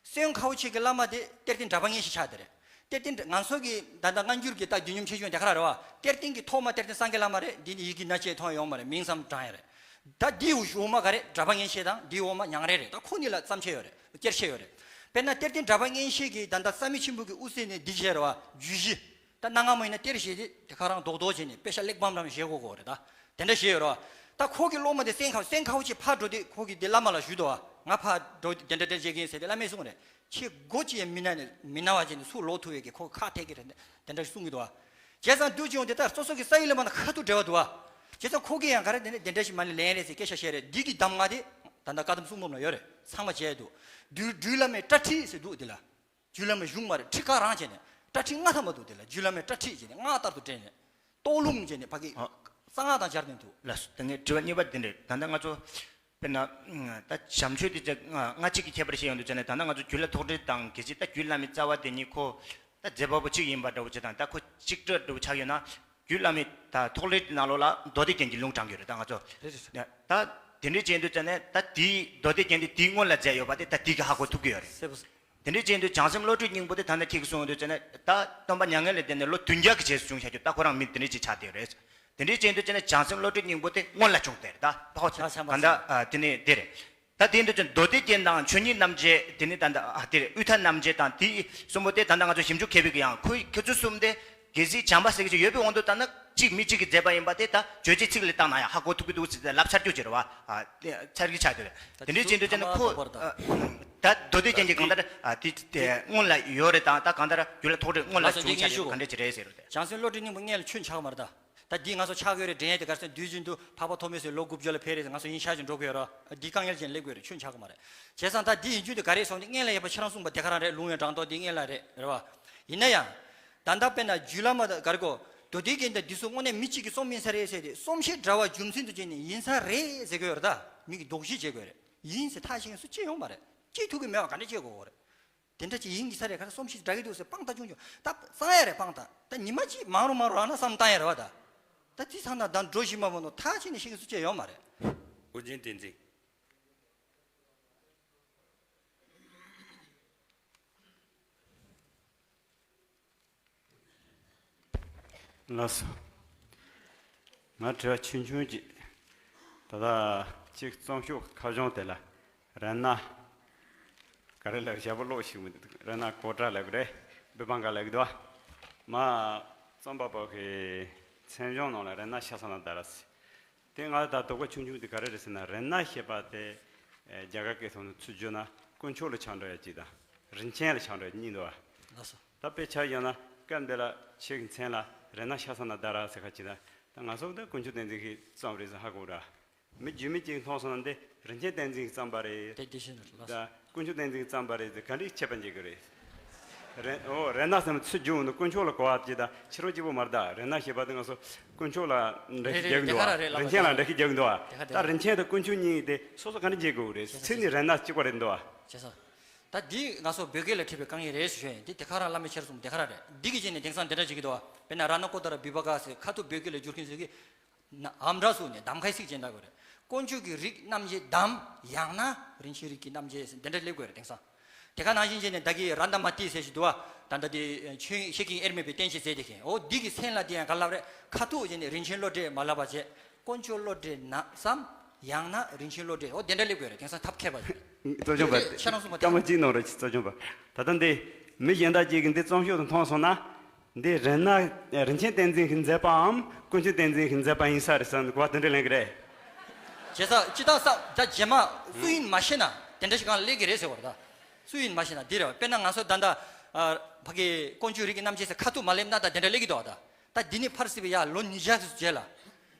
སེང་ཁའོ་ཆེ་གི་བླ་མ་དེ་གཏེར་སྟོན་གྲྭ་པ་ངན་ཤེས་ཆགས་དེ་རེད། གཏེར་སྟོན་ང་ཚོ་གི་ད་ལྟ་སྔ་འགྱུར་གྱི་ད་བསྡུས་ཉམས་ཆེ་ཆུང་དེ་ག་རང་རེད་བ། གཏེར་སྟོན་གྱི་ཐོག་མ་གཏེར་སྟོན་སངས་རྒྱས་བླ་མ་རེད། འདི་ནི་ཡི་གེ་སྣ་གཅིག་མཐོང་ཡོང་མ་རེད། མིང་ཙམ་བགྲངས་ཡ་རེད། ད་འདིའི་འོག་མ་ག་རེ། གྲྭ་པ་ངན་ཤེས་དང་འདིའི་འོག་མ་ཉང་རལ་རེད། ད་ཁོ་གཉིས་ལ་བརྩམས་ཆེ་ཡོད་རེད། སྐྱེར་ཆེ་ཡོད་རེད། དཔེར་ན་གཏེར་སྟོན་གྲྭ་པ་ངན་ཤེས་ཀྱི་ད་ལྟ་བསམ་ཡས་མཆིམས་ཕུ་གི་དབུ་རྩེ་ནས་འདི་བྱས་རེད་བ། རྒྱུད་བཞི། ད་གནའ་སྔ་མོ་ཡིན་ན་གཏེར་བཞེས་ཏེ་དེ་ཁ་རང་རྡོག་རྡོག་བྱས་ནས་དཔེ་ཤ་གླེགས་བམ་རང་བཞེས་དགོས་དགོས་རེད། ད་དེ་འདྲ་བཞེས་ཡོད་རེད་བ། ད་ཁོ་གི་སློབ་མ་དེ་སེང་ཁ་སེང་ཁའོ་ཆེ་ཕར་འགྲོ་དུས་ཁོ་གི་དེ་བླ་མ་ལ་ཞུས་འདུག་བ། ང་ཕར་འགྲོ་དེ་འདྲ་འདྲ་བྱེད་ཀྱི་ཡིན་ཟེར་ཏེ་བླ་མས་གསུངས་རེད། ཁྱེད་སྒོ་ཅི་ཡང་མི་ན་ནས་མི་ན་བ་བྱས་ནས་སུ་ལོག་ཐུབ་བས་ཀྱི་ཁོ་ཁ་ཐད་ཀྱི་རེད། དེ་འདྲ་གསུང་གི་འདུག་བ། བྱས་ཙང་དུས་ཅི་ཡོང་དེ་ལྟར་སོ་སོ་གི་ས་ཡུལ་ལ་མ་ན་ཁ་ཐུག་འབྲེལ་བ་འདུག་བ། བྱས་ཙང་ཁོ་གི་ཡང་ག་རེ་དེ་ནས་དེ་འདྲ་ཞིག་མ་ནས་ལན་རེད་ཟེར་སྐད་ཆ་བཤད་རེད། འདི་གི་གདམས་ངག་དེ་ད་ལྟ་བཀའ་གདམས་གསུང་འབུམ་ལ་ཡོད་རེད། ཚང་མ་བྱས་འདུག་རྒྱུད་རྒྱུད་བླ་མའི་པྲ་ཁྲིད་ཟེར་འདུག་འདི་ལ། རྒྱུད་བླ་མ་གཞུང་མ་རེད། ཁྲིད་ཁག་རང་བྱས་ནས་པྲ་ཁྲིད་སྔ་ཐ་མ་འདུག་དེ་ལ་རྒྱུད་བླ་མའི་པྲ་ཁྲིད་བྱས་ནས་སྔགས་ལྟར་དུ་བསྒྲལ་ནས་རྟོགས་ལུང་བྱས་ནས་ཕ་གི་ཨ། གསང་སྔགས་དང་སྦྱར་ནས་འདུག་ལགས་སོ། ད་ངའི་དྲི་བ་གཉིས་པ་འདི་འདྲ་རེད། ད་ལྟ་ང་ཚོ་དཔེར་ན་ད་བྱམས་ཆོས་དེ་ཚོ་སྔ་གཅིག་གི་ཁྱད་པར་བཤད་ཡོང་དུས་ཙ་ནས། ད་ལྟ་ང་ཚོ་རྒྱུད་བླ་ཐོག་འདྲི་དང་གལ་སྲིད་ད་རྒྱུད་བླ་མའི་རྩ་བ་དེ་ཉིད་ཁོ་ད་མཛད་པ་པོ་གཅིག་ཡིན་པ་འདྲ་བོ་ཅིག་དང་། ད་ཁོ་གཅིག་སྒྲིལ་འདྲ་བོ་ཆགས་ཡོད་ན། རྒྱུད་བླ་མའི་ད་ཐོག་ལས་ནང་ལོགས་ལ་མདོ་སྡེ་རྒྱན་གྱི་ལུང་དྲངས་ཀྱི་ཡོད་རེད། ད་ང་ཚོ་རེད་རེད་རེད། ད་དེ་འདྲའི་བྱས་དུས་ཙ་ནས་ད་དེའི་མདོ་སྡེ་རྒྱན་དེ་དེའི་སྔོན་ལ་མཛད་ཡོད་པ་དེ་ད་དེ་གི་ཧ་གོ་ཐུབ་ཀྱི་ཡོད་རེད། གསལ་པོ། དེ་འདྲའི་བྱས་དུས་བྱང་སེམས་བློ་གྲོས་སྙིང་པོ་དེ་ད་ནི་ཁྱེད་ཀྱིས་གསུངས་དུས་ཙ་ནས་ད་སྟོན་པ་མྱ་ངན་ལས་འདས་ནས་ལོ་བདུན་བརྒྱ་གི་རྗེས་སུ་བྱུང་བཞག་རྒྱུ། ད་ཁོ་རང་མི་དེ་འདྲའི་ཅིག་ཆགས་བསྡད་ཡོད་རེད། དེ་འདྲའི་བྱས་དུས་ཙ་ནས་བྱང་སེམས་བློ་གྲོས་སྙིང་པོ་དེ་སྔོན་ལ་བྱུང་བསྡད་རེད། ད་ད་ཧོ་ཆ་ཆ་མ་གང་ལྟར་ཨ་དེ་ནི་དེ་རེད། ད་དེ་འདི་ཚོ་མདོ་སྡེ་རྒྱན་དང་ཆོས་ཉིད་རྣམ་འབྱེད། དེ་ནི་ད་ད་ཨ་དེ་རེད། དབུས་མཐའ་རྣམ་འབྱེད་དང་དེ་གསུམ་པོ་དེ་ད་ད་ང་ཚོ་ཞིབ་འཇུག་མཁས་པའི་གི་ཡང་ཁོའི་ཁྱེད་ཚོ་གསུམ་དེ། གལ་སྲིད་བྱམས་པ་ཟེར་གྱི་ཡོད་པའི་དབང་དུ་བཏང་ན། གཅིག་མི་གཅིག་གིས་མཛད་པ་ཡིན་པ་དེ་ད་རྗོད་བྱེད་ཚིག་ལ་བཏང་ན་ཡང་ཧ་གོ་ཐུབ་ཀྱི་འདུག་ཟེར་ཏེ་ལབ་ཚར་རྒྱུ་ཅིག་རེད་བ། ཨ་དེ་ཚར་གྱི་ཆགས་འདུག་དེ་འདྲའི་བྱེད་དུས་ཙ་ན་ཁོ་ཨ་ད་མདོ་སྡེ་རྒྱན་གྱི་གང་ལྟར་ཨ་དེ་དེ་སྔོན་ལ་ཡོད་རེད་དང་། ད་གང་ལྟར་རྒྱུད་ལ་ཐོག་རེད། སྔོན་ལ་ལགས་སོ། བྱུང་འདི་ཆགས་ངས་ཞུ་ཡོད་གང་འདྲ་ཅིག་རེད་ཟེར་རོ། དེ་བྱང་སེམས་བློ་གྲོས་སྙིང་པོ་སྔོན་ལ་ཁྱོན་ཆགས་མ་རེད་ད། ད་འདི་ང་ཚོ་ཆགས་ཡོད་རེད་དྲན་ཡས་དེ་ག་རེ་ཟེར་ན། དུས་རྒྱུན་དུ་འཕགས་པ་ཐོགས་མེད་ཚོས་ལོ་དགུ་བཅུ་ལ་ཕེབས་རེད་ཟེར། ང་ཚོ་ཡིན་ཤག་ཅིག་འགྲོ་གི་ཡོད་རེད། འདི་དཀའ་ངལ་ཅན་སླེབས་ཀྱི་ཡོད་རེད། ཁྱོན་ཆགས་ཀྱི་མ་རེད། བྱས་ཙང་ད་འདི་ཡིན་རྒྱུ་དེ་ག་རེ་སོང་དེ་སྔོན་ལ་ཡོད་པ་ཁྱེད་རང་གསུངས་པ་དེ་ག་རང་རེད། ལུང་ཡང་དྲངས་ཐོག་འདི་སྔོན་ལ་རེད་རེད་བ། ཡིན་ན་ཡང་། ད་ལྟ་དཔེར་ན་རྒྱུད་བླ་མ་དང་ག་རེ་གོ། མདོ་སྡེ་རྒྱན་དང་འདི་ཚོ་དངོས་གནས་མི་གཅིག་གིས་རྩོམ་ཡིན་ས་རེད་ཟེར་ཏེ། རྩོམ་གཞི་འདྲ་བ་རྒྱུ་མཚན་དུ་བྱས་ནས་ཡིན་ས་རེད་ཟེར་གྱི་ཡོད་རེད། ད་མི་གིས་འདོགས་གཞི་བྱེད་དགོས་རེད། ཡིན་ཟེར་ཐག་བཅད་མཁན་སུ་གཅིག་ཡོད་མ་རེད། གཅིག་ཐུག་གི་མེད་པ་ག་འདྲ་བྱེད་དགོས་རེད། དེ་འདྲ་ཅིག་ཡིན་གྱི་ས་རེད། ག་རེ་རྩོམ་གཞི་འདྲ་གི་འདུག་ཟེར་དཔང་རྟགས་ཆུང་ཆུང་ད་བསམ་ཡ་རེད། དཔང་རྟགས་ད་ཉི་མ་གཅིག་མང་རུང་མང་རུང་ཨ་ན་བསམ་བཏང་ཡ་རེད་བ། ད་ད་དེ་ཚང་ན་ད་འགྲོ་བཞིན་མ་མོ་ནོ་ཐག་ཆད་ནས་ཤེས་མཁན་སུ་གཅིག་ཡོད་མ་རེད། ཨོ་རྒྱན་བསྟན་འཛིན། ལགས་སོ། ང་དྲི་བ་ཆུང་ཆུང་ཅིག་ད་ལྟ་གཅིག་རྩོམ་ཤོག་ཁ་བྱང་དེ་ལ་རཏྣ། ག་རེ་ལབ། ཞབས་པ་ཀློག་ཤེས་མི་འདུག་རཏྣ་ཀོ་ཊ་ལབ་རེད། བི་བང་ག་ལབ་འདུག་མ་རྩོམ་པ་པོ་གི་མཚན་བྱང་ནང་ལ་རཏྣ་ཤ་ས་ན་དྷ་ར་ཟེར། དེ་ང་ད་དོགས་པ་ཆུང་ཆུང་དེ་ག་རེ་རེད་ཟེར་ན། རཏྣ་ཞེས་པ་དེ་རྒྱ་གར་སྐད་ཐོག་ནས་ཚུར་བསྒྱུར་ན་དཀོན་མཆོག་ལ་ཆགས་འགྲོ་ཡ་གཅིག་དང་། རིན་ཆེན་ལ་ཆགས་འགྲོ་ཡ་གཉིས་འདུག་བ། ལགས་སོ། ད་དཔེ་ཆ་ཡང་ན་སྐབས་འདི་ལ་ཁྱེད་ཀྱི་མཚན་ལ་རཏྣ་ཤ་ས་ན་དྷ་ར་ཟེར་ཁ་ཅིག་དང་། ད་ང་ཚོ་ད་དཀོན་མཆོག་བསྟན་འཛིན་གྱིས་བརྩམས་རེད་ཟེར་ཧ་གོ་ར། མི་རྒྱུས་མེད་ཅིག་མཐོང་སོང་ན་འདི་རིན་ཆེན་བསྟན་འཛིན་གྱིས་བརྩམས་པ་རེད། དེ་དེ་བཞིན་རེད་ལགས། ད་དཀོན་མཆོག་བསྟན་འཛིན་གྱིས་བརྩམས་པ་རེད་ཟེར་ག་འདྲའི་ཆད་པ་འགྱེལ་གི་རེད། རེད། ཨོ་རཏྣ་ཟེར་ན་ཚུར་བསྒྱུར་འོང་དུས་དཀོན་མཆོག་ལ་གོ་བ་ཅིག་དང་ཕྱི་རོལ་གཅིག་པོ་མ་རེད། ད་རཏྣ་ཞེས་པ་དེ་ང་ཚོ་དཀོན་མཆོག་ལ་འགྲེལ་བཤད་རྒྱག་གི་འདུག་བ། རེད་རེད། དེ་ག་རེད་ལབ་པ་རེད། རིན་ཆེན་ལ་འགྲེལ་བཤད་རྒྱག་གི་འདུག་བ། དེ་ག་དེ་ད་རེད། རིན་ཆེན་དང་དཀོན་མཆོག་གཉིས་དེ་སོ་སོ་ག་འདྲ་འགྱེལ་དགོས་རེད། ཚིག་ནི་རཏྣ་གཅིག་པ་རེད་འདུག་བ། བྱས་ཙང་། ད་འདི་ང་ཚོ་བོད་སྐད་ལ་བྲིས་པའི་དཀའ་ངལ་རེད་ཞུ་ཡ་ཡིན། འདི་དེ་ག་རང་བླ་མའི་ཕྱིར་གསུངས་དེ་ག་རང་རེད། འདི་གི་རྗེས་ནས་དེང་སང་འདི་འདྲ་བྱེད་ཀྱི་འདུག་བ། དཔེར་ན་རཏྣ་ཀོ་ཊ་ར་བི་བ་ག་ཟེར་ཁ་ཐུག་བོད་སྐད་ལ་བསྒྱུར་མཁན་ཚོས་ཀྱི་ན་ཨམ་ཕྲག་ཟུག་ནས་གདམ་ཁའི་ཚིག་ཅན་ལྟ་དགོས་རེད། དཀོན་མཆོག་གི་རིགས་རྣམ་བཅད་དམ། ཡང་ན་རིན་ཆེན་རིགས་ཀྱི་རྣམ་བཅད་ཟེར་འདི་འདྲ་སླེབས་དགོས་རེད་དེང་སང་། དེ་ག་ནང་བཞིན་བྱས་ནས་ད་གི་རཏྣ་མ་ཏི་ཟེར་ཞིག་འདུག་བ། ད་ལྟ་དེ་ཆོས་དབྱིངས་ཤེར་ཕྱིན་དབྱེར་མེད་པའི་བསྟན་བཅོས་མཛད་དེ་མཁན། འོ་འདི་གི་མཚན་ལ་དེ་ཡང་ག་ལབ་རེད། ཁ་ཐུག་བྱས་ནས་རིན་ཆེན་བློ་གྲོས་མ་ལབ་པ་བྱས། དཀོན་མཆོག་བློ་གྲོས་ན་བསམ། ཡང་ན་རིན་ཆེན་བློ་གྲོས། འོ་དེ་འདྲ་སླེབས་དགོས་རེད་དེང་སང་ཐབས་མཁས་པ་ཟེར། རྩོམ་སྐྱོང་པ། ཁྱེད་རང་གསུངས་པ་སྐར་མ་གཅིག་གནང་རོགས་གྱིས། རྩོམ་སྐྱོང་པ། ད་ལྟ་འདི་མི་གཞན་དག་ཅིག་གིས་འདི་རྩོམ་ཤོག་ཏུ་མཐོང་སོང་ན། འདི་རཏྣ། རིན་ཆེན་བསྟན་འཛིན་གྱིས་མཛད་པའམ་དཀོན་མཆོག་བསྟན་འཛིན་གྱིས་མཛད་པ་ཡིན་ས་རེད་བསམ་གོ་བ་དེ་འདྲ་ལེན་གི་རེད། བྱས་ཙང་སྤྱི་བཏང་ས་ད་རྗེས་མ་སུ་ཡིན་མ་ཤེས་ན་དེ་འདྲ་ཞིག་གང་སླེབས་ཀྱི་རེད་ཟེར་བ་རེད་ད། སུ་ཡིན་མ་ཤེས་ན་འདི་རེད་བ། དཔེར་ན་ང་ཚོ་ད་ལྟ་ཨ་ཕ་གི་དཀོན་མཆོག་རིགས་ཀྱི་རྣམ་བཅད་ཟེར་ཁ་ཐུག་མ་སླེབས་ན་ད་དེ་འདྲ་སླེབས་ཀྱི་འདུག་བ་ད། ད་འདི་ནི་ཕར་སྲིད་པའི་ཡ་ལོ་ཉིས་བརྒྱ་ཙམ་རྗེས་ལ།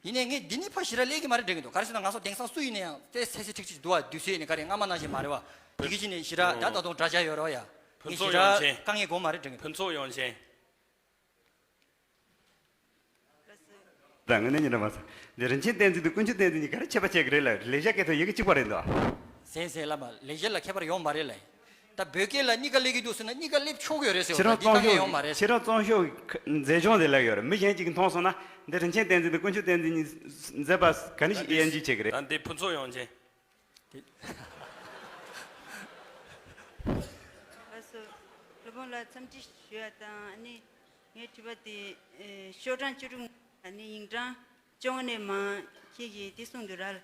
ཡིན་ནའི་ངས་འདི་ནི་ཕར་ཞེ་དྲག་སླེབས་ཀྱི་མ་རེད་དྲན་གྱི་འདུག་ག་རེ་ཟེར་ན་ང་ཚོ་དེང་སང་སུ་ཡིན་ན་ཡང་དེ་སེ་སེ་ཁྲིག་ཁྲིག་འདུག་བ། དུས་ཚོད་ནི་ག་རེ་སྔ་མ་ནང་བཞིན་མ་རེད་བ། དེ་གི་ཕྱི་ནས་ཞེ་དྲག་ད་ད་དུང་འདྲ་ཆགས་ཡོད་རེད་བ་ཡ། ཕུན་ངས་ཚོགས་ཞེ་དྲག་ཡོངས་ཆེན། དཀའ་ངལ་དགོས་མ་རེད་དྲན་གྱི་འདུག་ཕུན་ཚོགས་ཡོངས་ཆེན། ད་ངས་ནི་ཉིན་རེ་མ་ཟེར། འདི་རིན་ཆེན་བསྟན་འཛིན་དང་དཀོན་མཆོག་བསྟན་འཛིན་གཉིས་ག་རེ་ཁྱད་པར་ཕྱེ་གི་རེད་ལབ། ལེགས་སྦྱར་སྐད་ཐོག་ཡི་གེ་གཅིག་པ་རེད་འདུག་གཟན་གཟན་བླ་མ་ལེགས་སྦྱར་ལ་ཁྱད་པར་ཡོད་མ་རེད་ལབ། ད་བོད་སྐད་ལ་གཉིས་ཀ་སླེབས་ཀྱི་འདུག་ཟེར་ན་གཉིས་ཀ་སླེབས་ཆོག་གི་ཡོད་རེད་ཟེར་བ། ཁྱེད་རང་འདི་དཀའ་ངལ་ཡོད་མ་རེད། ཁྱེད་རང་རྩོམ་ཤོག་མཛད་བྱང་དེ་ལ་ཡོད་རེད། མི་གཞན་གཅིག་གིས་མཐོང་སོང་ན་འདི་རིན་ཆེན་བསྟན་འཛིན་དང་དཀོན་མཆོག་བསྟན་འཛིན་གཉིས་མཛད་པ་ག་ནས་ཤིག་དབྱེ་འབྱེད་བྱེད་ཀྱི་རེད། ད་འདི་ཕུན་ཚོགས་ཡོངས་ཆེན། དེ། ལགས་སོ། སློབ་དཔོན་ལ་འཚམས་འདྲི་ཞུ་ཡ་དང་ཨ་ནི་ངའི་དྲི་བ་དེ་ཨེ་ཤོག་གྲངས་བཅུ་དྲུག་ཨ་ནི་ཡིག་གྲངས་བཅོ་ལྔ་ནས་མར་ཁྱེད་ཀྱིས་འདི་གསུངས་འདུག་ར།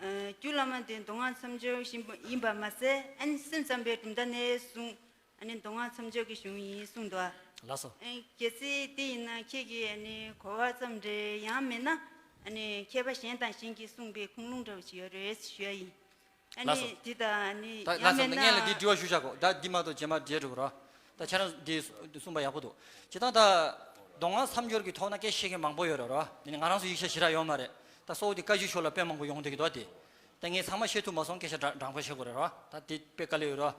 ཨ་རྒྱུད་བླ་མ་དེ་མདོ་སྔགས་མཚམས་སྦྱོར་ཡིན་པ་ཡིན་པ་མ་ཟད་ཨ་ནི་སེམས་ཙམ་པའི་གྲུབ་མཐའ་ནས་བཟུང་ཨ་ནི་མདོ་སྔགས་མཚམས་སྦྱོར་གྱི་གཞུང་ཡིན་གསུངས་འདུག་ལགས་སོ། ཨ་གལ་སྲིད་དེ་ཡིན་ན་ཁྱེད་ཀྱིས་ཨ་ནི་གོ་བ་ཙམ་རེ་ཡང་མིན་ན་ཨ་ནི་མཁས་པ་གཞན་དང་གཞན་གྱིས་གསུངས་པའི་ཁུངས་ལུང་འདྲ་བོ་ཞིག་ཡོད་རེད་ཞུ་ཡ་ཡིན། ཨ་ལགས་སོ། ནི་འདི་ད་ཨ་ནི་ད་ཡང་ལགས་སོ། མིན་ན། སྔོན་ལ་འདི་དྲི་བ་ཞུ་བཞག་གོ་ད་འདི་མ་གཏོགས་རྗེས་མ་འབྲེལ་འགྲོ་གི་རོ། ད་ཁྱེད་རང་འདི་གསུངས་པ་ཡག་པོ་འདུག་སྤྱིར་བཏང་ད་མདོ་སྔགས་མཚམས་སྦྱོར་གྱི་ཐོག་ན་སྐད་ཆ་བཤད་མཁན་མང་པོ་ཡོད་རེད་རོ། འདི་ནི་ང་རང་ཚོ་ཡིག་ཆ་ཞེ་དྲག་ཡོད་མ་རེད། ད་གཙོ་བོ་དེ་བཀའ་བརྒྱུད་ཕྱོགས་ལ་དཔེ་མང་པོ་ཡོང་བསྡད་ཀྱི་འདུག་དེ་ད་ངས་ཚང་མ་བཤད་ཐུབ་མ་སོང་། སྐད་ཆ་འདྲ་འདྲ་པོ་བཤད་དགོས་རེད་རོ། ད་དེ་དཔེ་དཀའ་ལས་ཡོད་རོ།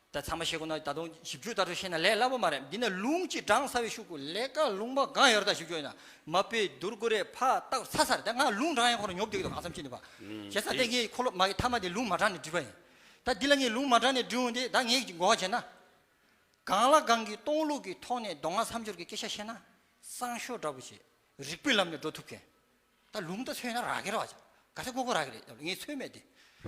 ད་ཚང་མ་བཤད་དགོས་ན་ད་དུང་ཞིབ་འཇུག་ལྟར་དུ་བཤད་ན་ལས་སླ་པོ་མ་རེད། འདི་ན་ལུང་གཅིག་དྲངས་ཚར་བའི་ཤུགས་ཀྱིས་ལས་ཀ་ལུང་པ་གང་ཡོད་རེད། ད་ཞིབ་འཇུག་ཡིན་ན་མ་དཔེ་དུར་ཀུ་རེ་ཕ་རྟགས་ཚ་ཚ་རེད། ད་ང་ལུང་དྲངས་ཡག་ཁོ་རང་ཉོབ་བསྡད་ཀྱི་འདུག་གང་འཚམ་ཅིག་ནི་པ། བྱས་ཙང་དེ་ངས་ཁོ་ལོ་མ་གི་མཐའ་མ་དེ་ལུང་མ་དྲངས་ནས་འབྲི་བ་ཡིན། ད་འདི་ལ་ངས་ལུང་མ་དྲངས་ནས་འབྲི་འོང་དེ་ད་ངས་གོ་བ་བྱས་ན། གང་ལ་གང་གིས་སྟོང་ལུགས་ཀྱི་ཐོག་ནས་མདོ་སྔགས་མཚམས་སྦྱོར་གྱི་སྐད་ཆ་བཤད་ན་སང་ཞོགས་འདྲ་པོ་ཞིག་རིགས་པའི་ལམ་ནས་འགྲོ་ཐུབ་མཁན། ད་ལུང་ད་མཚོན་ན་རག་གི་རེད་བ། ག་ཚོད་ཀོ་ཀོ་རག་གི་རེད། ངས་མཚོན་མེད་དེ།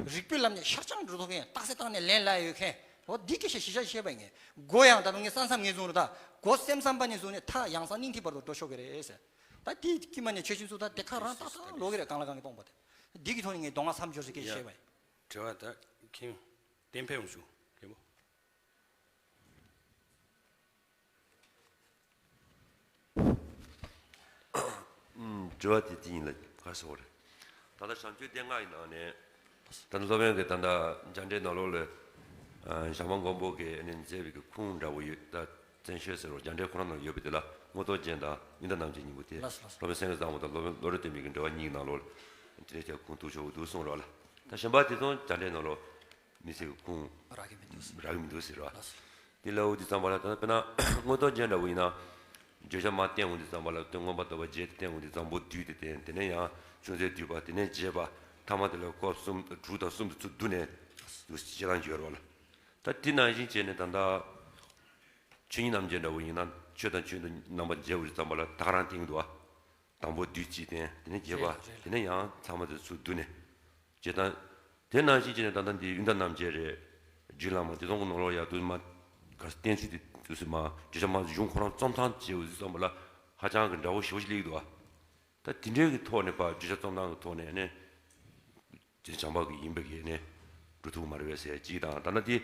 རིགས་པའི་ལམ་ནས་ཤར་རྐྱང་འགྲོ་ཐུབ་མཁན། རྟགས་གསལ་བཏང་ནས་ལན་ལ་ཡོད་མཁན། འོ་འདི་སྐད་ཆ་ཞིབ་ཆ་བཤད་པ་ཡིན། མགོ་ཡང་ད་དུང་ངས་ས་མཚམས་ངས་བཟུང་རུ་ད་མགོ་སེམས་ཙམ་པ་ནས་བཟུང་ནས་མཐའ་ཡང་གསང་སྙིང་ཐིག་བར་དུ་འགྲོ་ཆོག་གི་རེད་ཟེར། ད་དེའི་དཀྱིལ་མ་ནས་ཆོས་ཆེན་ཚོ་ད་དེ་ཁ་རང་ཏག་ཏག་ལོག་གི་རེད། གང་ལ་གང་གིས་སྟོང་པ་དེ། འདི་གི་ཐོག་ནས་ངས་མདོ་སྔགས་མཚམས་སྦྱོར་ཟེར་སྐད་ཆ་བཤད་པ་ཡིན། དྲི་བ་ད་ཁྱེད་གཏན་འཕེལ་ཡོང་ཞུ་མཁན་པོ། དྲི་བ་དེ་དེ་ཡིན་ལ་ག་རེ་ཟེར་བ་རེད། ད་ལྟ་བྱམས་ཆོས་སྡེ་ལྔ་ཡི་ནང་ནས་ད་ལྟ་སློབ་དཔོན་གྱིས་ད་ལྟ་རྒྱ་འགྲེལ་ནང་ལོགས་ལ་ཞྭ་དམར་མགོན་པོ་གིས་ནི་མཛད་པའི་གི་ཁུངས་འདྲ་བོ་ཡོད། ད་བཙན་བྱོལ་ཟེར་བ་རྒྱ་འགྲེལ་ཁོ་རང་ནང་ཡོད་པ་དེ་ལ་མངོན་རྟོགས་རྒྱན་དང་ཡོན་བདག་རྣམ་འབྱེད་གཉིས་པོ་དེ། ལགས་སོ་ལགས་སོ། སློབ་དཔོན་སེང་གེ་བཟང་པོ་དང་སློབ་དཔོན་བློ་གྲོས་སྟོན་པའི་གི་འགྲེལ་པ་གཉིས་ནང་ལོགས་ལ་དེ་འདྲའི་ཁུངས་གཏུགས་ཆོག་གི་འདུག་གསུངས་རོགས་ལ། ད་གཞན་པ་དེ་ཚོ་རྒྱ་འགྲེལ་ནང་ལོགས་མི་ཚེ་གི་ཁུངས་རག་གི་མི་འདུག་ཟེར། རག་གི་མི་འདུག་ཟེར་བ། ལགས་སོ། དེ་ལ་འོ་དེ་ཙམ་པ་ལ་ད་དཔེར་ན་མངོན་རྟོགས་རྒྱན་འདྲ་བོ་ཡིན་ན། བརྗོད་བྱ་མར་བསྟན་འོང་དུས་ཙམ་པ་ལ་དོན་མངོན་པར་རྟོགས་པ་བརྒྱད་དེ་བསྟན་འོང་དུས་འཛམ་བུ་བསྡུས་ཏེ་བསྟན། དེ་ནས་ཡང་ཅུང་ཟད་བསྡུས་པ། དེ་ནས་རྒྱས་པ། ཐ་མ་དེ་ལ་སྐབས་གསུམ་དྲུག་དང་གསུམ་དུ་ཚུར་བསྡུས་ནས་འདུག་ཅེས་དང་བརྗོད་རོགས་ལ། ད་དེ་ནང་བཞིན་བྱས་ནས་ད་ལྟ་ཆོས་ཉིད་རྣམ་འབྱེད་འདྲ་བོ་ཡིན་ན་ཆོས་དང་ཆོས་མིན་རྣམ་པར་འབྱེད་འོང་དུས་ཙམ་པ་ལ་ད་ག་རང་བསྟན་འདུག་བ། དང་པོ་བསྡུས་གཅིག་བསྟན། དེ་ནས་རྒྱས་པ། རེད་རེད། དེ་ནས་ཡང་ཚང་མ་དེ་ཚུར་བསྡུས་ནས། ཇི་ལྟར། དེ་ནང་བཞིན་བྱས་ནས་ད་ལྟ་འདི་ཡོན་བདག་རྣམ་འབྱེད་རེད། རྒྱུད་བླ་མ་དེ་ཚོ་གི་ནང་ལོགས་ཡ་དུ་མ། ག་བསྟན་ཚུལ་དེ་དུས་སུ་མ་བརྗོད་བྱ་མ་གཞུང་ཁོ་རང་རྩོམ་སྟངས་བྱས་འོང་དུས་ཙམ་པ་ལ་ཧ་ཅང་གི་འདྲ་བོ་ཞེ་པོ་ཞིག་སླེབས་འདུག་བ། ད་དེ་འདྲའི་གི་ཐོག་ནས་ཕར་བརྗོད་བྱ་རྩོམ་སྟངས་ཀྱི་ཐོག་ནས་ནི་དེ་བྱམས་པ་གི་ཡིན་པ་གི་ནི་འགྲོ་ཐུབ་མ་རེད་པས་ཟེར་གཅིག་དང་། ད་ལྟ་དེ་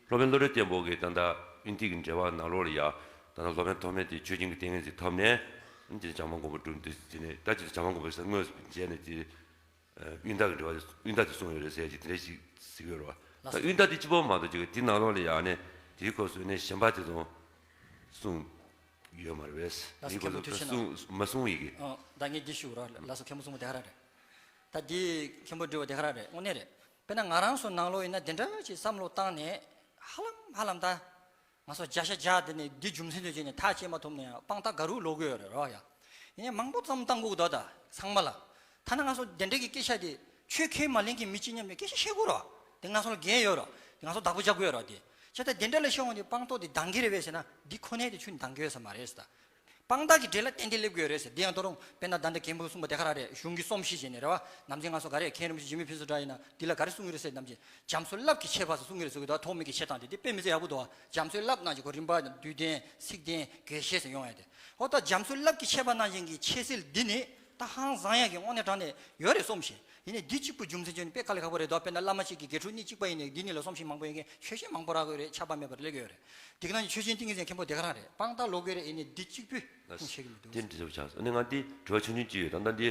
སློབ་དཔོན་བློ་གྲོས་བརྟན་པོ་གི་ད་ལྟ་དབྱིན་ཏི་གི་འགྲེལ་པ་ནང་ལོགས་ལ་ཡ། ད་ལྟ་སློབ་དཔོན་ཐོགས་མེད་དེ་ཆོས་ཅན་གྱི་ཏིང་ངེ་འཛིན་ཐོབ་ནས་དེ་བྱམས་པ་མགོན་པོ་གྲུབ་འདུག་ཟེར་ནས། ད་ཅི་བྱམས་པ་མགོན་པོ་ཟེར་དངོས་སུ་མཇལ་ནས་དེ། ཨ། དབྱིན་ཟླ་གི་འགྲེལ་པ། དབྱིན་ཟླ་དེ་གསུངས་ཡོད་རེད་ཟེར་གྱི་དེ་འདྲ་ཞིག་གཟིགས་ཡོད་རེད་བ། ད་དབྱིན་ཟླ་དེ་གཅིག་པོ་མ་གཏོགས་ཅིག་དེ་ནང་ལོགས་ལ་ཡང་ནས་དེའི་སྐོར་སུ་ནས་གཞན་པ་དེ་ཚོ་གསུངས་ཡོད་མ་རེད་པས། དེའི་སྐོར་སུ་གསུངས་མ་གསུངས་ཡི་གེ། ཨ། ད་ངས་འདི་ཞུ་ར། ལགས་སོ། མཁན་པོ་གསུངས་པ་དེ་ག་རང་རེད། ད་འདི་མཁན་པོ་འདྲི་བ་དེ་ག་རང་རེད། དངོས་གནས་རེད། དཔེར་ན་ང་རང་ཚོ་ནང་ལོགས་ཡིན་ན་དེ་འདྲ་ཅིག་བསམ་བློ་བཏང་ནས་ཧ་ལམ་ཧ་ལམ་ད། ང་ཚོ་བརྒྱ་ཆ་བརྒྱ་དེ་ནས་འདི་རྒྱུ་མཚན་དུ་བྱས་ནས་ཐག་བཅད་མ་ཐུབ་ན་ཡང་དཔང་རྟགས་ག་རུ་ལོག་གི་ཡོད་རེད་རོ་ཡ། ཡིན་ནའི་མང་པོ་ཙམ་བཏང་དགོས་འདུག་ད་ཚང་མ་ལ། ཐ་ན་ང་ཚོ་དེ་འདྲ་གི་སྐད་ཆ་དེ་ཆོས་ཁས་མ་ལེན་མཁན་མི་གཅིག་མཉམ་ནས་སྐད་ཆ་བཤད་དགོས་རོ། དེ་ང་ཚོ་ལ་འགན་ཡོད་རོ། དེ་ང་ཚོ་བདག་པོ་རྒྱག་དགོས་རོ། དེ་བྱས་ད་དེ་འདྲ་ལ་ཤོད་འོང་དེ་དཔང་རྟགས་དེ་འདང་གི་རེད་པས་ཟེར་ན་འདི་ཁོ་ནའི་དེ་ཆོས་འདང་གི་ཡོད་ས་མ་རེད་ཟེར་ད། དཔང་རྟགས་ཀྱི་གྲས་ལ་ཏན་ཏན་སླེབས་དགོས་རེད་ཟེར། འདི་ཡང་ད་རུང་དཔེར་ན་ད་ལྟ་མཁན་པོས་གསུངས་པ་དེ་ག་རང་རེད། གཞུང་གི་རྩོམ་གཞི་བྱས་ནས་རེད་བ། ནམ་རྒྱུན་ང་ཚོ་ག་རེ་མཁན་རིན་པོ་ཆེ་འཇིགས་མེད་ཕུན་ཚོགས་གྲགས་ཡིན་ན་འདི་ལ་ག་རེ་གསུང་གི་རེད་ཟེར། ནམ་རྒྱུན་རྒྱ་མཚོའི་རླབས་ཀྱི་ཆད་པ་ཟེར་གསུང་གི་རེད་ཟེར་གི་འདུག་ཐོགས་མེད་ཀྱི་ཆད་སྟངས་དེ་དེ་དཔེ་མི་སྲིད་ཡག་པོ་འདུག་རྒྱ་མཚོའི་རླབས་ནང་གི་ཁོ་རིམ་པ་བསྡུས་ལྡན་ཚིག་ལྡན་དགེ་བཤེས་ཟེར་ཡོང་ཡ་དེ། ཨོ་ད་རྒྱ་མཚོའི་རླབས་ཀྱི་ཆད་པ་ནང་བཞིན་གྱི་ཆད་སེལ་འདི་ནི་ད་ཧང་བཟང་ཡ་གི་དངོས་གནས་དྲང་གནས་ཡོད་རེད་རྩོམ་གཞི། ཡིན་ནའི་འདི་གཅིག་པུ་རྒྱུ་མཚན་བརྗོད་ནས་དཔེ་དཀའ་ལས་ཁག་པོ་རེད་འདུག་དཔེར་ན་བླ་མ་གཅིག་གི་དགེ་ཕྲུག་གཉིས་གཅིག་པ་ཡིན་ནའི་འདི་གཉིས་ལ་རྩོམ་གཞི་མང་པོ་ཡོད་མཁན་ཆོས་གཞན་མང་པོ་རག་གི་ཡོད་རེད། ཆགས་པ་མེད་པར་སླེབས་ཀྱི་ཡོད་རེད། དེ་ག་ནང་བཞིན་ཆོས་ཅན་ཏིང་ངེ་འཛིན་མཁན་པོ་དེ་ག་རང་རེད། དཔང་རྟགས་ལོག་གི་རེད། ཡིན་ནའི་འདི་གཅིག་པུས་ཁུངས་ཤེས་ཀྱི་མི་འདུག་དེ་འདྲ་ཆགས་སོང་། ཨ་ནི་ང་འདི་དྲི་བ་ཆུང་ཆུང་གཅིག་ཡོད། ད་ལྟ་འདི།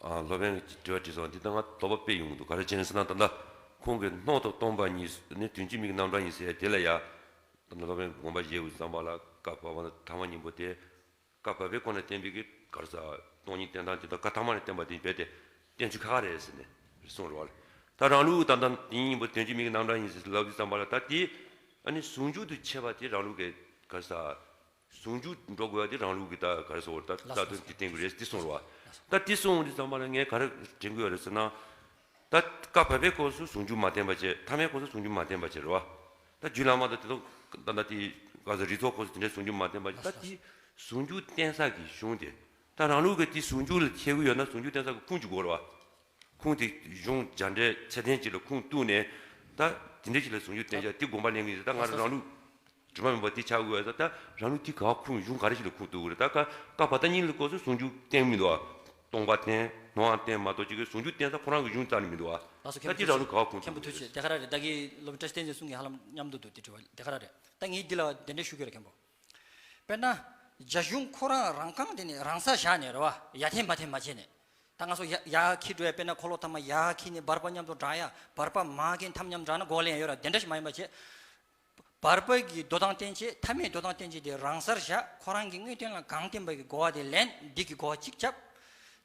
ཨ། སློབ་དཔོན་གྱིས་དྲི་བ་དྲིས་སོང་། འདི་ལྟ་ང་དོགས་པ་དཔེ་ཡོང་གི་འདུག་ག་རེ་བྱས་ནས་ཟེར་ན། ད་ལྟ་ཁོང་གིས་སྣང་དང་སྟོང་པ་ཉིད་ནི་དོན་གཅིག་མིང་གི་རྣམ་གྲངས་ཡིན་ཟེར་དེ་ལ་ཡ། ད་ལྟ་སློབ་དཔོན་དགོངས་པ་བཞེས་པའི་བསམ་པ་ལ་བཀའ་བབས་པ་ཐ་མ་གཉིས་པོ་དེ། བཀའ་བབས་པའི་སྒོ་ནས་བསྟན་པའི་གི་ག་རེ་ཟེར། སྟོང་ཉིད་བསྟན་སྟངས་དེ་དང་བཀའ་ཐ་མ་ནས་བསྟན་པ་དེ་རྦད་དེ་བསྟན་ཚུལ་ཁག་ཁག་རེད་ཟེར་ནས་གསུངས་རེད་བ། ད་རང་ལུགས་ད་ལྟ་དེ་གཉིས་པོ་དོན་གཅིག་མིང་གི་རྣམ་གྲངས་ཡིན་ཟེར་ལབ་དུས་ཙམ་པ་ལ་ད་དེ། ཨ་ནི་ཟུང་འཇུག་ཏུ་འཆད་པ་དེ་རང་ལུགས་ཀྱི་ག་རེ་ཟེར། ཟུང་འཇུག་འགྲོ་དགོས་པ་དེ་རང་ལུགས་ཀྱི་ད་ག་རེ་ཟེར། ད་ལྟ་དོན་དེ་བསྟན་དགོས་རེད་དེ་གསུངས་རེད་བ། ད་དེ་གསུངས་དུས་ཙམ་པ་ལ་ངས་ག་རེ་དྲན་གྱི་ཡོད་རེད་ཟེར་ན། ད་བཀའ་བབས་པའི་སྐབས་སུ་ཟུང་འཇུག་མ་བསྟན་པ་བྱས། ཐ་མའི་སྐབས་སུ་ཟུང་འཇུག་མ་བསྟན་པ་བྱས་རེད་བ། ད་རྒྱུད་བླ་མ་དང་དེ་ཚོ་ད་ལྟ་དེ་ག་རེ་ཟེར། རིགས་ཚོགས་སྐབས་སུ་དེ་འདྲའི་ཟུང་འཇུག་མ་བསྟན་པ་བྱས། ད་དེ་ཟུང་འཇུག་བསྟན་ས་གི་གཞུང་དེ། ད་རང་ལུགས་ཀྱི་དེ་ཟུང་འཇུག་ལ་འཆད་ཀྱི་ཡོད་ན་ཟུང་འཇུག་བསྟན་ས་གི་ཁུངས་ཅིག་དགོས་རེད་བ། ཁུངས་དེ་གཞུང་རྒྱ་འགྲེལ་ཚད་ལྡན་ཅིག་ལ་ཁུངས་གཏུགས་ནས། ད་དེ་འདྲ་ཅིག་ལ་ཟུང་འཇུག་བསྟན་བྱ་དེ་དགོངས་པ་ལེན་གྱི་ཡོད། ད་ང་རང་ལུགས་དྲི་མ་མེད་པ་དེ་ཆགས་དགོས་ད། ད་རང་ལུགས་དེ་ག་ཁུངས་གཞུང་ག་རེ་ཞིག་ལ་ཁུངས་གཏུགས་དགོས་རེད། ད་བཀའ་བཀའ་བར་ཐ་གཉིས་ལ་སྐབས་སུ་ཟུང་འཇུག་བསྟན་མི་འདུག་བ། སྟོང་པ་བསྟན། སྣང་བ་བསྟན་མ་གཏོགས་ཅིག་གི་ཟུང་འཇུག་བསྟན་ས་ཁོ་རང་གི་གཞུང་རྩ་ནས་མི་འདུག་བ། ལགས་སོ། ད་མཁན་དེ་པོ་རང་ལུགས་ག་ཁུངས་མཁན་པོ་གཏུགས་དགོས་ཐུགས་རེད། རྗེ་ཆེ། དེ་ག་རང་རེད། ད་གི་སློབ་དཔོན་བཀྲ་ཤིས་བསྟན་འཛིན་གསུང་གི་ཧ་ལམ་མཉམ་དུ་འདུག་དེ་དྲི་བ་དེ་ག་རང་རེད། ད་ངས་འདི་ལ་གདན་འདྲེན་ཞུ་གི་རེད་མཁན་པོ། དཔེར་ན། རྒྱ་གཞུང་ཁོ་རང་རང་རྐང་དེ་ནས་རང་སར་བཞག་ནས་རེད་བ། ཡར་འཐེན་མར་འཐེན་མ་བྱས་ནས། ད་ང་ཚོ་ཡར་ཡར་འཁྱེར་འགྲོ་ཡ། དཔེར་ན་འཁོར་ལོ་ཐ་མ་ཡར་འཁྱེར་ནས་བར་པ་མཉམ་དུ་སྦྲག་ཡ། བར་པ་མར་འཁྱེར་ཐ་མ་མཉམ་སྦྲག་ན་གོ་ལེན་ཡོད་ར། དེ་འདྲ་ཞིག་མ་ཡིན་པ་བྱས། བར་པ་གི་མདོ་དང་བསྟན་བཅོས། ཐ་མའི་མདོ་དང་བསྟན་བཅོས་དེ་རང་སར་བཞག་ཁོ་རང་གི་དངོས་བསྟན་ལ་གང་བསྟན་པ་གི་གོ་བ་དེ་ལེན། འདི་གི་གོ་བ་གཅིག་རྐྱབ།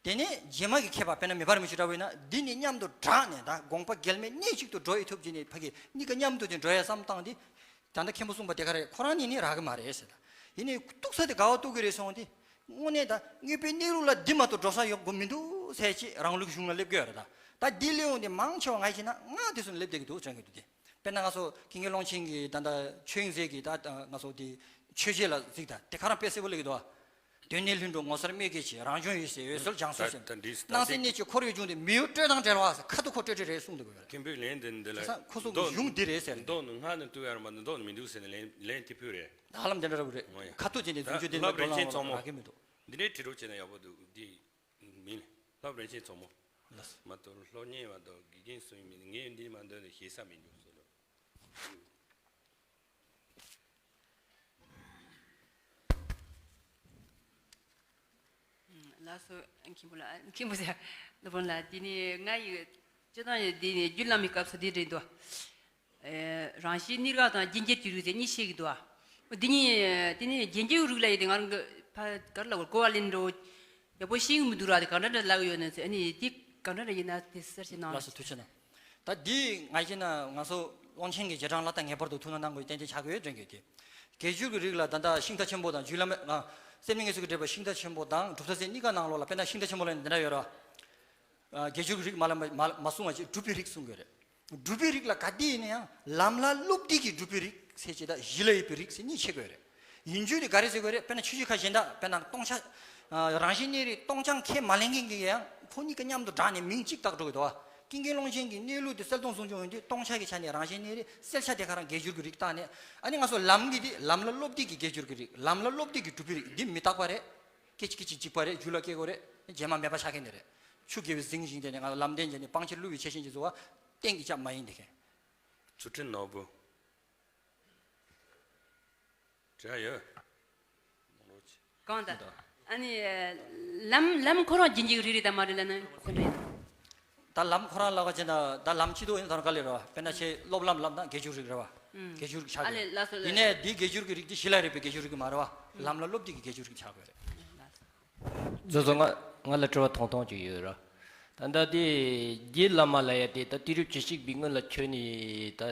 དེ་ནས་རྗེས་མ་གི་མཁས་པ་དཔེར་ན་མེ་འབར་མི་ཆུ་འདྲ་བོ་ཡིན་ན་འདི་ནི་མཉམ་དུ་སྦྲགས་ནས་ད་དགོངས་པ་འགལ་མེད་གནད་གཅིག་ཏུ་འགྲོ་ཡི་ཐུབ་ཀྱི་ནས་ཕ་གི་གཉིས་ཀ་མཉམ་དུ་དེ་འགྲོ་ཡ་བསམ་སྟངས་དེ། ད་ལྟ་མཁན་པོ་གསུངས་པ་དེ་ག་རེད། ཁོ་རང་ཉིད་ནི་རག་གི་མ་རེད་ཟེར། ད་ཡིན་ནའི་གཏུགས་ས་དེ་ག་བ་གཏུགས་གི་རེད་སོང་དེ། དངོས་གནས་ད་དངོས་པོའི་གནས་ལུགས་ལ་འདི་མ་གཏོགས་འགྲོ་ས་ཡོང་དགོས་མི་འདུག་ཟེར་ཅིག་རང་ལུགས་གཞུང་ལ་སླེབས་ཀྱི་ཡོད་རེད། ད་ད་འདི་སླེབས་འོང་དེ་མང་ཆེ་བ་ང་ཡིན་ན་ང་དེ་ཚོ་ནས་སླེབས་བསྡད་ཀྱི་འདུག་དྲན་གྱི་འདུག་དེ། དཔེར་ན་ང་ཚོ་ཀུན་མཁྱེན་ཀློང་ཆེན་གྱི་ད་ལྟ་ཆོས་དབྱིངས་ཟེར་གྱི་ད་ང་ཚོ་དེ་ཆོས་རྗེ་ལ་གཟིགས། ད་དེ་ག་རང་དཔེ་གསལ་པོ་སླེབས་ཀྱི་འདུག་བ། དོན་གནད་ལྷུན་གྲུབ་ངོ་མཚར་སྨྲས་སྐད་ཆེ། རང་བྱུང་འོད་གསལ་འོད་གསལ་རྒྱང་སོས་ཟེར། ད་འདི་ད་སྣང་སྲིད་གནད་གཅིག་འཁོར་བའི་འབྱུང་ལྡན། མི་གཡོ་སྤྲོས་དང་བྲལ་བ་ཟེར། ཁ་ཐུག་ཁོ་སྤྲོས་བྲལ་རེད་གསུངས་འདུག་གོ། མཁན་པོས་ལན་འདི་འདི་ལ། ཁོ་ཚོ་གི་མདོ་གཞུང་འདི་རེད་ཟེར། མདོ་ནི་སྔགས་ནས་བཏུས་ཡ་རེད་མ་གཏོགས་མདོ་ནི་མི་འདུག་ཟེར་ནས་ལན་ལན་དེ་ཕུལ་རེད། ཧ་ལམ་དེ་འདྲ་རེད། ཁ་ཐུག་བྱས་ནས་རྫུན་བརྗོད་དེ་འདྲ་ལབ་རིན་ཆེན་མདོ་ནང་ལ་ཚང་མ་རག་གི་མི་འདུག་འདི་འདྲའི་དྲི་རོ་བྱས་ན་ཡག་པོ་འདུག་འདི་མིན། ལབ་རིན་ཆེན་ཚང་མ། ལགས་སོ། མ་གཏོགས་སློབ་གཉེར་བ་དང་དགེ་རྒན་སུ་ཡིན་མིན་ངས་འདི་མ་འདོན་ནས་ཞེ་ས་མི་འདུག་ཟེར་ལོ། ལགས་སོ། མཁན་པོ་ལགས། མཁན་པོ་ཟེར། སློབ་དཔོན་ལགས། འདི་ནི་ང་ཡི་སྤྱིར་བཏང་ཡི་འདི་ནི་རྒྱུད་བླ་མའི་སྐབས་སུ་འདི་རེད་འདུག་ཨེ། རང་བཞིན་གནས་སྐབས་དང་རྒྱུན་གྱི་རིགས་ཟེར་གཉིས་བཤད་ཀྱི་འདུག་འདི་ནི་དེ་ནི་རྒྱུན་གྱི་རིགས་ལ་ཡི་དེ་ང་རང་གི་ཕ་གར་ལ་གོ་བ་ལེན་འགྲོ། ཡག་པོ་ཤེས་ཀྱི་མི་འདུག་ར། དེ་གང་འདྲ་འདྲ་ལབ་ཡོད་ན་ཟེར། ཨ་ནི་དེ་གང་འདྲ་འདྲ་ཡིན་ན་དེ་གསལ་བཤད་གནང་། ལགས་སོ། ཐུགས་རྗེ་གནང་། ད་འདི་ང་བྱས་ན་ང་ཚོ་ཀློང་ཆེན་གྱི་རྗེས་འབྲང་ལ་ད་ངེས་པར་དུ་ཐུགས་སྣང་གནང་དགོས་ཏན་ཏན་ཆགས་ཀྱི་ཡོད་དྲན་གྱི་ཡོད་དེ། དགེ་སྦྱོར་གྱི་རིགས་ལ་ད་ལྟ་ཤིང་རྟ་ཆེན་པོ་དང་རྒྱུད་བླ་མ། ཨ། སེམས་ཉིད་ངེས་གསོལ་གྱི་འགྲེལ་པ་ཤིང་རྟ་ཆེན་པོ་དང་གྲུབ་མཐའ་གསལ་གཉིས་ཀ་ནང་ལོགས་ལ། དཔེར་ན་ཤིང་རྟ་ཆེན་པོ་ལ་འདི་འདྲ་ཡོད་ར། ཨ། དགེ་སྦྱོར་གྱི་རིགས་མ་ལ་མ་མ་མ་གསུངས་པ་ཅིག་སྒྲུབ་པའི་རིགས་གསུང་གི་ཡོད་རེད། སྒྲུབ་པའི་རིགས་ལ་ག་དེ་ཡིན་ན་ཡང་ལམ་ལ་སློབ་སྟེ་གི་སྒྲུབ་པའི་རིགས་ཟེར་གྱི་ད་གཞི་ལ་ཡོད་པའི་རིགས་ཟེར་གཉིས་ཕྱེ་དགོས་རེད། ཡིན་རྒྱུ་དེ་ག་རེ་ཟེར་དགོས་རེད། དཔེར་ན་ཆོས་བརྒྱུད་ཁག་གཞན་དག་དཔེར་ན་སྟོང་ཆ། ཨ། རང་བཞིན་གནས་རིགས་སྟོང་རྐྱང་ཁས་མ་ལེན་མཁན་གྱི་ཡང་ཁོ་གཉིས་ཀ་མཉམ་དུ་སྦྲགས་ནས་མིང་གཅིག་བཏགས་འགྲོ་གི་འདུག་བ། ཀུན་མཁྱེན་ཀློང་ཆེན་གྱི་གནས་ལུགས་དེ་གསལ་སྟོང་གསུང་ཆོས་ཡོན་ཏན་སྟོང་ཆ་གི་ཆ་ནས་རང་བཞིན་གནས་རིགས་གསལ་ཆ་དེ་ག་རང་དགེ་སྦྱོར་གྱི་རིགས་བཏགས་ནས། ཨ་ནི་ང་ཚོ་ལམ་གྱི་དེ་ལམ་ལ་སློབ་སྟེ་གི་དགེ་སྦྱོར་གྱི་རིགས། ལམ་ལ་སློབ་སྟེ་གི་སྒྲུབ་པའི་རིགས། འདི་མི་རྟག་པ་རེད། སྐད་ཅིག་སྐད་ཅིག་འཇིག་པ་རེད། རྒྱུད་ལ་སྐྱེ་དགོས་རེད། རྗེས་མ་མེད་པ་ཆགས་མཁན་དེ་རེད། ཆུ་དགེ་བའི་གཟིངས་བཞིན་དེ་ནས་ང་ལམ་བདེན་བྱས་ནས་སྤང་ཕྱིར་བསླུ་བའི་ཆེ་ཞེན་གྱི་བཟོ་བ་གཏན་གྱི་ཅག་མ་ཡིན་དེ་མཁན། ཆུ་ཁྲི་ནོར་བུ། དྲ་ཡོད། གང་ལྟར། ཨ་ནི། ལམ་ལམ་ཁོ་རང་རྒྱུན་འཇུག་རིགས་རེད་དམ་མ་རེད་ལབ་ན་ཁོ་འདྲ་ཡིན། ད་ལམ་ཁོ་རང་ལ་ག་ཅེ་ན་ད་ལམ་སྐྱིད་སྡུག་ཡིན་ན་ད་ག་ལེ་རེད་བ། དཔེར་ན་ཆེ་སློབ་ལམ་ལབ་ན་དགེ་སྦྱོར་རིགས་རེད་བ། དགེ་སྦྱོར་རིགས་ཆགས་ཨ་ལེ་ལགས་སོ་ཡིན་ནའི་འདི་དགེ་སྦྱོར་གྱི་རིགས་འདི་ཞི་ལ་རས་པའི་དགེ་སྦྱོར་རིགས་མ་རེད་བ། ལམ་ལ་སློབ་འདི་གི་དགེ་སྦྱོར་རིགས་ཆགས་དགོས་རེད། ལགས་སོ། བཟོ་བཟོ་ང་ང་ལ་དྲི་བ་ཐུང་ཐུང་ཅིག་ཡོད་ར། ད་ལྟ་དེ་རྗེ་བླ་མ་ལ་ཡ་དེ་ད་དུས་རབས་བཅུ་གཅིག་པའི་སྔོན་ལ་ཁྱོད་ནི་ད་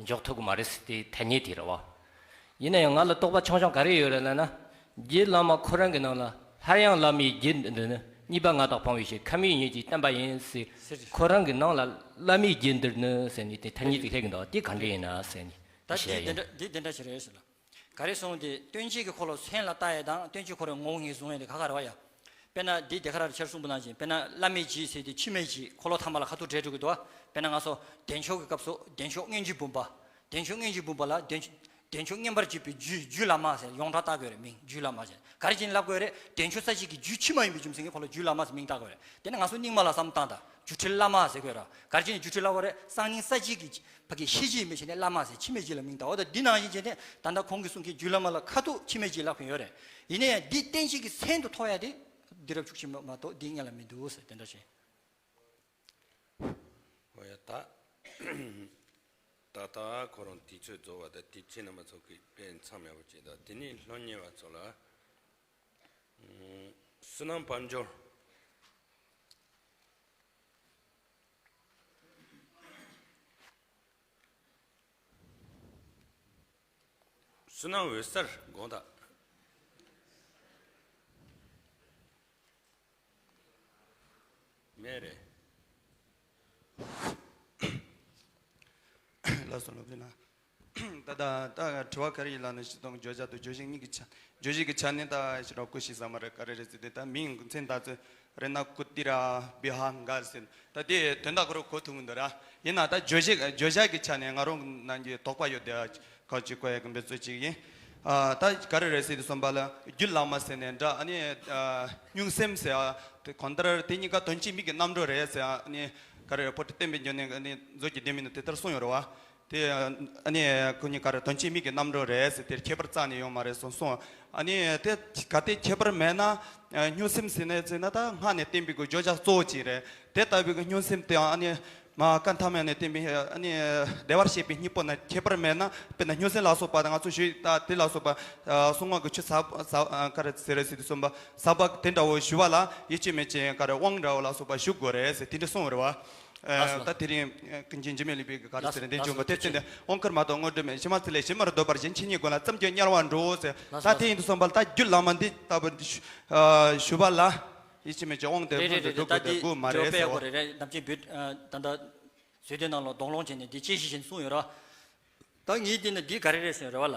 འཇོག་ཐུབ་ཀྱི་མ་རེད་ཟེར་དེ་ཐ་སྙད་དེ་རེད་བ། ཡིན་ན་ཡང་ང་ལ་དོགས་པ་ཆུང་ཆུང་ག་རེ་ཡོད་རེད་ལབ་ན། རྗེ་བླ་མ་ཁོ་རང་གི་ནང་ལ་སླར་ཡང་བླ་མའི་རྒྱུད་འདི་ནི་གཉིས་པ་ང་དང་སྤངས་པའི་ཕྱིར་ཁམས་ཡིན་ཉིད་ཀྱིས་བསྟན་པ་ཡིན་ཟེར། ཁོ་རང་གི་ནང་ལ་བླ་མའི་རྒྱུད་འདིར་ནི་ཟེར་ནས་དེ་ཐ་སྙད་དེ་སླེབས་ཀྱི་འདུག་དེ་ག་འདྲ་ཡིན་ན་ཟེར་ནས་ད་བཤད་དེ་ཡིན། འདི་འདྲ་འདི་འདི་འདྲ་ཞིག་རེད་ཟེར་ལ། ག་རེ་གསུངས་ཏེ་སྟོན་བྱེད་ཀྱི་འཁོར་ལོ་སེམས་ལ་བལྟ་ཡས་དང་སྟོན་བྱེད་འཁོར་ལོའི་ངོ་བོ་ངོས་བཟུང་ཡས་དེ་ཁ་ཁ་རེད་བ་ཡ། དཔེར་ན་འདི་དེ་ཁ་ར་ཆར་གསུངས་པ་ནང་བཞིན་དཔེར་ན་བླ་མའི་རྗེས་ཟེར་ཏེ་འཆི་མེད་རྗེས་འཁོར་ལོ་ཐ་མ་ལ་ཁ་ཐུག་འབྲེལ་འགྲོ་གི་འདུག་བ། དཔེར་ན་ང་ཚོ་བདེ་མཆོག་གི་སྐབས་སུ་བདེ་མཆོག་སྔོན་གྱི་བུམ་པ། བདེ་མཆོག་སྔོན་གྱི་བུམ་པ་ལ་བདེ་མཆོག་བདེ་མཆོག་མངོན་པར་བརྗོད་པའི་རྒྱུད་རྒྱུད་བླ་མ་ཟེར་ཡོངས་གྲགས་བཏགས་དགོས་རེད་མིང་རྒྱུད་བླ་མ་ཟེར། ག་རེ་བྱས་ནས་ལབ་དགོས་རེད། བདེ་མཆོག་རྩ་གཅིག་གི་རྒྱུད་ཕྱི་མ་ཡིན་པའི་རྒྱུ་མཚན་གྱིས་ཁོ་ལ་རྒྱུད་བླ་མ་ཟེར་མིང་བཏགས་དགོས་རེད། དེ་ནི་ང་ཚོ་རྙིང་མ་ལ་བསམ་བློ་བཏང་དང་སྒྱུ་འཕྲུལ་བླ་མ་ཟེར་དགོས་ར། ག་རེ་བྱས་ནས་སྒྱུ་འཕྲུལ་བླ་མ་རེད། གསང་རྙིང་རྩ་གཅིག་གི་ཕ་གི་ཤེས་བྱེད་མི་བྱས་ནས་བླ་མ་ཟེར་འཆི་མེད་རྗེ་ལ་མིང་བཏགས། འོ་ད་འདི་ནང་བཞིན་བྱས་ནས་ད་ལྟ་ཁོང་གིས་གསུང་མཁན་རྒྱུད་བླ་མ་ལ་ཁ་ཐུག་འཆི་མེད་རྗེ་ལབ་མཁན་ཡོད་རེད། ཡིན་ན་ཡང་འདི་བསྟན་བྱེད་ཀྱི་མཚན་དུ་ཐོགས་ཡ་དེ་དུས་རབས་བཅུ་གཅིག་མ་གཏོགས་འདི་སྔོན་ལ་མི་འདུག་ཟེར་དེ་འདྲ་བྱས། འོ་ཡ་ད། ད་ལྟ་ཁོ་རང་དུས་ཚོད་རྫོགས་པ་དང་དུས་ཆེན་རྣམ་པ་ཚོ་གིས་དཔེ་མཚམས་ཡག་པོ་བྱས་དང་དེ་ནས་སློབ་གཉེར་བ་ཚོ་ལ། བསོད་ནམས་དཔལ་འབྱོར། བསོད་ནམས་འོད་གསལ་དགོངས་དག་མེད་རེད། ལགས་སོ་སློབ་དཔོན་ལགས། ད་ད་ད་དྲི་བ་ག་རེ་ཡིན་ལབ་ན་སྤྱིར་བཏང་བརྗོད་བྱ་དང་བརྗོད་གཞི་གཉིས་ཀྱི་ཆ་བརྗོད་གཞི་གི་ཆ་ནས་ད་ཞེ་དྲག་ཀུ་ཤི་ཟ་མ་རེད་ག་རེ་རེད་ཟེར་དུས་ད་མིང་གི་མཚན་ད་ཚོད་རེད་ན་ཀུ་ཏི་ར་བི་ཧ་འགའ་ཟེར་ད་དེ་དོན་དག་ག་རེ་གོ་ཐུབ་མི་འདུག་ར། ཡིན་ན་ད་བརྗོད་གཞི་བརྗོད་བྱ་གི་ཆ་ནས་ང་རང་གི་ནང་གི་དོགས་པ་ཡོད་དེ་ཁ་ཅིག་གོ་ཡ་གི་འབད་རྩོལ་ཅིག་ཡིན། ད་ག་རེ་རེད་ཟེར་དུས་ཙམ་པ་ལ་རྒྱུད་བླ་མ་ཟེར་ནས་འདྲ་ཨ་ནི་སྨྱུང་སེམས་ཟེར་ཨ་དེ་གང་ལྟར་དེ་གཉིས་ཀ་དོན་གཅིག་མིང་གི་རྣམ་གྲངས་རེད་ཟེར་ཨ་ནི་ག་རེ་རེད་པོ་ཏི་བསྟན་པའི་འབྱུང་གནས་ཨ་ནི་མཛོད་ཀྱི་ལྡེ་མིག་ནང་དེ་ལྟར་གསུངས་ཡོད་རེད་བ། དེ་ཨ་ནི་ཁོ་གཉིས་ཀ་རེ་དོན་གཅིག་མིང་གི་རྣམ་གྲངས་རེད་ཟེར་དེར་ཁྱད་པར་རྩ་ནས་ཡོད་མ་རེད་གསུངས་སོང་། ཨ་ནི་དེ་ག་དེ་ཁྱད་པར་མེད་ན་སྨྱུང་སེམས་ཟེར་ནས་ཟེར་ན་ད་སྔགས་ནས་བསྟན་པའི་གི་བརྗོད་བྱ་གཙོ་བོ་གཅིག་རེད། དེ་ལྟ་བུའི་གི་སྨྱུང་སེམས་དེའང་ཨ་ནི་མ་བཀའ་ཐམས་ཅད་ནས་བསྟན་པའི་ཨ་ནི་བདེ་བར་གཤེགས་པའི་སྙིང་པོ་ན་ཁྱད་པར་མེད་ན་དཔེར་ན་སྨྱུང་སེམས་ལ་སོགས་པ་དང་ང་ཚོ་ཞུས་ད་དེ་ལ་སོགས་པ་གསང་སྔགས་ཀྱི་ཆོས་ཟབ་ཟབ་ག་རེ་ཟེར་རེད་ཟེར་དུས་གསུངས་པ་ཟབ་པ་དེ་འདྲ་བོ་ཞུ་བ་ལ་ཡིད་ཆེས་མེད་ཅིང་ག་རེ་དབང་འདྲ་བོ་ལ་སོགས་པ་ཞུ་དགོས་རེད་ཟེར་དེ་འདྲ་གསུངས་རེད་བ། ལགས་སོ། ད་དེ་རིང་ཀུན་མཁྱེན་འཇིགས་མེད་གླིང་པའི་ག་རེ་ཟེར་འདི་འབྱུང་བ་དེ་བརྟེན་ཏེ་དབང་བསྐུར་མ་གཏོགས་དངོས་གྲུབ་མེད། ཕྱི་མ་ཚེ་ལས་ཕྱི་མར་ལྡོག་པར་བྱེད། ཕྱི་ཉིད་ཀུན་ལ་བརྩམས་ཀྱང་དམྱལ་བར་འགྲོ་ཟེར། ད་དེ་ཡིན་དུས་ཙམ་པ་ལ་ད་རྒྱུད་བླ་མ་འདི་ལྟ་བུ་འདི་ཞུ་ཨ་ཞུ་བ་ལ་ཡིད་ཆེས་མེད་ཅིང་དབང་དེ་རེད་སྔོན་དུ་རེད་འགྲོ་རེད། ད་དགོས་དེ་དེ་དགོས་མ་འགྲོ་རེད་དཔེ་ཡག་པོ་ཟེར་བ། རེད་རེད། ནམ་རྒྱུན་བོད་ཨ་ད་ལྟ་བཟོད་ལྡན་ནང་ལ་དོགས་སློང་བྱས་ནས་འདི་དཔྱད་གཞི་བྱས་ནས་གསུངས་ཡོད་ར། ད་ངས་འདི་ནི་འདི་ག་རེ་རེད་ཟེར་རེ་བ་ལ།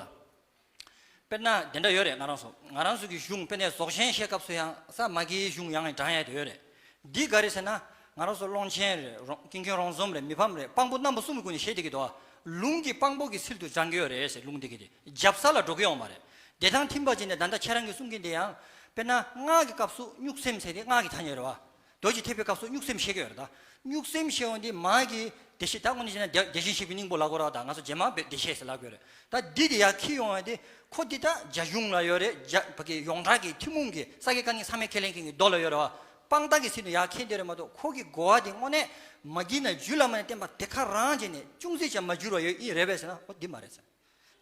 དཔེར་ན་དེ་འདྲ་ཡོད་རེད། ང་རང་ཚོ་ང་རང་ཚོ་གི་གཞུང་དཔེར་ན་རྫོགས་ཆེན་བཤད་སྐབས་སུ་ཡང་ས་མ་གིའི་གཞུང་ཡང་ཡང་དྲངས་ཡ་དེ་ཡོད་རེད། འདི་ག་རེ་ཟེར་ན་ང་རང་ཚོ་ཀློང་ཆེན་རེད། རོང་ཀུན་མཁྱེན་རོང་ཟོམ་རེད། མི་ཕམ་རེད། དཔང་པོ་རྣམ་པ་གསུམ་གྱི་སྒོ་ནས་བཤད་བསྡད་ཀྱི་འདུག་ལུང་གི་དཔང་པོ་གི་ཚུལ་དུ་སྦྱང་གི་ཡོད་རེད་ཟེར། ལུང་འདི་གི་དེ་རྒྱབ་ས་ལ་འགྲོ་གི་ཡོད་མ་རེད། དེ་དང་མཐུན་པ་བྱས་ནས་ད་ལྟ་ཁྱེད་རང་གིས་གསུང་གིན་དེ་ཡང་དཔེར་ན་སྔགས་ཀྱི་སྐབས་སུ་སྨྱུག་སེམས་ཟེར་དེ་སྔགས་ཀྱི་ཐ་སྙད་རེད་བ། རྡོ་རྗེ་ཐེག་པའི་སྐབས་སུ་སྨྱུག་སེམས་བཤད་ཀྱི་ཡོད་རེད་ད། སྨྱུག་སེམས་བཤད་འོང་དེ་མ་གི་བདེ་གཤེགས་ད་དངོས་གནས་བྱས་ན་བདེ་བདེ་གཤེགས་བཤད་པའི་སྙིང་པོ་ལ་གོ་ར་ད་ང་ཚོ་རྗེས་མ་བདེ་གཤེགས་ཟེར་ལབ་ཀྱི་ཡོད་རེད། ད་འདི་དེ་ཡར་འཁྱེར་ཡོང་བ་དེ་ཁོ་འདི་ད་རྒྱ་གཞུང་ལ་ཡོད་རེད། རྒྱ་ཕ་གི་ཡོངས་གྲགས་ཀྱི་ཐུན་མོང་གི་ས་དགེ་བཀའ་རྙིང་ཚད་མེད་ཁས་ལེན་མཁན་གྱི་མདོ་ལ་ཡོད་རེད་བ། དཔང་རྟགས་ཀྱི་ཚུལ་དུ་ཡར་འཁྱེར་བསྡད་རེད་མ་གཏོགས་ཁོ་གི་གོ་བ་དེ་དངོས་གནས་མ་གི་ན་རྒྱུད་བླ་མ་ནས་བསྟན་པ་དེ་ག་རང་བྱས་ནས་ཅུང་ཟད་ཀྱང་མ་འགྱུར་བ་ཡོད་ཨེ་རེད་པས་ཟེར་ན་ཨོ་འདི་མ་རེད་ཟེར།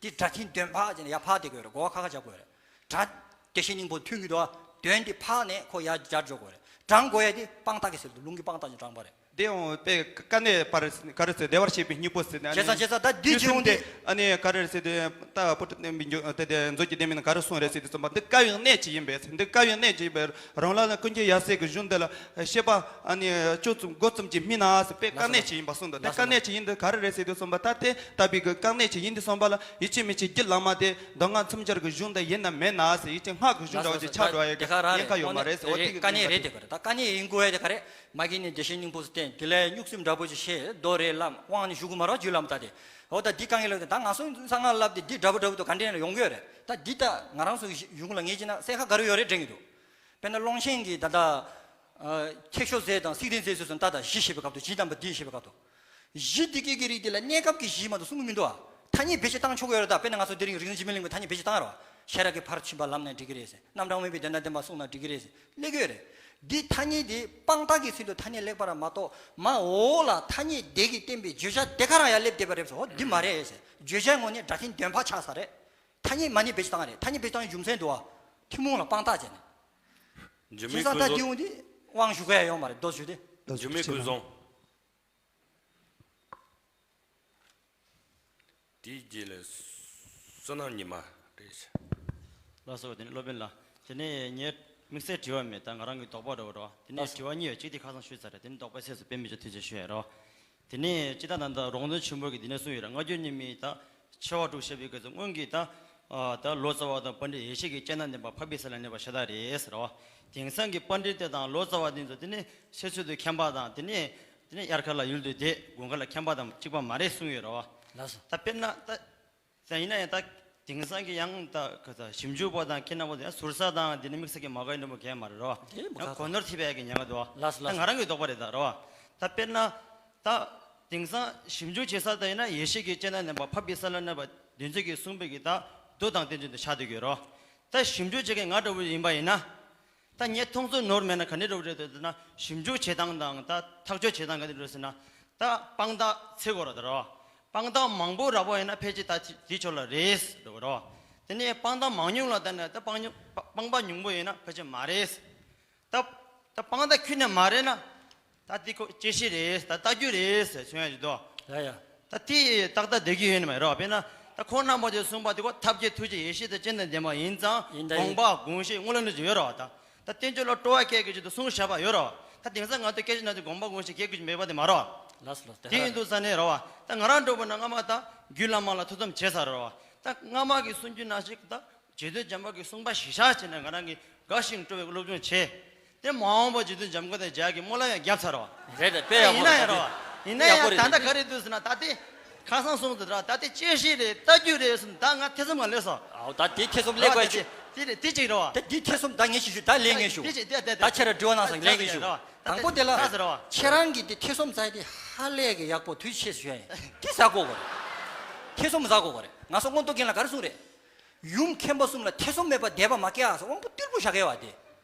དེ་སྒྲ་མཐིང་དོན་འཕགས་ཅེས་ནས་ཡར་འཕགས་བསྡད་དགོས་རེད། གོ་བ་ཁ་ཁ་རྒྱག་དགོས་རེད། སྒྲ་བདེ་གཤེགས་སྙིང་པོ་མཐུན་གྱི་འདུག་དོན་དེ་འཕགས་ནས་ཁོ་ཡར་སྦྱར་འཇོག་དགོས་རེད། དྲང་དགོས་ཡ་དེ་དཔང་རྟགས་ཀྱི་ཚུལ་དུ་ལུང་གི་དཔང་རྟགས་ཀྱིས་དྲངས་པ་རེད། དེ་ཡང་དཔེ་དཀའ་གནད་པར་ག་རེ་ཟེར་བདེ་བར་གཤེགས་པའི་སྙིང་པོ་ཟེར་ནས་བྱས་ཙང་བྱས་ཙང་ད་འདི་བརྗོད་དེ་ཨ་ནི་ག་རེ་ཟེར་དུས་ད་བུ་ཕྲུག་བསྟན་པའི་འཇུག་དེ་དེ་མཛོད་ཀྱི་ལྡེ་མིག་ནང་ག་རེ་གསུངས་རེད་ཟེར་དུས་ཙམ་པ་འདི་དཀའ་བའི་གནད་ཅིག་ཡིན་པས་འདི་དཀའ་བའི་གནད་ཅིག་ཡིན་པས་རང་ལ་ནི་ཀུན་མཁྱེན་ཡབ་སྲས་ཀྱི་གཞུང་འདི་ལ་བཤད་པ་ཨ་ནི་ཅུང་ཙམ་མགོ་ཙམ་གྱིས་སྨིན་ན་ཟེར་བའི་དཀའ་གནད་ཅིག་ཡིན་པ་གསུངས་འདུག་དེ་དཀའ་གནད་ཅིག་ཡིན་དུས་ག་རེ་རེད་ཟེར་དུས་ཙམ་པ་ད་དེ་ལྟ་བུའི་གི་དཀའ་གནད་ཅིག་ཡིན་དུས་ཙམ་པ་ལ་ཡིད་ཆེས་མི་བྱེད་རྒྱུད་བླ་མ་དེ་མདོ་སྔགས་མཚམས་སྦྱར་གྱི་གཞུང་དེ་ཡིན་ནམ་མེད་ན་ཟེར་ཡིད་ཆེས་སྔགས་ཀྱི་གཞུང་འདྲ་བ་ཅིག་ཆགས་འགྲོ་ཡ་གི་ཉེན་ཁ་ཡོད་མ་རེད་ཟེར། འོ་དེ་གི་དཀའ་གནད་རེད་དེ་ག་རེད། ད་དཀའ་གནད་ཡིན་དགོས་ཡ་དེ་ག་རེད། མ་གི་ནི་བདེ་གཤེགས་སྙིང་པོ་བསྟན། དེ་ལས་སྨྱུག་སེམས་འདྲ་པོ་ཅིག་བཤད། རྡོ་རེད་ལམ་དབང་ནི་ཞུ་གི་མ་རེད་རྒྱུད་བླ་མ་ད་དེ། འོ་ད་འདི་དཀའ་ངལ་ལ་ད་ང་ཚོ་གསང་སྔགས་བསླབ་དེ་འདི་འདྲ་པོ་འདྲ་པོ་དུ་ག་འདྲ་ཡིན་ན་ཡོང་གི་ཡོད་རེད། ད་འདི་ད་ང་རང་ཚོ་གི་གཞུང་ལ་ངེས་ཀྱི་ན་གསལ་ཁ་ག་རེ་ཡོད་རེད་དྲན་གྱི་འདུག་དཔེར་ན་ཀློང་ཆེན་གྱི་ད་ལྟ་ ཨ། ཐེག་མཆོག་རྫས་དང་སེང་ལྡེང་རྫས་སོ་སོ་ད་ད་གཞི་བཤད་པའི་སྐབས་དུ་གཞི་དམ་པ་འདི་བཤད་པའི་སྐབས་དུ། གཞི་འདི་སྐད་ཀྱི་རིགས་འདི་ལ་གནས་སྐབས་ཀྱི་གཞི་མ་གཏོགས་གསུང་གི་མི་འདུག་ཨ། ཐ་སྙད་བེད་སྤྱོད་བཏང་ཆོག་གི་ཡོད་རེད། ད་དཔེར་ན་ང་ཚོ་དེ་རིང་རིག་འཛིན་འཇིགས་མེད་གླིང་པས་ཐ་སྙད་བེད་སྤྱོད་བཏང་ཡོད་རེད་བ། ཤེས་རབ་ཀྱི་ཕར་ཕྱིན་པ་ལམ་ནས་འགྲིག་གི་རེད་ཟེར། རྣམ་གྲངས་དབེན་པའི་དོན་དམ་བདེན་པ་གསུངས་ན་འགྲིག་གི་རེད་ཟེར་སླེབས་ཀྱི་ཡོད་རེད། འདི་ཐ་སྙད་འདི་དཔང་རྟགས་ཀྱི་ཚུལ་དུ་ཐ་སྙད་ལེགས་པར་མ་གཏོགས་མ་འོག་ལ་ཐ་སྙད་དེ་གིས་བསྟན་པའི་བརྗོད་བྱ་དེ་ག་རང་ཡར་སླེབས་བསྡད་པ་རེད་ཟེར། འོ་འདི་མ་རེད་ཟེར། བརྗོད་བྱའི་ངོས་ནས་སྒྲ་མཐུན་འདོན་པ་ཆགས་ས་རེད། ཐ་སྙད་མ་ཎི་བེད་སྤྱོད་བཏང་རེད། ཐ་སྙད་བེད་སྤྱོད་བཏང་རྒྱུ་མཚན་འདུག་བ། ཐུན་མོང་ལ་དཔང་རྟགས་བྱས་ནས། རྒྱུ་མཚན་མེད་ད་ཀུན་འདི་རྫོང་འོང་དེ་དབང་ཞུ་ག་ཡ་ཡོང་མ་རེད། རྡོ་ཞུ་དེ། རྒྱུ་མེད་ཀུན་བཟང་། དེའི་རྗེས་ལ་བསོད་ནམས་ཉི་མ་རེད། ལགས་སོ། དེ་ནས་སློབ་དཔོན་ལགས། དེ་ནས་ངའི་དམིགས་བསལ་དྲི་བ་མེད། ད་ང་རང་གི་དོགས་པ་འདྲ་བོ་རེད་བ། དེ་ནས་དྲི་བ་གཉིས་ཡོད། གཅིག་དེ་ཁ་སང་ཞུས་ཚར་རེད། དེ་ནས་དོགས་པ་སེལ་སུ་དཔེ་མི་སྲིད་ཐུགས་རྗེ་ཆེ་ཞུ་ཡ་རོ། དེ་ནས་སྤྱི་བཏང་ད་ལྟ་རོང་སྟོན་ཆེན་པོ་གིས་འདི་ནས་གསུངས་ཡོད་རེད། སྔ་འགྱུར་རྙིང་མའི་ད་ཆེ་བ་དྲུག་བཤད་པའི་སྐབས་སུ་སྔོན་གྱི་ད་ད་ལོ་ཙཱ་བ་དང་པཎྜི་ཏ་ཡེ་ཤེས་ཀྱི་སྤྱན་དང་ལྡན་པ་འཕགས་པའི་ས་ལ་གནས་པ་ཤ་སྟག་རེད་ཟེར་བ། དེང་སང་གི་པཎྜི་ཏ་དང་ལོ་ཙཱ་བ་འདི་ཚོ་དེ་ནས་སོ་སོ་དུ་མཁྱེན་པ་དང་དེ་ནས་དེ་ནས་དབྱར་ཁ་ལ་ཡུལ་དུ་བསྡད་དགུན་ཁ་ལ་མཁྱེན་པ་དང་གཅིག་པ་མ་རེད་གསུངས་ཡོད་རེད་བ། ལགས་སོ། ད་དཔེར་ན་ད། ད་ཡིན་ན་ཡང་ད་དེང་སང་གི་ཡང་ད་ག་ས་ཞིབ་འཇུག་པ་དང་ཁྱེད་རྣམ་པ་ཚོ་ཡང་ཟུར་ཟ་དང་དེ་ནི་དམིགས་བསལ་གྱི་མ་དགའ་ཡིན་འདྲ་མོ་གས་མ་རེད་རོ། དེ་མ་ཡང་དགའ་གོ་ནོར་ཐེབས་ཡག་གི་ཉེན་ཁ་འདུག་ལགས་སོ། ད་ལགས་ང་རང་གི་དོགས་པ་རེད་ད་རོ། ད་དཔེར་ན་ད་དེང་སང་ཞིབ་འཇུག་བྱེད་ས་ད་ཡིན་ན་ཡེ་ཤེས་ཀྱི་སྤྱན་དང་ལྡན་པ་འཕགས་པའི་ས་ལ་གནས་པ་འདི་ཚོ་གིས་གསུངས་པའི་གི་ད་མདོ་དང་བསྟན་བཅོས་འདི་ཆགས་བསྡད་ཀྱི་ཡོད་རོ། ད་ཞིབ་འཇུག་བྱེད་མཁན་ང་འདྲ་བོ་ཡིན་པ་ཡིན་ན། ད་ངས་མཐོང་ཚུལ་ནོར་མེད་ན་ག་འདྲ་འདྲ་བོ་རེད་འདུག་ཟེར་ན། ཞིབ་འཇུག་བྱེད་སྟངས་དང་ད་ཐག་གཅོད་བྱེད་སྟངས་ག་འདྲ་འདྲ་བོ་ཟེར་ན། ད་དཔང་རྟགས་འཚོལ་དགོས་རེད་ད་རོ། དཔང་རྟགས་མང་པོ་རག་པ་ཡིན་ན་ཕལ་ཆེར་ད་དེ་ཕྱོགས་ལ་རེད་ཟེར་འགྲོ་གི་རོ། དེ་ནས་དཔང་རྟགས་མང་ཉུང་ལ་ལྟ་ན་ད་དཔང་ཉུང་དཔང་པ་ཉུང་པོ་ཡིན་ན་ཕལ་ཆེར་མ་རེད། ད་ད་དཔང་རྟགས་ཁྱོན་ནས་མ་རེད་ན། ད་འདི་ཁོ་དཔྱད་གཞི་རེད། ད་ལྟ་རྒྱུ་རེད་ཟེར་གསུང་ཡ་ཞིག་འདུག་ཡ་ཡ། ད་དེ་ཏག་ཏག་བསྡད་ཀྱི་ཡོད་ནི་མ་རེད། དཔེར་ན་ད་ཁོང་རྣམ་པ་ཚོས་གསུངས་པ་དེ་ཁོ་ཐབས་མཁས་ཐུགས་རྗེ་ཡེ་ཤེས་དང་སྤྱན་དང་ལྡན་པ་ཡིན་ཙང་ཡིན་ད་ཡིན། དགོངས་པ་དགོངས་བཞེད་དངོས་ལ་ནི་ཅིག་ཡོད་རེད་བ། ད་ད་བསྟན་བཅོས་ལ་སྤྲོ་བ་སྐྱེ་གི་ཆེད་དུ་གསུངས་བཞག་པ་ཡོད་རེད་བ། ད་དེང་སང་ང་ཚོ་སྐད་ཆ་ན་ཚོ་དགོངས་པ་དགོངས་བཞེད་སྐྱེ་དགོས་ཀྱི་མེད་པ་དེ་མ་རེད་བ། ལགས་སོ་ལགས་སོ། དེ་ཡིན་དུས་ས་ནས་རེད་བ། ད་ང་རང་འདྲ་པོ་ན་སྔ་མ་ད་རྒྱུད་བླ་མ་ལ་ཐུགས་དམ་བྱས་ཚར་རེད་བ། ད་སྔ་མ་གི་གསུང་རྒྱུན་ནང་བཞིན་ད། རྗེ་བཙུན་བྱམས་པ་གིས་གསུངས་པ་གཞིར་བཞག་བྱས་ནས་ང་རང་གིས་དགའ་ཞིང་སྤྲོ་བའི་སློབ་སྦྱོང་བྱས། དེ་མ་འོངས་པ་རྗེ་བཙུན་འཇམ་མགོན་དང་མཇལ་གྱི་སྨོན་ལམ་ཡང་བརྒྱབ་ཚར་བ། རེད་རེད། དཔེ་ཡག་པོ་ཡིན་ན་ཡང་རེད་བ། ཡིན་ན་ཡག་ཡང་པོ་རེད། ད་ལྟ་ག་རེ་འདུག་ཟེར་ན་ད་དེ། ཁ་སང་སོང་དུ་ད་ད་དེ་དཔྱད་གཞི་རེད། ལྟ་རྒྱུ་རེད་ཟེར་ན་ད་ང་ཐེ་ཚོམ་ང་ལོས་སོ། ཨའོ་ད་དེ་ཐེ་ཚོམ་སླེབས་དགོས་ཆུ། དེ་རེད་དེ་གཅིག་རེད་བ། ད་དེ་ཐེ་ཚོམ་ད་ངས་ཞུ་ཞུ་ད་ལན་ངས་ཞུ། དེ་གཅིག་དེ་དེ་ད་ཁྱེད་རང་དྲི་བ་གནང་སོང་ལན་ངས་ཞུ། དང་པོ་དེ་ལ་ཁྱེད་རང་གིས་དེ་ཐེ་ཚོམ་ཟ་ཡ་དེ་ཧ་ལས་ཀྱི་ཡག་པོ་དུས་ཆེ་ཞུ་ཡ་ཡིན། དེ་ཟ་དགོས་གོ་རེད། ཐེ་ཚོམ་ཟ་དགོས་གོ་རེད། ང་ཚོ་མངོན་རྟོགས་རྒྱན་ལ་ག་རེ་གསུངས་རེད། ཡུམ་མཁྱེན་པ་གསུམ་ལ་ཐེ་ཚོམ་མེད་པར་བསྡད་པ་མ་སྐྱེ་ཨ་ཟེར་དབང་པོ་ཏིལ་པུ་བཞག་གེ་བ་དེ།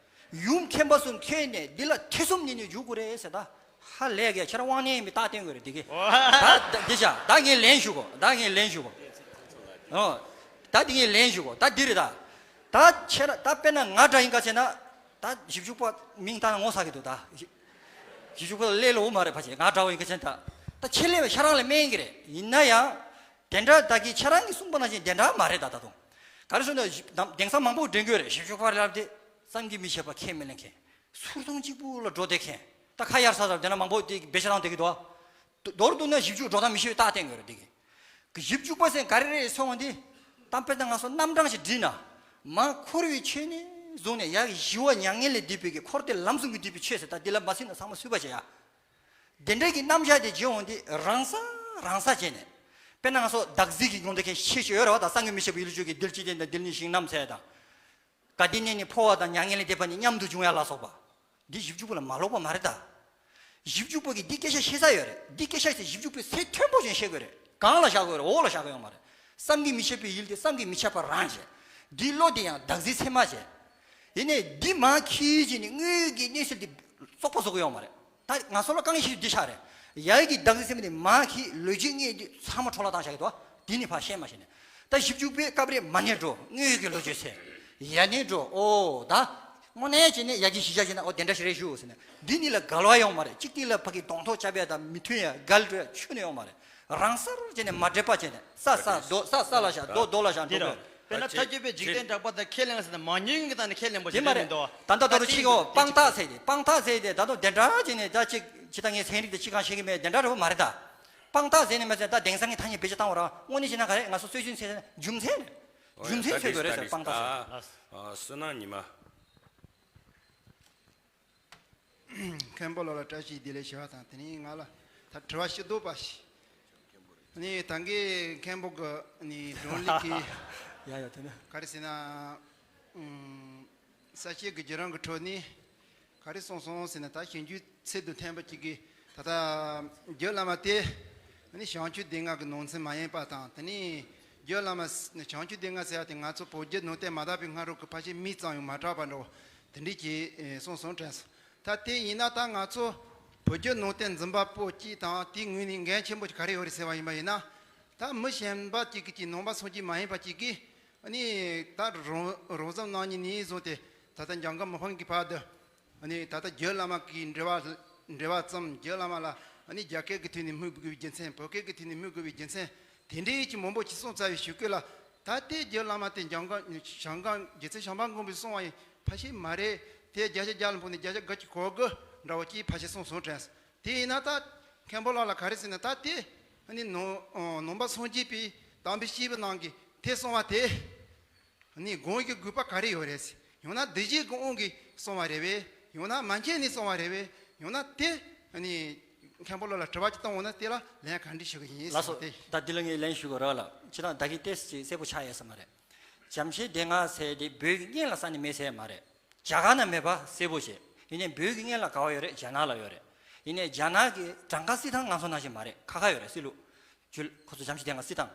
ཡུམ་མཁྱེན་པ་གསུམ་མཁྱེན་ནས་འདི་ལ་ཐེ་ཚོམ་ཉིད་ནས་འཇུག་དགོས་རེད་ཟེར་ད། ཧ་ལས་ཀྱི་ཁྱེད་རང་དབང་ནས་མི་རྟག་བསྟན་དགོས་རེད་འདི་གི། ད་འདི་བྱ་ད་ངས་ལན་ཞུ་གོ་ད་ངས་ལན་ཞུ་གོ་ཨོ། ད་འདི་ངས་ལན་ཞུ་གོ་ད་འདི་རེད་ད། ད་ཁྱེད་རང་ད་དཔེར་ན་ང་འདྲ་ཡིན་ག་བྱས་ན། ད་ཞིབ་འཇུག་པ་མིང་བཏགས་ན་ངོ་ཚ་གི་འདུག་ད། ཞིབ་འཇུག་པ་ལས་ལོ་མ་རེད་ཕ་ཆེ་ང་འདྲ་བ་ཡིན་ག་བྱས་ན་ད། ད་ཁྱེད་ལས་བ་ཁྱེད་རང་ལས་དམན་གི་རེད་ཡིན་ན་ཡང་། དེ་འདྲ་ད་གིན་ཁྱེད་རང་གིས་གསུངས་པ་ནང་བཞིན་དེ་འདྲ་མ་རེད་ད་ད་དུང་། ག་རེ་ཟེར་ན་ཞིབ་དེང་སང་མང་པོ་འདྲེན་གྱི་ཡོད་རེད། ཞིབ་འཇུག་པ་ལབ་དེ་བསམ་གྱིས་མི་ཁྱབ་པ་ཁས་མི་ལེན་མཁན། ཟུར་མཐོང་གཅིག་པུ་ལ་འགྲོ་བསྡད་མཁན། ད་ཁ་གཡར་ས་ཚར་དེ་འདྲ་མང་པོ་དེ་བེད་སྤྱོད་བཏང་བསྡད་ཀྱི་འདུག་མདོར་བསྡུ་ན་ཞིབ་འཇུག་འགྲོ་སྟངས་མི་ཤེས་པའི་རྟགས་བསྟན་གྱི་ཡོད་རེད་དེ་གིན། ཞིབ་འཇུག་པ་ཟེར་ག་རེ་རེད་སོང་བ་འདི། གཏམ་དཔེ་དང་ང་ཚོ་རྣམ་གྲངས་ཤིག་བསྒྲིལ་ན། མ་འཁོར་བའི་ཆོས་ནས་བཟུང་ནས་ཡར་ཞི་བ་མྱ་ངན་ལས་འདས་པའི་གི་འཁོར་འདས་ལམ་གསུམ་གྱི་འདུས་པའི་ཆོས་ཟེར་ད་འདི་ལ་མ་ཟིན་ན་ཚང་མ་སུས་པ་བྱེད་ཡ། དེ་འདྲའི་གི་རྣམ་གཞག་དེ་བརྗོད་འོང་དུས་རང་ས་རང་ས་བྱས་ནས། དཔེར་ན་ང་ཚོ་བདག་འཛིན་གྱི་ངོ་འདོད་མཁན་ཤེས་ཤོས་ཡོད་རེད་བ། ད་བསམ་གྱིས་མི་ཁྱབ་པའི་ཡུལ་ལ་བརྗོད་ཀྱི་རྡུལ་གཅིག་བརྟེན་དང་རྡུལ་གཉིས་ཞིང་རྣམ་ཚད་དང་། དགའ་ལྡན་གནས་ནི་འཕོ་བ་དང་མྱ་ངན་ལས་འདས་པ་ནི་མཉམ་དུ་འབྱུང་ཡ་ལ་སོགས་པ། འདི་ཞིབ་འཇུག་པ་ལ་མ་ལོག་པ་མ་རེད་ད། ཞིབ་འཇུག་པ་གིས་འདི་སྐད་ཆ་བཤད་ས་ཡོད་རེད། འདི་སྐད་ཆ་དེ་ཞིབ་འཇུག་པས་ཚད་མཐོན་པོ་ཅན་བཤད་དགོས་རེད། གང་ལ་བཞག་དགོས་རེད། འོག་ལ་བཞག་གི་ཡོད་མ་རེད། བསམ་གྱིས་མི་ཁྱབ་པའི་ཡུལ་དེ་བསམ་གྱིས་མི་ཁྱབ་པ་རང་བྱས། འདིའི་བློ་དེ་ཡང་བདག་འཛིན་ཚད་མ་བྱས། ཡིན་ནའི་འདི་མར་ཁྱེར་བྱས་ནས་དངོས་ཡོད་ཀྱི་གནས་ཚུལ་དེ་བཙོག་པ་བཟོ་གི་ཡོད་མ་རེད། ད་ང་ཚོ་ལ་དཀའ་ངལ་ཞིག་འདི་ཆགས་རེད། ཡ་གི་བདག་འཛིན་ཚད་མ་དེ་མར་ཁྱེར་ལོ་རྒྱུས་དངོས་དེ་ཚང་མ་འཕྲོ་བརླག་བཏང་བཞག་གི་འདུག་འདི་ནི་ཕར་བཤད་མ་ཤེས་ནས། ད་ཞིབ་འཇུག་པས་སྐབས་རེ་མ་ཎི་འགྲོ་དངོས་ཡོད་ཀྱི་ལོ་རྒྱུས་ཟེར། ཡ་ནི་འགྲོ་ཨོ་ད། དངོས་གནས་བྱས་ནས་ཡ་གི་གཞི་བཞག་བྱས་ན་ཨོ་དེ་འདྲ་ཞིག་རེད་ཞུ་ཟེར་ནས་འདི་གཉིས་ལ་འགལ་བ་ཡོང་མ་རེད། གཅིག་གཉིས་ལ་ཕ་གི་གདོང་ཐོག་བཅའ་བས་དང་མི་མཐུན་ཡ་འགལ་འགྲོ་ཡ་ཁྱོན་ནས་ཡོང་མ་རེད། རང་སར་བྱས་ནས་མ་འདྲེས་པ་བྱས་ནས་ས་ས་རྡོ་ས་ས་ལ་བཞག་རྡོ་རྡོ་ལ་བཞག་འགྲོ་དགོས། དཔེར་ན་ཐལ་འགྱུར་བས་འཇིག་རྟེན་གྲགས་པ་དང་ཁས་ལེན་ཟེར་ན་མ་ཉུང་གི་སྟེང་ནས་ཁས་ལེན་པ་དེ་ཞིག་མ་རེད་མི་འདུག་ད་ལྟ་ད་རུ་གཅིག་ཨོ་དཔང་རྟགས་ཟེར་ཏེ་དཔང་རྟགས་ཟེར་ཏེ་ད་དུང་དེ་འདྲ་བྱས་ནས་ད་ཅིག་ཅི་ད་ངས་ཚན་རིག་དེ་ཅི་གང་ཤེས་ཀྱི་མེད་དེ་འདྲ་རེད་བ་མ་རེད་ད། དཔང་རྟགས་ཟེར་ནས་མ་ཟེར་ད་དེང་སང་གི་ཐ་སྙད་བེད་སྤྱོད་བཏང་བ་ར་དངོས་གནས་བྱས་ན་ག་རེ་ང་ཚོ་སྲོལ་རྒྱུན་ཟེར་ན་རྒྱུ་མཚན་རེད། རྒྱུ་མཚན་འཚོལ་དགོས་རེད་ཟེར་དཔང་རྟགས་ཟེར། བསོད་ནམས་ཉི་མ། མཁན་པོ་ལགས་ལ་བཀྲ་ཤིས་བདེ་ལེགས་ཞུ་བ་དང་དེ་ནས་ང་ལ་ད་དྲི་བ་ཞིབ་ཏོག་པ་ཞིག་ནི་ད་གིན་མཁན་པོ་གི་ནི་སྒྲུང་ལེགས་ཀྱི་ཡ་ཡ་དེ་ནས་ག་རེ་ཟེར་ན་ཨུམ་ས་སྐྱའི་གི་བརྒྱུད་རིམ་གི་ཁྲོད་ནས་ ག་རེ་གསུངས་སོང་ཟེར་ན། ད་ཞིབ་འཇུག་ཚད་དུ་ཐོན་པ་གཅིག་གིས་ད་ལྟ་རྒྱུད་བླ་མ་དེ་ནི་བྱང་ཆུབ་སྡེ་ལྔ་གི་ནང་ཚན་མ་ཡིན་པ་དང་། དེ་ནི་རྒྱུད་བླ་མ་བྱང་ཆུབ་སྡེ་ལྔ་ཟེར་ཡ་དེ་ང་ཚོ་བོད་བརྒྱུད་ནང་བསྟན་མ་དར་བའི་སྔ་རོལ་གྱི་ཕལ་ཆེར་མིང་ཙམ་ཡང་མ་གྲགས་པ་འདྲ་བོ་དེ་འདྲས་ཀྱི་གསུངས་སོང་དྲན་སོང་། ད་དེ་ཡིན་ན་ད་ང་ཚོ་བོད་བརྒྱུད་ནང་བསྟན་འཛིན་པ་པོ་གཅིག་དང་དེའི་ངོས་ནས་འགན་ཆེན་པོ་ག་རེ་ཡོད་རེད་ཟེར་བ་ཡིན་པ་ཡིན་ན། ད་མི་གཞན་པ་གཅིག་གིས་ཀྱི་ནང་པ་སངས་རྒྱས་མ་ཡིན་པ་གཅིག་གིས་ཨ་ནི་ད་རང་རང་བཟོ་གནང་ཉིན་ནས་བཟུང་སྟེ་ད་ལྟ་འཇམ་མགོན་མི་ཕམ་གྱི་བར་དུ་ཨ་ནི་ད་ལྟ་རྒྱུད་བླ་མ་གི་འབྲེལ་བ་འབྲེལ་བ་ཙམ། རྒྱུད་བླ་མ་ལ་ཨ་ནི་རྒྱ་སྐད་ཀྱི་ཐོག་ནས་སྨོད་དགོས་པའི་རྒྱུ་མཚན། བོད་སྐད་ཀྱི་ཐོག་ནས་སྨོད་དགོས་པའི་རྒྱུ་མཚན་དེ་འདྲའི་ཅིག་མང་པོ་ཅིག་གསུངས་ཚར་བའི་གཞུག་གུ་ལ། ད་ལྟའི་རྒྱུད་བླ་མ་དེ་འཇམ་མགོན་ཞང་ཀང་རྗེ་བཙུན་བྱམས་པ་མགོན་པོས་གསུངས་པ་ཡིན་ཕལ་ཆེར་མ་རེད། དེ་བརྒྱ་ཆ་བརྒྱ་ལ་ཕོག་ནས་བརྒྱ་ཆ་དགུ་གི་གོ་དགུ་འདྲ་བོ་ཅིག་ཕལ་ཆེར་གསུངས་སོང་དྲན་སོང་། དེ་ཡིན་ན་ད་མཁན་པོ་ལགས་ལ་ག་རེ་ཟེར་ན། ད་དེ་ཨ་ནི་ནང་ནང་པ་སངས་རྒྱས་པའི་དམ་པའི་སྐྱེས་བུ་རྣམས་ཀྱིས་དེ་གསུངས་པ་དེ་ཨ་ནི་དགོངས་ཀྱི་དགོས་པ་ག་རེ་ཡོད་རེད་ཟེར། ཡང་ན་འདུལ་བྱེད་ཀྱི་དབང་གིས་གསུངས་པ་རེད་པས། ཡང་ན་མན་ཆད་ནས་གསུངས་པ་རེད་པས། ཡང་ན་དེ་ཨ་ནི་མཁན་པོ་ལགས་ལ་དྲི་བ་ཅིག་བཏང་འོང་ན་དེ་ལ་ལན་ག་འདྲ་ཞུ་གི་ཡིན་ལགས་སོ། ཟེར་བ་དེ། ད་འདི་ལ་ངས་ལན་ཞུ་དགོས་རེད་ལགས། ཁྱེད་རང་ད་གིན་ཏོག་ཙམ་ཅིག་གསལ་པོ་ཆགས་ཡོད་ས་མ་རེད། བྱམས་ཆེན་སྡེ་ལྔ་ཟེར་དེ་བོད་ཀྱི་སྔོན་ལ་ས་ནས་མེད་ཟེར་མ་རེད། རྒྱ་གར་ན་མེད་པ་གསལ་པོ་བྱས། ཡིན་ནའི་བོད་ཀྱི་སྔོན་ལ་ག་བ་ཡོད་རེད། རྒྱ་ནག་ལ་ཡོད་རེད། ཡིན་ནའི་རྒྱ་ནག་གི་གྲངས་ཀ་སྲིད་ཐང་ང་ཚོ་ནང་བཞིན་མ་རེད། ཁ་ཁ་ཡོད་རེད། སྲིད་ལུགས། རྒྱུད་ཁོ་ཚོ་བྱམས་ཆེན་སྡེ་ལྔ་སྲིད་ཐང་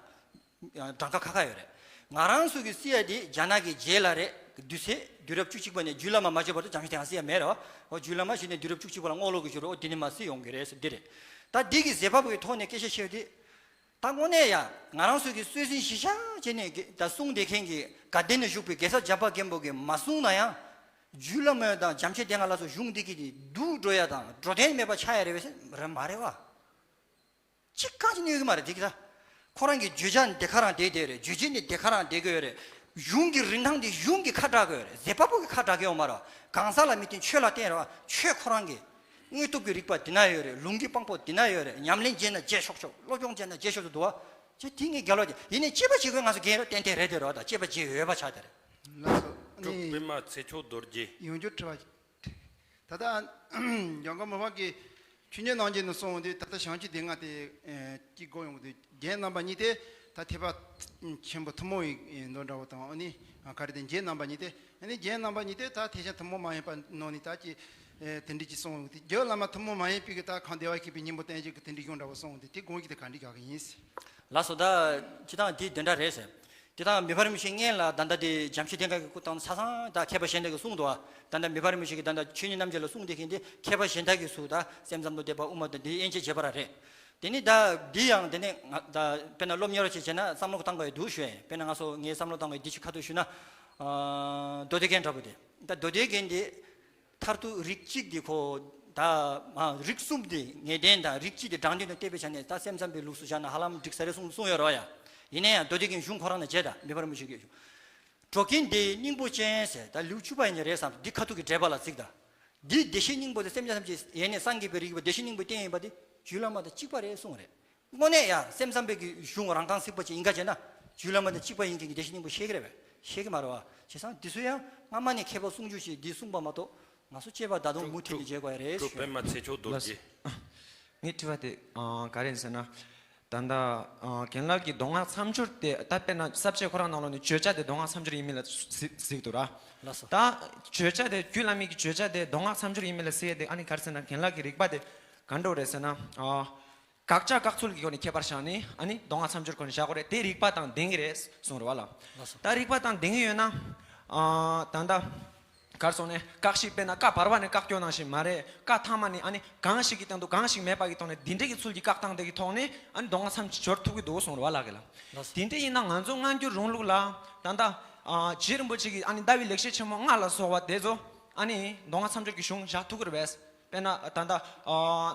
གྲངས་ཀ་ཁ་ཁ་ཡོད་རེད། ང་རང་ཚོ་གི་སྲིད་ཡ་དེ་རྒྱ་ནག་གི་རྗེས་ལ་རེད། དུས་ཚོད་དུས་རབས་བཅུ་གཅིག་པ་ནས་རྒྱུད་བླ་མ་མ་བརྗོད་བར་དུ་བྱམས་ཆེན་སྡེ་ལྔ་སྲིད་ཡ་མེད་རེད་བ། འོ་རྒྱུད་བླ་མ་ཞིག་ནས་དུས་རབས་བཅུ་གཅིག་པ་ལ་རྔོག་ལོག་གི་བཞུགས་རེད། འོ་འདི་ནས་མར་སྲིད་ཡོང་གི་རེད་ཟེར་འདི་རེད། ད་འདི་གི་ཟེར་བ་པོ་གི་ཐོག་ནས་སྐད་ཆ་བཤད་དེ། ད་དངོས་གནས་ཡ་ང་རང་ཚོ་གི་སྲོལ་འཛིན་གཞི་བཞག་བྱས་ནས་གི་ད་གསུང་བསྡད་མཁན་གྱི་དགའ་ལྡན་ནས་བཞུགས་པའི་རྒྱལ་ཚབ་འཇམ་དཔལ་མགོན་པོ་གིས་མ་གསུངས་ན་ཡང་། རྒྱུད་བླ་མ་དང་བྱམས་ཆེན་སྡེ་ལྔ་ལ་སོགས་གཞུང་འདི་གི་དེ་སྡུག་འགྲོ་ཡ་དང་འགྲོ་དོན་མེད་པ་ཆགས་ཡ་རེད་པས་ཟེར་རེད་མ་རེད་བ། གཅིག་གང་ཅི་གནོད་གི་མ་རེད་དེ་གི་ད། ཁོ་རང་གི་བརྗོད་བྱ་འདི་ག་རང་བསྡད་བསྡད་རེད། རྗོད་བྱེད་ནི་འདི་ག་རང་བསྡད་གི་ཡོད་རེད། གཞུང་གི་རིན་ཐང་འདི་གཞུང་གི་ཁ་གྲག་གི་ཡོད་རེད། ཟེར་བ་པོ་གི་ཁ་གྲག་གི་ཡོད་མ་རེད། གང་ཟག་ལ་མི་བརྟེན་ཆོས་ལ་བརྟེན་རེད་བ། ཆོས་ཁོ་རང་གི་དངོས་སྟོབས་ཀྱི་རིགས་པ་འདི་ན་ཡོད་རེད། ལུང་གི་དཔང་པོ་འདི་ན་ཡོད་རེད། ཉམས་ལེན་བྱས་ན་བྱས་ཆོག་ཆོག་སློབ་སྦྱོང་བྱས་ན་བྱས་ཆོག་ཆོག་འདུག་བ། ཅེས་དེ་ངས་རྒྱལ་ལོ་ཅེས་ཡིན་ནའི་དཔྱད་པ་བྱེད་དགོས། ང་ཚོ་རྒན་རོ་ཏན་ཏན་རེད་དེ་རོ། ད་དཔྱད་པ་བྱེད་ཡོད་པ་ཆགས་དེ་རེད། ལགས་སོ། ཨ་ནི་སྤྲུལ་པདྨ་ཚེ་མཆོག་རྡོ་རྗེ། ཡང་བསྐྱར་དྲི་བ། ད་ལྟ་འཇམ་མགོན་མི་ཕམ་གྱི་ཆོས་ཉིད་རྣམ་འབྱེད་ནས་གསུངས་འདི་ད་ལྟ་བྱང་ཆུབ་སྡེ་ལྔ་དེ་གཅིག་གོ་ཡོང་གི་འདུག་རྒྱན་རྣམ་པ་གཉིས་དེ་ད་ཐེག་པ་ཆེན་པོ་ཐུན་མོང་བའི་མདོ་འདྲ་བོ་དང་། ཨ་ནི་ག་རེ་དེ་རྒྱན་རྣམ་པ་གཉིས་དེ། ཨ་ནི་རྒྱན་རྣམ་པ་གཉིས་དེ་ད་ཐེག་ཆེན་ཐུན་མོང་མ་ཡིན་པ་ནང་ནས་ད་ཅི་དེ་འདྲ་ཅིག་གསུངས་འདུག་རྒྱུད་བླ་མ་ཐུན་མོང་མ་ཡིན་པའི་གི་ད་གང་བདེ་བར་གཤེགས་པའི་སྙིང་པོ་བསྟན་བཅོས་ཀྱི་དེ་འདྲ་གཞུང་འདྲ་བོ་གསུངས་འདུག་དེ་དགོངས་ཀྱི་དེ་ག་འདྲ་རྒྱག་གི་ཡིན། ལགས་སོ། ད་སྤྱི་བཏང་འདི་དེ་འདྲ་རེད་ཟེར། དེ་དང་མི་ཕམ་རིན་པོ་ཆེ་སྔོན་ལ་ད་ལྟ་དེ་བྱམས་ཆོས་ལྡན་ཁ་གི་སྐུ་བལྟམས་ས་སང་ད་མཁས་པ་གཞན་དག་གིས་གསུངས་འདུག་ད་ལྟ་མི་ཕམ་རིན་པོ་ཆེ་གིས་ད་ལྟ་ཆོས་ཉིད་རྣམ་འབྱེད་ལ་གསུངས་དེ་མཁན་དེ་མཁས་པ་གཞན་དག་གིས་སུ་ད་སེམས་ཙམ་དང་བསྡེབས་པ་དབུ་མ་དང་དེ་དབྱེ་འབྱེད་བྱེད་པ་ར་རེད། དེ་ནི་ད་འདི་ཡང་དེ་ནས་ང་ད་དཔེར་ན་སློབ་གཉེར་བ་ཅིག་བྱས་ན་བསམ་བློ་བཏང་དགོས་ཡ་འདུག་ཞུ་ཡ་ཡིན། དཔེར་ན་ང་ཚོ་ངས་བསམ་བློ་བཏང་བའི་འདི་ཅིག་ཁ་ཐུག་ཞུ་ན། མདོ་སྡེ་རྒྱན་འདྲ་པོ་དེ། ད་མདོ་སྡེ་རྒྱན་དེ། མཐར་ཐུག་རིགས་གཅིག་དེ་ཁོ། ད་མ་རིགས་གསུམ་དེ་ངེས་གཏན་དང་རིགས་གཅིག་དེ་དྲང་དོན་དུ་བལྟས་པའི་ཆ་ནས་ད་སེམས་ཙམ་པའི་ལུགས་སུ་བཞག་ན་ཧ་ལམ་འགྲིག་ས་རེད་གསུངས་གསུངས་ཡོད་རེད་བ་ཡ། ཡིན་ན་ཡང་མདོ་སྡེ་རྒྱན་གཞུང་ཁོ་རང་ནས་བྱས་ད་མི་ཕམ་རིན་པོ་ཆེ་གིས་གཞུང་། འགྲོ་མཁན་དེ་སྙིང་པོ་ཅན་ཟེར་ད་ལེའུ་བཅུ་པ་ཡིན་ནི་རེད་བསམ། འདི་ཁ་ཐུག་གི་འགྲེལ་པ་ལ་གཟིགས་ད། འདི་བདེ་གཤེགས་སྙིང་པོ་དེ་སེམས་ཅན་ཐམས་ཅད་ཡེ་ནས་སངས་རྒྱས་པའི་རིགས་པ་བདེ་གཤེགས་སྙིང་པོའི་རྟེན་ཡིན་པ་དེ་རྒྱུད་བླ་མ་དང་གཅིག་པ་རེད་གསུངས་རེད། དངོས་གནས་ཡང་སེམས་ཙམ་པའི་གི་གཞུང་རང་རྐང་གཟིགས་པ་ཅིག་ཡིན་ག་བྱས་ན། རྒྱུད་བླ་མ་དང་གཅིག་པ་ཡིན་མཁན་གྱི་བདེ་གཤེགས་སྙིང་པོ་ཤེས་ཀྱི་རེད་པས། ཤེས་ཀྱི་མ་རེད་བ། བྱས་ཙང་འདི་ཚོ་ཡང་སྔ་མ་ནས་མཁས་པ་གསུང་རྒྱུ་ཞིག་འདི་གསུངས་པ་མ་གཏོགས་ང་ཚོ་སྐྱེས་པ་ད་དུང་མུ་མཐུད་ནས་བྱེད་དགོས་ཡ་རེད་ཞུ། པདྨ་ཚེ་མཆོག་རྡོ་རྗེ། ངའི་དྲི་བ་དེ་ག་རེ་ཡིན་ཟེར་ན། ད་ལྟ་རྒན་ལགས་ཀྱིས་མདོ་སྔགས་མཚམས་སྦྱོར་དེ་ད་དཔེར་ན་ས་བཅད་ཁོ་རང་ནང་ལོགས་ནས་བརྗོད་བྱ་དེ་མདོ་སྔགས་མཚམས་སྦྱོར་ཡིན་མིན་ལ་གཟིགས་འདུག་ར། ལགས་སོ། ད་བརྗོད་བྱ་དེ་རྒྱུད་བླ་མའི་གི་བརྗོད་བྱ་དེ་མདོ་སྔགས་མཚམས་སྦྱོར་ཡིན་མིན་ལ་གཟིགས་ཡ་དེ་ཨ་ནི་ག་རེ་ཟེར་ན་རྒན་ལགས་ཀྱི་རིག་པ་དེ་ག་འདྲ་རེད་ཟེར་ན། དགག་བྱ་བཀག་ཚུལ་གྱི་སྒོ་ནས་ཁྱད་པར་བཞག་ནས་ཨ་ནི་མདོ་སྔགས་མཚམས་སྦྱོར་སྒོ་ནས་བཞག་དགོས་རེད། དེ་རིགས་པ་དང་ལྡན་གྱི་རེད་གསུངས་རེད་བ་ལ། ལགས་སོ། ད་རིགས་པ་དང་ལྡན་གྱི་ཡོད་ན། ད་ལྟ་གར་སོང་ནས་བཀག་ཤིང་དཔེར་ན་ཀ་བར་བ་ནས་བཀག་རྒྱུ་ནང་བཞིན་མ་རེད། ཀ་ཐ་མ་ནས་ཨ་ནི་གང་ཞིག་གི་སྟེང་དུ་གང་ཞིག་མེད་པ་གི་ཐོག་ནས་འདི་འདྲ་གི་ཚུལ་གྱི་བཀག་སྟངས་དེ་གི་ཐོག་ནས་ཨ་ནི་མདོ་སྔགས་མཚམས་སྦྱོར་ཐུབ་ཀྱི་འདུག་གསུངས་རེད་བ་ལ་གི་ལ། ལགས་སོ། དེ་འདྲ་ཡིན་ན་ང་ཚོ་སྔ་འགྱུར་རང་ལུགས་ལ་ད་ལྟ་རྗེ་རིན་པོ་ཆེ་གི་ཨ་ནི་ཟླ་བའི་ལེགས་བཤད་ཆེན་མོ་ལྔ་ལ་སོགས་པ་དེ་ཚོ་ཨ་ནི་མདོ་སྔགས་མཚམས་སྦྱོར་གྱི་གཞུང་བཞག་ཐུབ་ཀྱི་རེད་པས། དཔེར་ན་ད་ལྟ་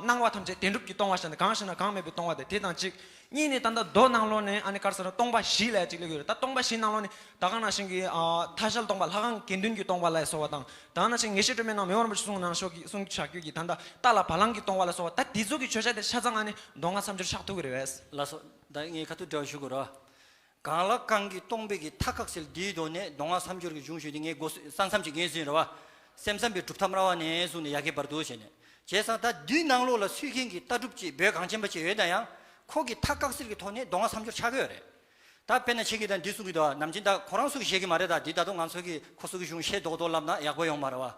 སྣང་བ་ཐམས་ཅད་བདེན་གྲུབ་ཀྱིས་སྟོང་བར་བྱ་སྟེ་གང་ཞིག་ན་གང་མེད་པས་སྟོང་བ་དེ་དེ་དང་གཅིག་གཉིས་ནས་ད་ལྟ་མདོ་ནང་ལོགས་ནས་ཨ་ནི་ག་རེ་ཟེར་ན་སྟོང་པ་བཞི་ལབ་ཅིག་སླེབས་ཡོད་རེད། ད་སྟོང་པ་བཞི་ནང་ལོགས་ནས་ད་ག་ནང་བཞིན་གྱི་ཐ་ཤལ་སྟོང་པ་ལྷ་ཁང་དགེ་འདུན་གྱི་སྟོང་པ་ལ་སོགས་པ་དང་ད་ག་ནང་བཞིན་ངེས་ཤེས་སྒྲོན་མེ་ནང་མི་དབང་རིན་པོ་ཆེ་གསུང་གནང་ཤོག་གི་གསུང་བྱ་རྒྱུད་ཀྱི་ད་ལྟ་རྟ་ལ་བ་ལང་གི་སྟོང་པ་ལ་སོགས་པ་ད་དེ་ཚོ་གི་བརྗོད་བྱ་དེ་ཆ་ཚང་ཨ་ནི་མདོ་སྔགས་མཚམས་སྦྱོར་ཆགས་ཐུབ་ཀྱི་རེད་པས། ལགས་སོ། ད་ངས་ཁ་ཐུག་འདྲ་བ་ཞུ་དགོས་རེད་བ། གང་ལ་གང་གིས་སྟོང་པའི་གི་མཐའ་བཀག་ཟེར་འདིའི་ཐོག་ནས་མདོ་སྔགས་མཚམས་སྦྱོར་གྱི་གཞུང་ཞུས་ཏེ་ངས་མགོ་ས་མཚམས་ཀྱི་འགན་ཟིན་རེད་བ། སེམས་ཙམ་པའི་གྲུབ་མཐའ་སྨྲ་བ་ནས་བཟུང་ནས་ཡ་གི་བར་དུ་བྱས་ནས། བྱས་ཙང་ད་འདིའི་ནང་ལོགས་ལ་ཚུད་མཁན་གྱི་ལྟ་གྲུབ་ཅིག་བོད་གངས་ཅན་པ་ཅིག་ཡོད་ན་ཡང་ཁོ་གི་མཐའ་བཀག་ཟེར་གྱི་ཐོག་ནས་མདོ་སྔགས་མཚམས་སྦྱོར་ཆགས་ཀྱི་ཡོད་རེད། ད་དཔེར་ན་ཁྱེད་ཀྱིས་ད་འདི་གསུང་གི་འདུག་བ། ནམ་རྒྱུན་ད་ཁོ་རང་ཚོ་གིས་བཤད་ཀྱི་མ་རེད། ད་འདི་ད་དུང་ང་ཚོ་གིས་ཁོ་ཚོ་གི་གཞུང་བཤད་རྡོག་རྡོག་ལབ་ན་ཡག་པོ་ཡོང་མ་རེད་བ།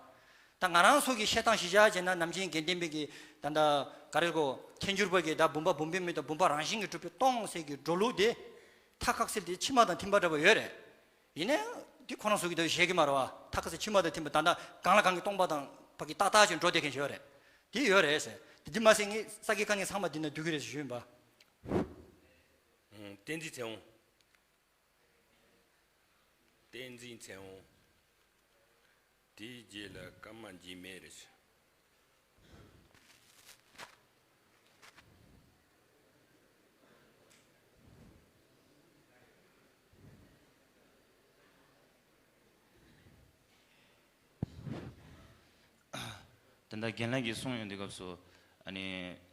ད་ང་རང་ཚོ་གི་བཤད་སྟངས་གཞི་བཞག་བྱས་ན་ནམ་རྒྱུན་དགེ་ལྡན་པའི་གི་ད་ད་ག་རེ་གོ་ཐལ་འགྱུར་བ་གི་ད་བུམ་པ་བུམ་པའི་མི་དང་བུམ་པ་རང་བཞིན་གྱིས་གྲུབ་པའི་སྟོང་ཟེར་གི་འགྲོ་ལུགས་དེ་ཐ་ཁག་སེལ་དེ་ཕྱི་མ་དང་མཐུན་པ་འདྲ་པོ་ཡོད་རེད། ཡིན་ནའི་འདི་ཁོ་རང་ཚོ་གི་ད་བཤད་གི་མ་རེད་བ། ཐ་ཁག་སེལ་ཕྱི་མ་དང་མཐུན་པ་ད་ད་གང་ལ་གང་གི་སྟོང་པ་དང་ཕ་གི་ཏག་ཏག་ཅིག་འགྲོ་བསྡད་མཁན་ཞིག་ཡོད་རེད། དེ་ཡོད་རེད་ཟེར། དེ་འདི་མ་ཟད་ངས་ས་དགེ་བཀའ་རྙིང་ཚང་མ་འདི་ན་འདུས་གི་རེད་ཞུས་ཡིན་པ། ཨང་། བསྟན་འཛིན་ཚེ་དབང་། བསྟན་འཛིན་ཚེ་དབང་། དེའི་རྗེས་ལ་ཀརྨ་འཇིགས་མེད་རེད། ད་ལྟ་རྒན་ལགས་ཀྱིས་གསུངས་ཡོང་དུས་སྐབས་སུ་ཨ་ནི་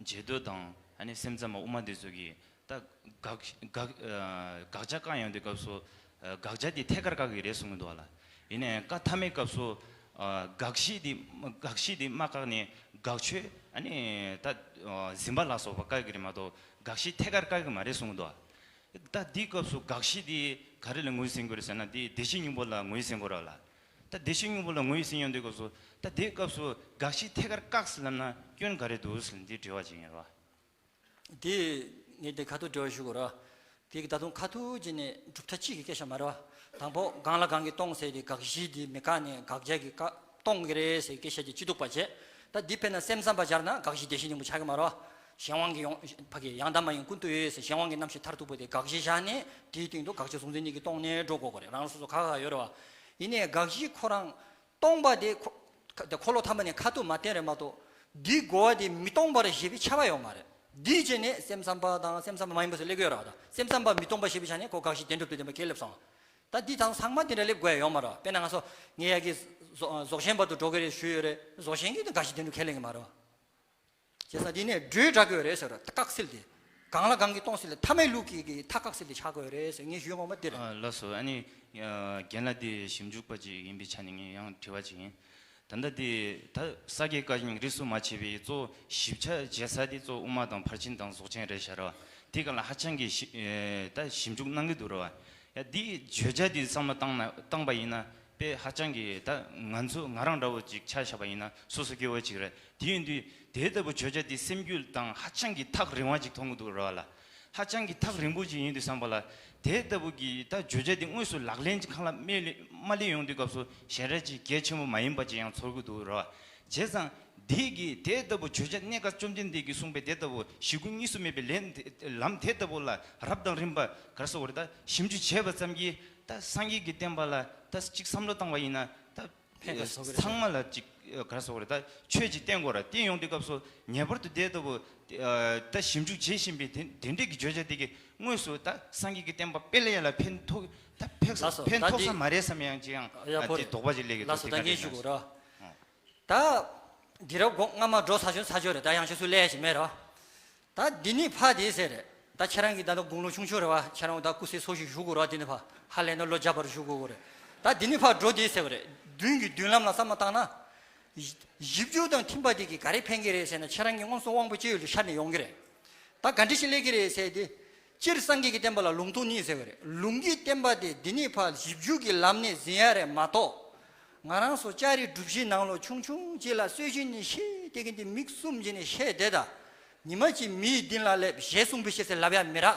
འབྱེད་སྡུད་དང་ཨ་ནི་སེམས་ཙམ་པ་དབུ་མ་འདི་ཚོ་གིས་ད་དགག་དགག་ཨ་དགག་བྱ་བཀག་ཡོང་དུས་སྐབས་སུ་ཨ་དགག་བྱ་འདི་ཐད་ཀར་བཀག་གི་རེད་གསུང་གི་འདུག་བ་ལ། ཡིན་ནའི་བཀག་ཐབས་མེད་སྐབས་སུ་ཨ་དགག་གཞི་འདི་དགག་གཞི་འདི་མ་བཀག་ནས་དགག་ཆོས་ཨ་ནི་ད་ཨ་འཛིན་པ་ལ་སོགས་པ་བཀག་གི་རེད་མ་གཏོགས་དགག་གཞི་ཐད་ཀར་བཀག་གི་མ་རེད་གསུང་གི་འདུག་བ། ད་འདིའི་སྐབས་སུ་དགག་གཞི་འདི་ག་རེ་ལ་ངོས་ཟིན་དགོས་རེད་ཟེར་ན་འདི་བདེ་གཤེགས་སྙིང་པོ་ལ་ངོས་ཟིན་དགོས་རེད་བ་ལ། ད་བདེ་གཤེགས་སྙིང་པོ་ལ་ངོས་ཟིན་ཡོང་དུས་སྐབས་སུ་ད་དེའི་སྐབས་སུ་དགག་གཞི་ཐད་ཀར་བཀག་ཟེར་ལབ་ན་སྐྱོན་ག་རེ་འདུག་ཟེར་འདི་དྲི་བ་ཅིག་ཡིན་རེད་བ། འདི་ངས་འདི་ཁ་ཐུག་དྲི་བ་ཞུ་དགོས་རེད་བ། དེ་གི་ད་དུང་ཁ་ཐུག་ཅིག་ནས་གྲུབ་མཐའ་གཅིག་གི་སྐད་ཆ་མ་རེད་བ། དང་པོ་གང་ལ་གང་གིས་སྟོང་ཟེར་དེ་དགག་གཞི་འདི་མི་བཀག་ནས་དགག་བྱ་གི་བཀག་སྟོང་གི་རེད་ཟེར་སྐད་ཆ་དེ་ཅི་འདུག་པ་བྱས། ད་འདི་དཔེར་ན་སེམས་ཙམ་པ་སྦྱར་ན་དགག་གཞི་བདེ་གཤེགས་སྙིང་པོ་ཆགས་ཀྱི་མ་རེད་བ། གཞན་དབང་གི་ཡོང་ཕ་གི་ཡང་དག་མ་ཡིན་ཀུན་ཏུ་ཡོད་ཟེར་གཞན་དབང་གི་རྣམ་ཤེས་མཐར་ཐུག་པ་དེ་དགག་གཞི་བཞག་ནས་དེའི་སྟེང་དུ་དགག་བྱ་གཟུང་འཛིན་གཉིས་ཀྱིས་སྟོང་ནས་འགྲོ་དགོས་ཀྱི་རེད། རང་སོ་སོ་ཁ་ཁ་ཡོད་རེད་བ། ཡིན་ནའི་དགག་གཞི་ཁོ་རང་སྟོང་པ་དེ་ཁོ་ཁ་དེ་འཁོར་ལོ་ཐ་མ་ནས་ཁ་ཐུག་མ་བསྟན་རེད་མ་གཏོགས་འདི་གོ་བ་དེ་མི་སྟོང་པར་བཞེད་པའི་ཁྱབ་པ་ཡོད་མ་རེད། འདིའི་རྗེས་ནས་སེམས་ཙམ་པ་དང་སེམས་ཙམ་པ་མ་ཡིན་པ་སུ་སླེབས་ཀྱི་ཡོད་རེད་བ། ད་སེམས་ཙམ་པ་མི་སྟོང་པ་བཞེད་པའི་ཆ་ནས་ཁོ་དགག་གཞི་བདེན་གྲུབ་ཏུ་བདེན་པ་ཁས་སླེབས་སོང་། ད་འདི་དང་ཚང་མ་དེ་འདྲ་སླེབས་དགོས་ཡ་ཡོད་མ་རེད། དཔེར་ན་ང་ཚོ་ངས་ཡ་གི་རྫོགས་རྫོགས་ཆེན་བར་དུ་འགྲོ་གི་རེད་ཞུས་ཡོད་རེད། རྫོགས་ཆེན་གྱིས་དེ་དགག་གཞི་བདེན་གྲུབ་ཁས་ལེན་གྱི་མ་རེད་བ། བྱས་ཙང་འདི་ནས་འགྲོས་དྲག་གི་ཡོད་རེད་ཟེར་བ་ད་བཀག་སེལ་དེ། གང་ལ་གང་གིས་སྟོང་ཟེར་ལ་ཐ་མའི་ལུགས་ཀྱི་གི་ཐ་བཀག་སེལ་དེ་ཆགས་དགོས་རེད་ཟེར་ངས་ཞུས་ངོ་མ་འདི་རེད། ཨ་ལགས་སོ། ཨ་ནི་ཨ་རྒན་ལགས་འདི་ཞིབ་འཇུག་པ་ཅིག་ཡིན་པའི་ཆ་ནས་ངས་ཡང་དྲི་བ་ཅིག་ཡིན། ད་ལྟ་འདི་ད་ས་དགེ་བཀའ་རྙིང་རིས་སུ་མ་ཆད་པའི་གཙོ་བོ་ཞིབ་ཆ་བྱེད་ས་འདི་གཙོ་བོ་དབུ་མ་དང་ཕར་ཕྱིན་དང་རྫོགས་ཆེན་རེད་ཤག་ར་བ། དེ་ག་ལ་ཧ་ཅང་གི་ཞིབ་ཨེ་ད་ཞིབ་འཇུག་གནང་གི་འདུག་ར་བ། ཡ་འདི་བརྗོད་བྱ་འདི་བསམ་བློ་བཏང་ན་བཏང་པ་ཡིན་ན་དཔེ་ཧ་ཅང་གི་ད་ང་ཚོ་ང་རང་འདྲ་བོ་ཅིག་ཆ་བཞག་པ་ཡིན་ན་སོ་སོ་སྐྱོ་བོ་ཅིག་རེད། དེ་ཡིན་དུས་དེ་ལྟ་བུ་བརྗོད་བྱ་འདི་སེམས་རྒྱུད་དང་ཧ་ཅང་གི་ཐག་རིང་བ་ཅིག་མཐོང་གི་འདུག་ར་བ་ལ། ཧ་ཅང་གི་ཐག་རིང་པོ་ཅིག་ཡིན་དུས་བསམ་པ་ལ་དེ་ལྟ་བུ་གི་ད་བརྗོད་བྱ་འདི་དངོས་སུ་ལག་ལེན་གྱི་ཁང་ལ་མེད་ལེ་མ་ལེན་ཡོང་དུས་སྐབས་སུ་ཞེ་དྲག་ཅིག་གལ་ཆེན་པོ་མ་ཡིན་པ་ཅིག་ཡང་ཚོར་གི་འདུག་ར་བ། བྱས་ཙང་། འདི་གི་དེ་ལྟ་བུ་བརྗོད་བྱ་གནས་སྐབས་བཅོམ་ལྡན་འདས་ཀྱིས་གསུངས་པའི་དེ་ལྟ་བུ་ཞིག་ཀུན་གཉིས་སུ་མེད་པའི་ལན་དེ་ལམ་དེ་ལྟ་བུ་ལ་རབ་དང་རིམ་པ་ག་རེ་ཟེར་དགོས་རེད་ད་ཞིབ་འཇུག་བྱས་པ་ཙམ་གྱིས་ད་སངས་རྒྱས་ཀྱི་བསྟན་པ་ལ་ད་གཅིག་བསམ་བློ་བཏང་བ་ཡིན་ན་ད་ཕན་ཐོགས་ཚང་མ་ལ་གཅིག་ག་རེ་ཟེར་དགོས་རེད་ད་ཆོས་ཅིག་བསྟན་དགོས་ར་བསྟན་ཡོང་དུས་སྐབས་སུ་ངེས་པར་དུ་དེ་ལྟ་བུ་ད་ཞིབ་འཇུག་བྱེད་བཞིན་པའི་དེ་དེ་འདྲས་ཀྱི་བརྗོད་བྱ་དེ་གི་དངོས་སུ་ད་སངས་རྒྱས་ཀྱི་བསྟན་པ་སྤེལ་ཡ་ལ་ཕན་ཐོགས་ད་ཕན་ཕན་ཐོགས་ས་མ་རེད་བསམ་ཡང་ཅི་ཡང་དེ་དོགས་པ་ཅིག་སླེབས་ཀྱི་འདུག་དེ་ག་རེད་ན། ད། འདི་ར་སྒོ་སྔ་མ་འགྲོ་ཚར་ཆོག་ཚར་ཆོག་རེད། ད་ཡང་ཤོད་སུ་ལས་ཞིག་མེད་ར། ད་འདི་ནི་ཕ་དེ་ཟེར་རེད། ད་ཁྱེད་རང་གི་ད་ལྟ་དགུང་ལོ་ཆུང་ཆུང་རེད་བ། ཁྱེད་རང་ད་སྐུ་ཚེ་སོ་ཞིག་བཞུགས་དགོས་ར། འདི་ནི་ཕ་ཧ་ལས་ན་ལོ་བརྒྱ་བར་བཞུགས་དགོས་རེད། ད་འདི་ནི་ཕ་འགྲོ་དེ་ཟེར་བ་རེད། མདུན་གྱི་མདུན་ལམ་ལ་བསམ་བློ་བཏང་ན། བཞི་བཅུ་དང་མཐུན་པ་དེ་གིས་ག་རེ་ཕན་གྱི་རེད་ཟེར་ན་ཁྱེད་རང་གི་མངོན་སུམ་དབང་པོ་སྐྱེ་བོའི་ལུས་ཤར་ནས་ཡོང་གི་རེད། ད་ག་འདྲ་ཞིག་སླེབས་ཀྱི་རེད་ཟེར་ཏེ། སྤྱིར་སངས་རྒྱས་ཀྱི་བསྟན་པ་ལ་ལུང་རྟོགས་གཉིས་ཟེར་བ་རེད། ལུང་གི་བསྟན་པ་དེ་འདི་ནས་ཕར་ཞིབ་འཇུག་གི་ལམ་ནས་ཟིན་ཡ་རེད་མ་གཏོགས། ང་རང་ཚོ་ལྕགས་རི་སྒྲུབ་གཞིའི་ནང་ལོགས་ཆུང་ཆུང་ཅིག་ལ་སྲོལ་རྒྱུན་ནས་བཤད་བསྡད་མཁན་དེ་མིག་བཙུམ་བྱས་ནས་བཤད་བསྡད་ད། ཉི་མ་གཅིག་མིའི་མདུན་ལ་སླེབས་ཞེས་གསུངས་པའི་ཕྱིར་ཟེར་ལབ་ཡ་མི་རག་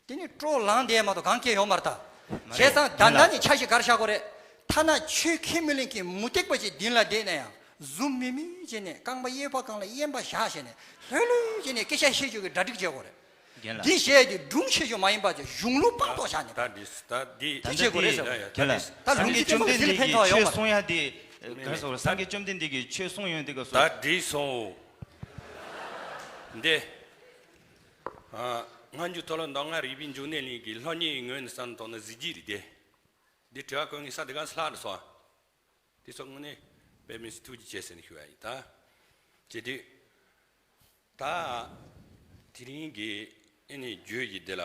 དེ་ནི་སྤྲོ་ལངས་བསྡད་མ་གཏོགས་གང་སྐྱེ་ཡོད་མ་རེད་ད། མ་བྱས་རེད། ཙང་ད་ཡིན་ལ། ལྟ་ནས་འཆར་གཞི་ག་རེ་བཞག་དགོས་རེད། ཐ་ན་ཆོས་ཁས་མི་ལེན་མཁན་མུ་སྟེགས་པ་ཅིག་མདུན་ལ་བསྡད་ན་ཡང་། བཟུམ་མི་མི་བྱས་ནས་རྐང་པ་གཡས་པ་སྒང་ལ་གཡོན་པ་བཞག་བྱས་ནས་ལྷོད་ལྷོད་བྱས་ནས་སྐད་ཆ་བཤད་རྒྱུ་གི་གྲ་སྒྲིག་བྱེད་དགོས་རེད། རྒན་ལགས། འདི་བཤད་དེ་སྒྲུང་བཤད་རྒྱུ་མ་ཡིན་པ་ཅིག་གཞུང་ལུགས་སྤངས་རྟོགས་བྱས་ནས། ད་འདི་ད་འདི་ད་བཤད་དགོས་རེད་ཟེར་བ། རྒན་ལགས། ད་ལུང་གི་སྤྱི་ཚོགས་འདི་ཕན་ཐོགས་ཡོད་མ་རེད། སངས་རྒྱས་བཅོམ་ལྡན་འདས་ཀྱིས་ཆོས་གསུང་ཡ་དེ་ག་རེ་ཟེར་དགོས་རེད། སངས་རྒྱས་བཅོམ་ལྡན་འདས་ཀྱིས་ཆོས་གསུང་ཡོང་དུས་སྐབས་སུ། ད་འགྲིག་སོང་། འདི། ཨ། སྔ་འགྱུར་མཐོ་སློབ་མདོ་སྔགས་རིག་པའི་འབྱུང་གནས་གླིང་གི་སློབ་གཉེར་ངོས་ནས་བསམ་བློ་བཏང་ན་གཟི་བརྗིད་རེད་དེ། འདི་དྲི་བ་བཀོད་མཁན་ས་དེ་ག་ལྷག་རེད་སོང་། དེ་ཚོ་དངོས་གནས་དཔེ་མི་སྲིད་ཐུགས་རྗེ་ཆེ་ཟེར་ནས་ཞུ་བ་ཡིན་ད། བྱེད་དུས། ད། དེ་རིང་གི་ཨེ་ནི་བརྗོད་ཀྱི་འདི་ལ།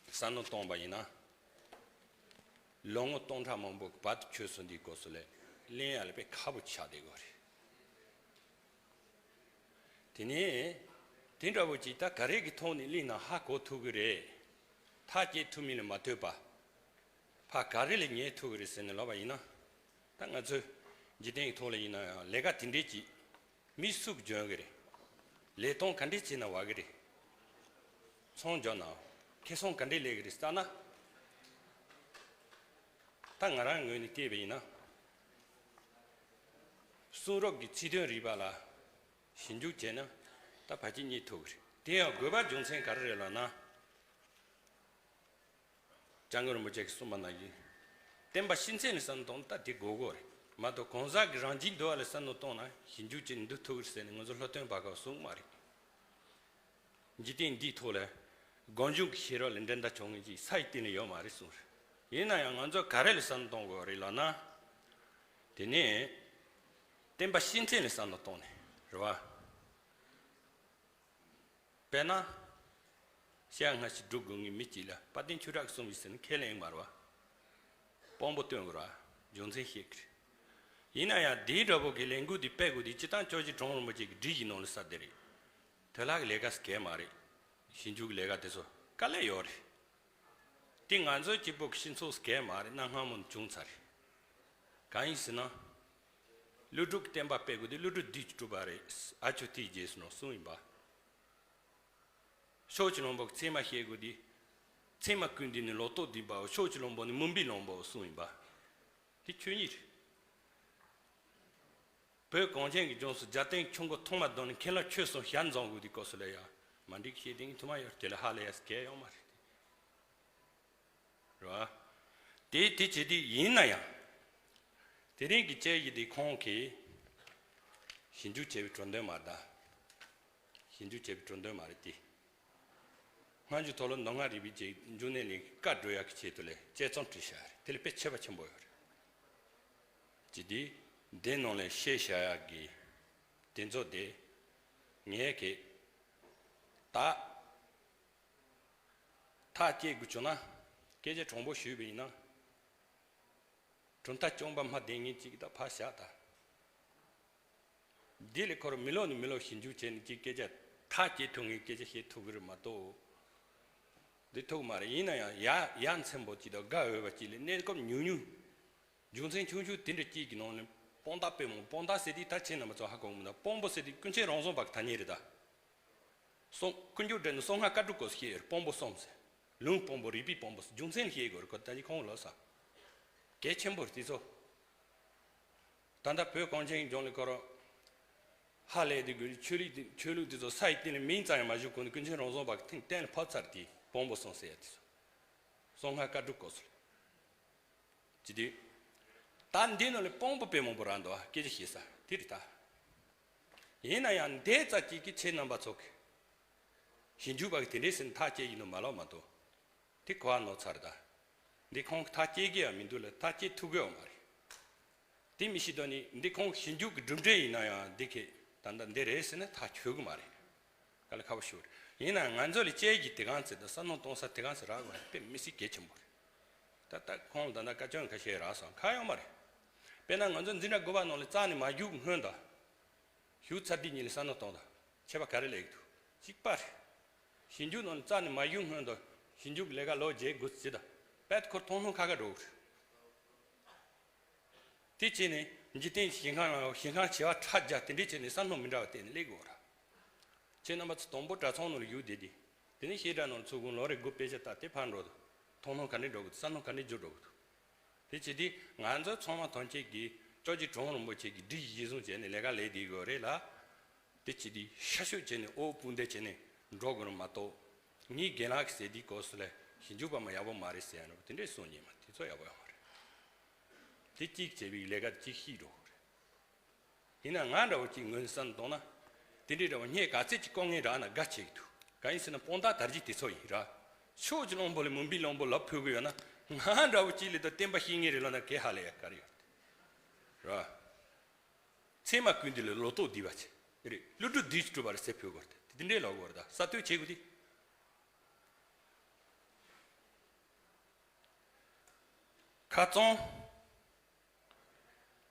བསམ་བློ་གཏོང་པ་ཡིན་ན། ལོ་ངོ་སྟོང་ཕྲག་མང་པོ་གི་བར་དུ་ཆོས་ཚོ་འདིའི་སྐོར་སུ་ལས་གླེང་ཡ་ལ་དཔེ་ཁག་པོ་ཆགས་བསྡད་ཡོད་རེད། དེ་ནས་དེ་འདྲ་བོ་ཅིག་ད་ག་རེ་གི་ཐོག་ནས་གླེང་ན་ཧ་གོ་ཐུབ་ཀྱི་རེད། ཐག་བཅད་ཐུབ་མིན་ལ་མ་ལྟོས་པ། ཕ་ག་རེ་ལ་ཉན་ཐུབ་ཀྱི་རེད་ཟེར་ནས་ལབ་པ་ཡིན་ན། ད་ང་ཚོས་ འཇིག་རྟེན་གྱི་ཐོག་ལ་ཡིན་ན་ཡང་ལས་ཀ་དེ་འདྲས་ཀྱིས་མི་སུ་འཇོན་གི་རེད། ལས་སྟངས་ག་འདྲས་བྱས་ན་བ་གི་རེད། ཚོང་འཇོག་ན་ཁེ་བཟང་ག་འདྲས་ལས་གི་རེད་ལྟ་ན། ད་ང་རང་ངོས་ནས་བལྟས་པ་ཡིན་ན། གསུང་རབ་ཀྱི་ཚིག་དོན་རིག་པ་ལ་ཞིབ་འཇུག་བྱས་ན་ད་ཕལ་ཆེར་རྙེད་ཐུབ་གི་རེད། དེ་ཡང་དགོས་པ་རྒྱུ་མཚན་ག་རེ་རེད་ལབ་ན། སྐྱབས་མགོན་རིན་པོ་ཆེ་གིས་གསུངས་པ་ནང་བཞིན། བསྟན་པ་སྤྱི་མཚན་ལ་བསམ་བློ་གཏོང་ན་ད་དེ་དགོས་དགོས་རེད། མ་གཏོགས་གང་ཟག་གི་རང་བཞིན་འདུལ་བ་ལ་བསམ་བློ་གཏོང་ན་ཞིབ་འཇུག་བྱས་ནས་འདུལ་ཐུབ་ཀྱི་རེད་ཟེར་ནས་ང་ཚོ་སློབ་སྟོན་པ་གིས་གསུངས་མ་རེད། འཇིག་རྟེན་འདིའི་ཐོག་ལ་སྒོམ་བྱུང་གི་ཤེས་རབ་ལས་འགྲན་ཟླ་བྱུང་མཁན་ཅིག་ས་ཡི་གཏིང་ལ་ཡོད་མ་རེད་གསུངས་རེད། ཡིན་ན་ཡང་ང་ཚོ་ག་རེ་ལ་བསམ་བློ་གཏོང་དགོས་རེད་ལབ་ན། དེ་ནས་བསྟན་པ་སྤྱི་མཚན་ལ་བསམ་བློ་གཏོང་ནས་རེད་བ། དཔེར་ན། ཤ་ཡ་ང་ཞིག་སྒྲུབ་དགོས་ངེས་མི་གཅིག་ལ་དཔལ་ལྡན་ཆོས་གྲགས་གསུངས་པའི་ཟེར་ན་ཁས་ལེན་མ་རེད་བ། དཔང་པོ་སྟོན་དགོས་རེད་བ། རྒྱུ་མཚན་བཤད་ཀྱི་རེད། ཡིན་ན་ཡང་དེའི་འདྲ་པོ་གི་ལས་འགུལ་འདི་སྤེལ་དགོས་དུས་སྤྱིར་བཏང་སྐྱབས་རྗེ་གྲོང་རིན་པོ་ཆེ་གི་སྒྲིག་གཞི་ནང་ལ་གསལ་བསྡད་རེད། དེ་ལྷག་གི་ལས་ཀ་ཟེར་གྱི་མ་རེད། ཞིབ་འཇུག་གི་ལས་ཀ་དེ་ཚོ་དཀའ་ལས་ཡོད་རེད། དེ་ང་ཚོའི་སྤྱི་པོ་གི་སྤྱི་ཚོགས་ཟེར་གྱི་མ་རེད། གནའ་སྔ་མོ་ནས་བྱུང་ཚར་རེད། གང་ཡིན་ཟེར་ན། ཀླུ་སྒྲུབ་ཀྱི་བསྟན་པ་སྤེལ་དགོས་དུས་ཀླུ་སྒྲུབ་བདུད་ཀྱིས་སྒྲུབ་པ་རེད། ཨ་ཆོས་དེའི་རྗེས་སུ་ནོར་གསུངས་ཡིན་པ། ཕྱོགས་ཀྱི་བློན་པོ་གི་ཚད་མ་བཤད་དགོས་དུས། ཚད་མ་ཀུན་བཏུས་ནི་ལོག་རྟོག་སྡུད་པའོ། ཕྱོགས་ཀྱི་བློན་པོ་ནི་མུན་པའི་བློན་པོའོ་གསུངས་ཡིན་པ། དེ་ཆོས་ཉིད་རེད། བོད་གངས་ཅན་གྱི་ལྗོངས་སུ་རྒྱལ་བསྟན་ཆུ་འགོ་ཐོག་མ་བརྡོལ་ནས་མཁན་སློབ་ཆོས་གསུམ་ཞལ་འཛོམས་དགོས་དུས་སྐབས་སུ་ལ་ཡང་མ་འགྲིག་བཤད་དེ་ངས་ཐུ་མ་ཡོད་དེ་ལ་ཧ་ལས་ཡ་སྐལ་ཡོང་མ་རེད་དེ། རེད་བ། དེ་དེ་བྱེད་དུས་ཡིན་ན་ཡང་། དེ་རིང་གི་དཔྱད་ཡིག་འདི་ཁོང་གིས་ཞིབ་འཇུག་བྱས་པའི་གྲུབ་དོན་མ་རེད་ད། ཞིབ་འཇུག་བྱས་པའི་གྲུབ་དོན་མ་རེད་དེ། སྔ་འགྱུར་མཐོ་སློབ་མདོ་སྔགས་རིག་པའི་རྗེས་འཇུག་གནས་ལས་བཀའ་བགྲོ་ཡག་གི་ཆེད་དུ་ལས་དཔྱད་རྩོམ་བྲིས་བཞག་རེད། དེ་ལས་དཔེ་ཁྱད་པར་ཆེན་པོ་ཡོད་རེད། ཅི་སྟེ། འདི་ནང་ལས་བཤད་བཞག་ཡག་གི་དེ་ཚོ་དེ་ངས་གི་ད་ཐག་བཅད་དགོས་བྱུང་ན་སྐད་ཆ་དྲང་པོ་ཞུས་པ་ཡིན་ན། གྲུབ་མཐའ་སྐྱོང་བ་མ་བསྡད་མཁན་ཅིག་ད་ཕར་བཞག་ད། འདི་ལས་ཁོར་མི་ལོག་ནས་མི་ལོག་ཞིབ་འཇུག་བྱས་ནས་ཅིག་སྐད་ཆ་ཐག་བཅད་ཐུབ་མཁན་སྐད་ཆ་བཤད་ཐུབ་ཀྱི་རེད་མ་གཏོགས། འདི་ཐུབ་མ་རེད། ཡིན་ན་ཡང་ཡ་ཡ་མཚན་པོ་ཅིག་དང་དགའ་འོས་པ་ཅིག་ལས་གནས་སྐབས་ཉུང་ཉུང་། རྒྱུ་མཚན་ཆུང་ཆུང་དེ་འདྲ་ཅིག་གི་ནང་ནས་དཔང་རྟགས་སྤེལ་མོ། དཔང་རྟགས་ཟེར་དུས་ད་ཁྱེད་རྣམ་པ་ཚོ་ཧ་གོ་གི་མི་འདུག་དཔང་པོ་ཟེར་དུས་ཀུན་མཁྱེན་རང་བྱུང་བ་གི་ཐ་སྙད་རེད་ད། གསུང་ཀུན་འགྱུར་འགྲེལ་ནས་གསང་སྔགས་བཀའ་དྲུག་སྐོར་བཤད་ཡོད་རེད། དཔང་པོ་གསུམ་ཟེར། ལུང་དཔང་པོ། རིགས་པའི་དཔང་པོ་ཟེར། རྒྱུ་མཚན་བཤད་དགོས་རེད། ཁོ་ད་ཅི་ཁོང་ལོ་ས། གལ་ཆེན་པོ་རེད་དེ་ཚོ། ད་ལྟ་བོད་གངས་ཅན་གྱི་ལྗོངས་ལ་ཁོ་རང་ཧ་ལས་དེ་དགོས་ཆོས་ལུགས་དེ་ཆོས་ལུགས་དེ་ཚོ་ས་ཡི་སྟེང་ལ་མིང་ཙམ་ཡང་མ་བཞུགས་གོང་ནས་ཀུན་མཁྱེན་རང་བྱུང་བ་གི་ཐེངས་གཏན་ལ་ཕབ་ཚར་དེ་དཔང་པོ་གསུམ་ཟེར་ཡ་དེ་ཚོ། གསང་སྔགས་བཀའ་དྲུག་སྐོར་ཟེར། ཅི་སྟེ། ད་འདི་ནང་ལ་དཔང་པོ་དཔེ་མང་པོ་རག་འདུག་ཨ། སྐད་ཆ་བཤད་ས་དེ་རེད་ད། ཡིན་ན་ཡང་འདི་ཙམ་ཅིག་གིས་ཁྱེད་རྣམ་པ་ཚོ་གི་ཞིབ་འཇུག་པ་གི་དེ་འདྲའི་ཟེར་ན་ཐག་བཅད་ཡིན་ནོ་མ་ལོག་མ་གཏོགས། དེ་གོ་བ་ནོར་ཚར་ད། འདི་ཁོང་གི་ཐག་བཅད་ཀྱི་ཡང་མི་འདུག་ལ་ཐག་བཅད་ཐུབ་ཀྱི་ཡོད་མ་རེད། དེ་མི་ཤེས་དོན་ནི་འདི་ཁོང་གི་ཞིབ་འཇུག་གི་གྲུབ་འབྲས་ཡིན་ན་ཡང་འདི་གས་ད་ལྟ་འདི་རེད་ཟེར་ན་ཐག་ཆོད་ཀྱི་མ་རེད། དཀའ་ལས་ཁག་པོ་ཞིག་རེད། ཡིན་ནའང་ང་ཚོ་ལ་དཔྱད་ཀྱི་དེ་གང་ཚེ་དང་བསམ་བློ་གཏོང་ས་དེ་གང་ཚེ་རག་དགོས་ན་དཔེ་མི་སྲིད་གལ་ཆེན་པོ་རེད། ད་ལྟ་ཁོང་ད་ལྟ་བཀའ་བཀྱོན་ཁ་ཤས་རག་སོང་ཁ་ཡོད་མ་རེད། དཔེར་ན་ང་ཚོ་འཛིན་གྲྭ་དགུ་པ་ནང་ལ་རྩ་ནས་མ་ཞུགས་སྔོན་དང་། ཞུགས་ཚར་དུས་གཉིས་ལ་བསམ་བློ་གཏོང་དང་། ཁྱད་པར་ག་རེ་ལས་ཀྱི་འདུག་གཅིག་པ་རེད། ཞིབ་འཇུག་ནང་ལ་རྩ་ནས་མ་ཞུགས་སྔོན་དང་ཞིབ་འཇུག་གི་ལས་ཀ་ལོ་བརྒྱད་དགུ་བྱས་དང་། དཔེ་ཁོར་མཐོང་སྣང་ཁ་ཁ་འགྲོ་གི་རེད། དེ་བྱས་ནས་འཇིག་རྟེན་ཞིང་ཁམས་ལ་ཞིང་ཁམས་བྱེ་བ་ཕྲ་རྒྱ་དེ་འདྲས་བྱས་ནས་བསམ་བློ་མི་འདྲ་བ་བཏང་ནས་སླེབས་དགོས་ར། ཁྱེད་རྣམ་པ་ཚོ་དང་པོ་གྲྭ་ཚང་ནང་ལ་བཞུགས་བསྡད་དེ། དེ་ནས་བཤད་གྲྭ་ནང་ལ་ཚུར་དགོངས་ལོ་རེ་དགུ་དཔེ་ཆ་ལྟ་དེ་ཕར་འགྲོ་འདུག་མཐོང་སྣང་ག་འདྲས་འགྲོ་གི་འདུག་བསམ་བློ་ག་འདྲས་འཇུག་འགྲོ་གི་འདུག་དེ་བྱེད་དུས་ང་ཚོ་ཚང་མ་ཐམས་ཅད་ཀྱིས་སྐྱབས་རྗེ་གྲོང་རིན་པོ་ཆེ་གི་སྒྲིག་གཞི་གཞིར་བཟུང་བྱས་ནས་ལས་ཀ་ལས་བསྡད་དགོས་རེད་ལ། དེ་བྱེད་དུས་ཤ་ཤོད་བྱས་ནས་དབུ་དཔུང་འདེགས་བྱས་ནས་འགྲོ་དགོས་རེད་མ་གཏོགས། ངའི་རྒན་ལགས་ཀྱིས་ཟེར་དུས་སྐབས་སུ་ལ་ཞིབ་འཇུག་པ་མ་ཡག་པོ་མ་རེད་ཟེར་ཡ་འདྲ་པོ་དེ་འདྲས་གསུང་ཉན་མ་དེ་ཚོ་ཡག་པོ་ཡོད་མ་རེད། དེ་གཅིག་བྱས་པའི་ལས་ཀ་གཅིག་ཤེས་འགྲོ་དགོས་རེད། ཡིན་ན་ང་འདྲ་བོ་གཅིག་ངོས་ནས་བསམ་བཏང་ན། དེ་འདྲའི་འདྲ་བོ་སྙད་ག་ཚད་ཅིག་བཀོག་མཁན་རག་ན་དགའ་བྱེད་ཀྱི་འདུག་གང་ཡིན་ཟེར་ན་དཔང་རྟགས་དར་རྒྱས་དེ་ཚོ་ཡིན་ར། ཕྱོགས་ཀྱི་གླང་པོ་ལས་མུན་པའི་གླང་པོ་ལབ་ཕོད་ཀྱི་ཡོད་ན་ང་འདྲ་བོ་གཅིག་ལས་ད་བསྟན་པ་ཤེས་མཁན་རེད་ལབ་ན་གལ་ཧ་ལས་ཡ་ག་རེ་ཡོད་རེད། ར། ཚད་མ་ཀུན་བཏུས་ལས་ལོག་རྟོག་སྡུད་པ་བྱེད། རེད། ཀླུ་སྒྲུབ་བདུད་ཀྱིས་གྲུབ་པ་རེད་ཟེར་ཕོད་དགོས་རེད། དེ་འདྲའི་ལབ་དགོས་རེད། ད་གསར་གཏོད་བྱེད་དགོས་དེ། ཁ་རྩང་།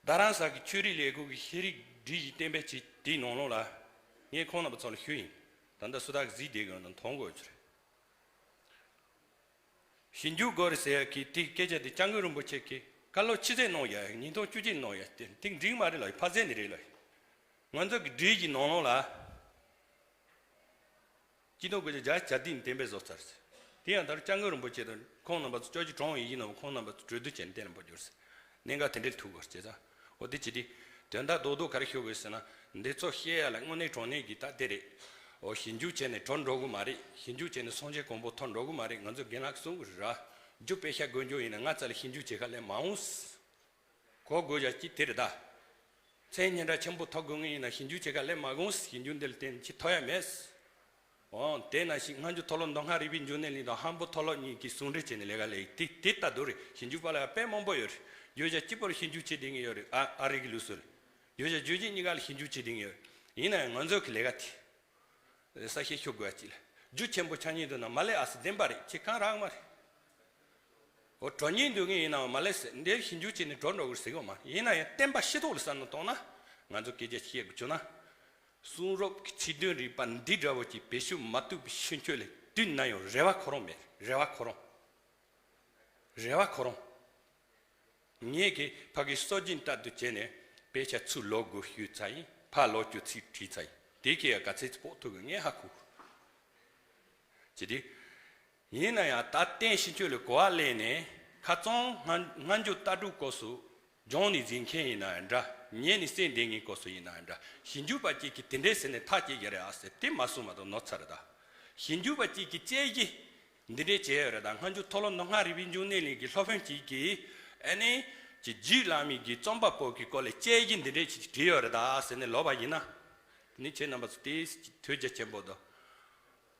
རྡ་རམ་ས་གི་ཆོས་རིག་ལས་ཁུངས་ཀྱི་ཤེས་རིག་སྒྲིག་གཞི་གཏན་འབེབས་བྱས་དེའི་ནང་ལོགས་ལ། ངས་ཁོང་རྣམ་པ་ཚོ་ལ་ཞུས་ཡིན། ད་ལྟ་སུ་དག་གིས་གཟིགས་བསྡད་དགོས་ན་མཐོང་དགོས་ཚོད་རེད། ཞིབ་འཇུག་དགོས་རེད་ཟེར་ཡ་གི་དེའི་སྐད་ཆ་དེ་སྐྱབས་མགོན་རིན་པོ་ཆེ་གིས་ བཀའ་སློབ་ཕྱི་ཚེས་གནང་ཡ། ཉིས་སྟོང་བཅུ་གཅིག་གནང་ཡ། དེ་དེ་འགྲིག་མ་རེད་ལ། ཕ་ཚན་ནི་རེད་ལ། ང་ཚོ་གི་སྒྲིག་གི་ནང་ལོགས་ལ། སྤྱི་ནོར་གོང་ས་མཆོག་ཇ་ཇ་དིན་གཏན་འབེབས་བཟོ་ཚར་ཟེར། དེ་ཡང་ད་རུང་སྐྱབས་མགོན་རིན་པོ་ཆེ་དང་ཁོང་རྣམ་པ་ཚོ་ཅོ་ཅི་གྲོང་ཡིན་ཡིན་ནམ། ཁོང་རྣམ་པ་ཚོ་གྲོས་བསྡུར་བྱས་ནས་གཏན་ལ་འབེབས་རྒྱུར་ཟེར། གནད་འགག་དེ་འདྲའི་ཐུག་གོ་ཟེར་ཙང་། འོ་དེ་བྱེད་དུས་དོན་དག་རྡོག་རྡོག་ག་རེ་ཤོད་དགོས་ཟེར་ན། འདི་ཚོ་བཤད་ཡ་ལ་དངོས་གནས་དྲང་གནས་ཀྱི་ད་དེ་རེད། འོ་ཞིབ་འཇུག་བྱས་ནས་གྲོལ་འགྲོ་གི་མ་རེད། ཞིབ་འཇུག་བྱས་ནས་སངས་རྒྱས་གོ་འཕང་ཐོབ་འགྲོ་གི་མ་རེད། ང་ཚོ་རྒན་ལགས་གསུང་གི་རེད། རྒྱུ་དཔེ་ཤ་དགོས་རྒྱུ་ཡིན་ན་ང་རྩ་ལ་ཞིབ་འཇུག་བྱེད་ག་སླེབས་མ་འོང་ཟེར། གོ་དགོས་ཡ་ཅིག་དེ་རེད་ད། མཚན་སྙན་གྲགས་ཆེན་པོ་ཐོབ་དགོས་ངེས་ཡིན་ན་ཞིབ་འཇུག་བྱེད་ག་སླེབས་མ་དགོས། ཞིབ་འཇུག་འདི་ལ་བརྟེན་ནས་ཅི་ཐོབ་ཡ་མེད། འོ་དེ་ནང་བཞིན་སྔ་འགྱུར་མཐོ་སློབ་མདོ་སྔགས་རིག་པའི་འབྱུང་གནས་གླིང་དང་ཧམ་པོ་མཐོ་སློབ་གཉིས་ཀྱིས་ཟུང་འབྲེལ་བྱས་ནས་ལས་ཀ་ལས་དེ་དེ་ལྟ་འདུག་རེད། ཞིབ་འཇུག་པ་ལ་དཔེ་མང་པོ་ཡོད་རེད། བརྗོད་བྱ་གཅིག་པོར་ཞིབ་འཇུག་བྱེད་བསྡད་མཁན་ཡོད་རེད། ཨ་ཨ་རི་གི་ལུགས་སྲོལ་རེད། བརྗོད་བྱ་རྗོད་བྱེད་གཉིས་ཀ་ལ་ཞིབ་འཇུག་བྱེད་བསྡད་མཁན་ཡོད་རེད། ཡིན་ན་ཡང་ང་ཚོ་གི་ལས་ཀ་དེ། གསལ་བཤད་ཞུ་དགོས་ཅིག་ལ། རྒྱུ་ཆེན་པོ་ཆགས་ཉེན་འདུག་ན་མ་ལས་ཨ་སི་བདེན་པ་རེད། ཁྱེད་གང་རག་མ་རེད། འོ་གྲོ་ཉེན་འདུག་ངེས་ཡིན་ནའང་མ་ལས་ཟེར་འདིར་ཞིབ་འཇུག་བྱས་ནས་གྲོལ་འགྲོ་དགོས་ཟེར་གི་མ་ཡིན་ན་ཡང་བསྟན་པ་ཤེས་རྟོགས་ལ་བསམ་བློ་གཏོང་ན། ང་ཚོ་སྐད་ཆ་བཤད་དགོས་བྱུང་ན། གསུང་རབ་ཀྱི་ཚིག་དོན་རིག་པ་འདི་འདྲ་བོ་ཅིག་བེད་སྤྱོད་མ་བཏུབ་པའི་ཕྱིན་ཆོད་ལས་དུས་ན་ཡང་རེ་བ་ཁོ་རང་མེད། རེ་བ་ཁོ་རང་། རེ་བ་ཁོ་རང་། ངས་ཀྱི་ཕ་གི་སྲོལ་རྒྱུན་ལྟར་དུ་བྱས་ནས་དཔེ་ཆ་ཚུར་ལོག་དགོས་ཞུས་ཚར་ཡིན། ཕར་ལོག་རྒྱུ་ཚིག་བྲིས་ཚར་ཡིན། དེ་གས་ཡང་ག་ཚད་ཚིག་ཕོག་ཐུབ་གི་ངས་ཧ་གོ་གི། ཅི་སྟེ། ཡིན་ན་ཡང་ད་བསྟན་ཕྱིན་ཆོད་ལ་གོ་བ་ལེན་ནས་ཁ་རྩང་སྔ་སྔ་འགྱུར་ལྟ་གྲུབ་སྐབས་སུ་སྦྱངས་ནས་གཟིགས་མཁན་ཡིན་ན་ཡང་འདྲ། ཉན་ནས་གསན་བསྡད་མཁན་སྐབས་སུ་ཡིན་ན་ཡང་འདྲ། ཞིབ་འཇུག་པ་གཅིག་གིས་དེ་འདྲས་ཟེར་ནས་ཐག་བཅད་ཀྱི་རེད་ཨ་ཟེར་དེ་མ་གསུངས་མ་གཏོགས་ནོར་ཚར་རེད་ད། ཞིབ་འཇུག་པ་གཅིག་གིས་དཔྱད་གཞི་འདི་འདྲས་བྱས་ཡོད་རེད་ད། སྔ་འགྱུར་མཐོ་སློབ་མདོ་སྔགས་རིག་པའི་འབྱུང་གནས་གླིང་གི་སློབ་དཔོན་གཅིག་གིས་ཨ་ནི་ཅི་རྗེ་བླ་མའི་གི་རྩོམ་པ་པོ་གི་སྐོར་ལ་དཔྱད་གཞི་འདི་འདྲས་ཅིག་བྲིས་ཡོད་རེད་ད་ཟེར་ནས་ལབ་པ་ཡིན་ན། ནི་ཁྱེད་རྣམ་པ་ཚོ་དེ་ཐོས་རྒྱ་ཆེན་པོ་དང་།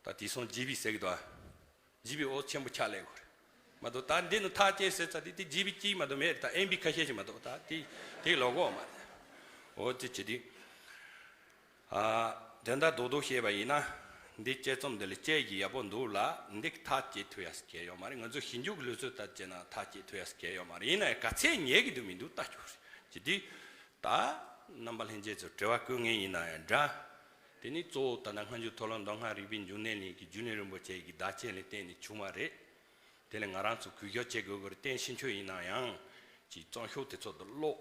ད་དེང་སང་ཇི་བི་ཟེར་གི་འདུག་ཨ། ཇི་བི་འོ་ཆེན་པོ་ཆགས་ལས་གོ་རེད། མ་གཏོགས་ད་འདི་ནི་ཐག་བཅད་ཟེར་ཚ་དེ་དེ་ཇི་བི་གཅིག་མ་གཏོགས་མེད་རེད་ད། ཨེམ་བི་ཁ་ཤས་ཤིག་མ་གཏོགས་ད་དེ་དེ་ལོག་གོ་མ་རེད། འོ་དེ་བྱེད་དུས། ཨ། དོན་དག་རྡོག་རྡོག་བཤད་པ་ཡིན་ན། འདི་དཔྱད་རྩོམ་འདི་ལ་དཔྱད་གཞི་ཡག་པོ་འདུག་ལ་འདི་ཐག་བཅད་ཐུབ་ཡ་ཟེར་གྱི་ཡོད་མ་རེད། ང་ཚོ་ཞིབ་འཇུག་གི་ལུགས་སྲོལ་ལྟར་བྱས་ན་ཐག་བཅད་ཐུབ་ཡ་ཟེར་གྱི་ཡོད་མ་རེད། ཡིན་ན་ཡང་ག་ཚད་ཉན་གི་འདུག་མི་འདུག་ལྟ་ཆོག་རེད། བྱེད་དུས། ད་རྣམ་པ་ལྷན་རྒྱས་ཚོ་དྲི་བ་བཀོད་མཁན་ཡིན་ན་ཡང་འདྲ། དེ་ནི་གཙོ་བོ་ད་ལྟ་སྔ་འགྱུར་མཐོ་སློབ་མདོ་སྔགས་རིག་པའི་འབྱུང་གནས་གླིང་གི་རྒྱུན་ལས་རིན་པོ་ཆེ་གི་བརྡ་ཆད་ལ་བརྟེན་ནས་བྱུང་བ་རེད། དེ་ལ་ང་རང་ཚོ་གུས་ཞབས་བྱེད་དགོས་ཀྱི་རེད། བསྟན་ཕྱིན་ཆོད་ཡིན་ན་ཡང་ཅིག་རྩོམ་ཤོག་དེ་ཚོ་དང་ཀློག་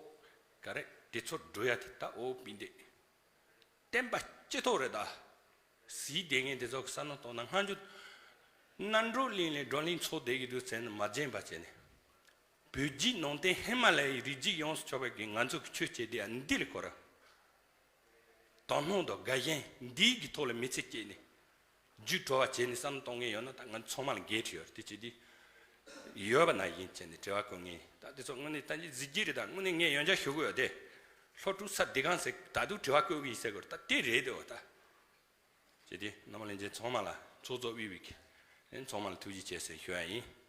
ག་རེ་དེ་ཚོ་འགྲོ་ཡ་དེ་ད་འོ་པི་འདེ། བསྟན་པ་སྤྱི་ཐོག་རེད་ད། གཟིགས་བསྡད་མཁན་དེ་ཚོ་གི་བསམ་བློ་གཏོང་ན་སྔ་འགྱུར་རྣམ་གྲོལ་གླིང་ལས་བགྲོ་གླེང་ཚོགས་བསྡད་ཀྱི་འདུག་ཟེར་ནས་མ་བརྗེད་པ་བྱས་ནས། བོད་བརྒྱུད་ནང་བསྟན་ཧི་མ་ལ་ཡའི་རིགས་རྒྱུད་ཡོངས་སུ་ཕྱོགས་པའི་གི་ང་ཚོ་གི་ཆོས་བྱེད་དེ་ཡང་འདི་ལས་གོ་ར། དོ་སྣང་དང་དགའ་ཞེན་འདིའི་གི་ཐོག་ལ་མི་ཚེ་སྐྱེལ་ནས། རྒྱུད་གྲོལ་བ་བྱས་ནས་བསམ་བློ་གཏོང་མཁན་ཡོད་ན་ད་ང་ཚང་མ་ལ་འགན་འཁྲི་ཡོད་རེད། དེ་བྱེད་དུས། ཡོད་པ་ན་ཡིན་བྱས་ནས་དྲི་བ་བཀོད་མཁན་ད་དེ་ཚོ་དངོས་གནས་ད་ཅི་གཟིགས་ཀྱི་རེད། ད་དངོས་གནས་ངས་ཡང་བསྐྱར་ཞུ་གི་ཡོད་དེ། སློབ་ཕྲུག་ས་འདི་གང་ཟེར་ད་དུང་དྲི་བ་བཀོད་གི་ཡིན་ཟེར་གི་རེད། ད་དེ་རེད་དེ་འོ་ད། བྱས་ཏེ་རྣམ་པ་ལྷན་རྒྱས་ཚང་མ་ལ་ཚོགས་གཙོ་དབུས་པའི་གི་ཚང་མ་ལ་ཐུགས་རྗེ་ཆེ་ཟེར་ཞུ་ཡ་ཡིན།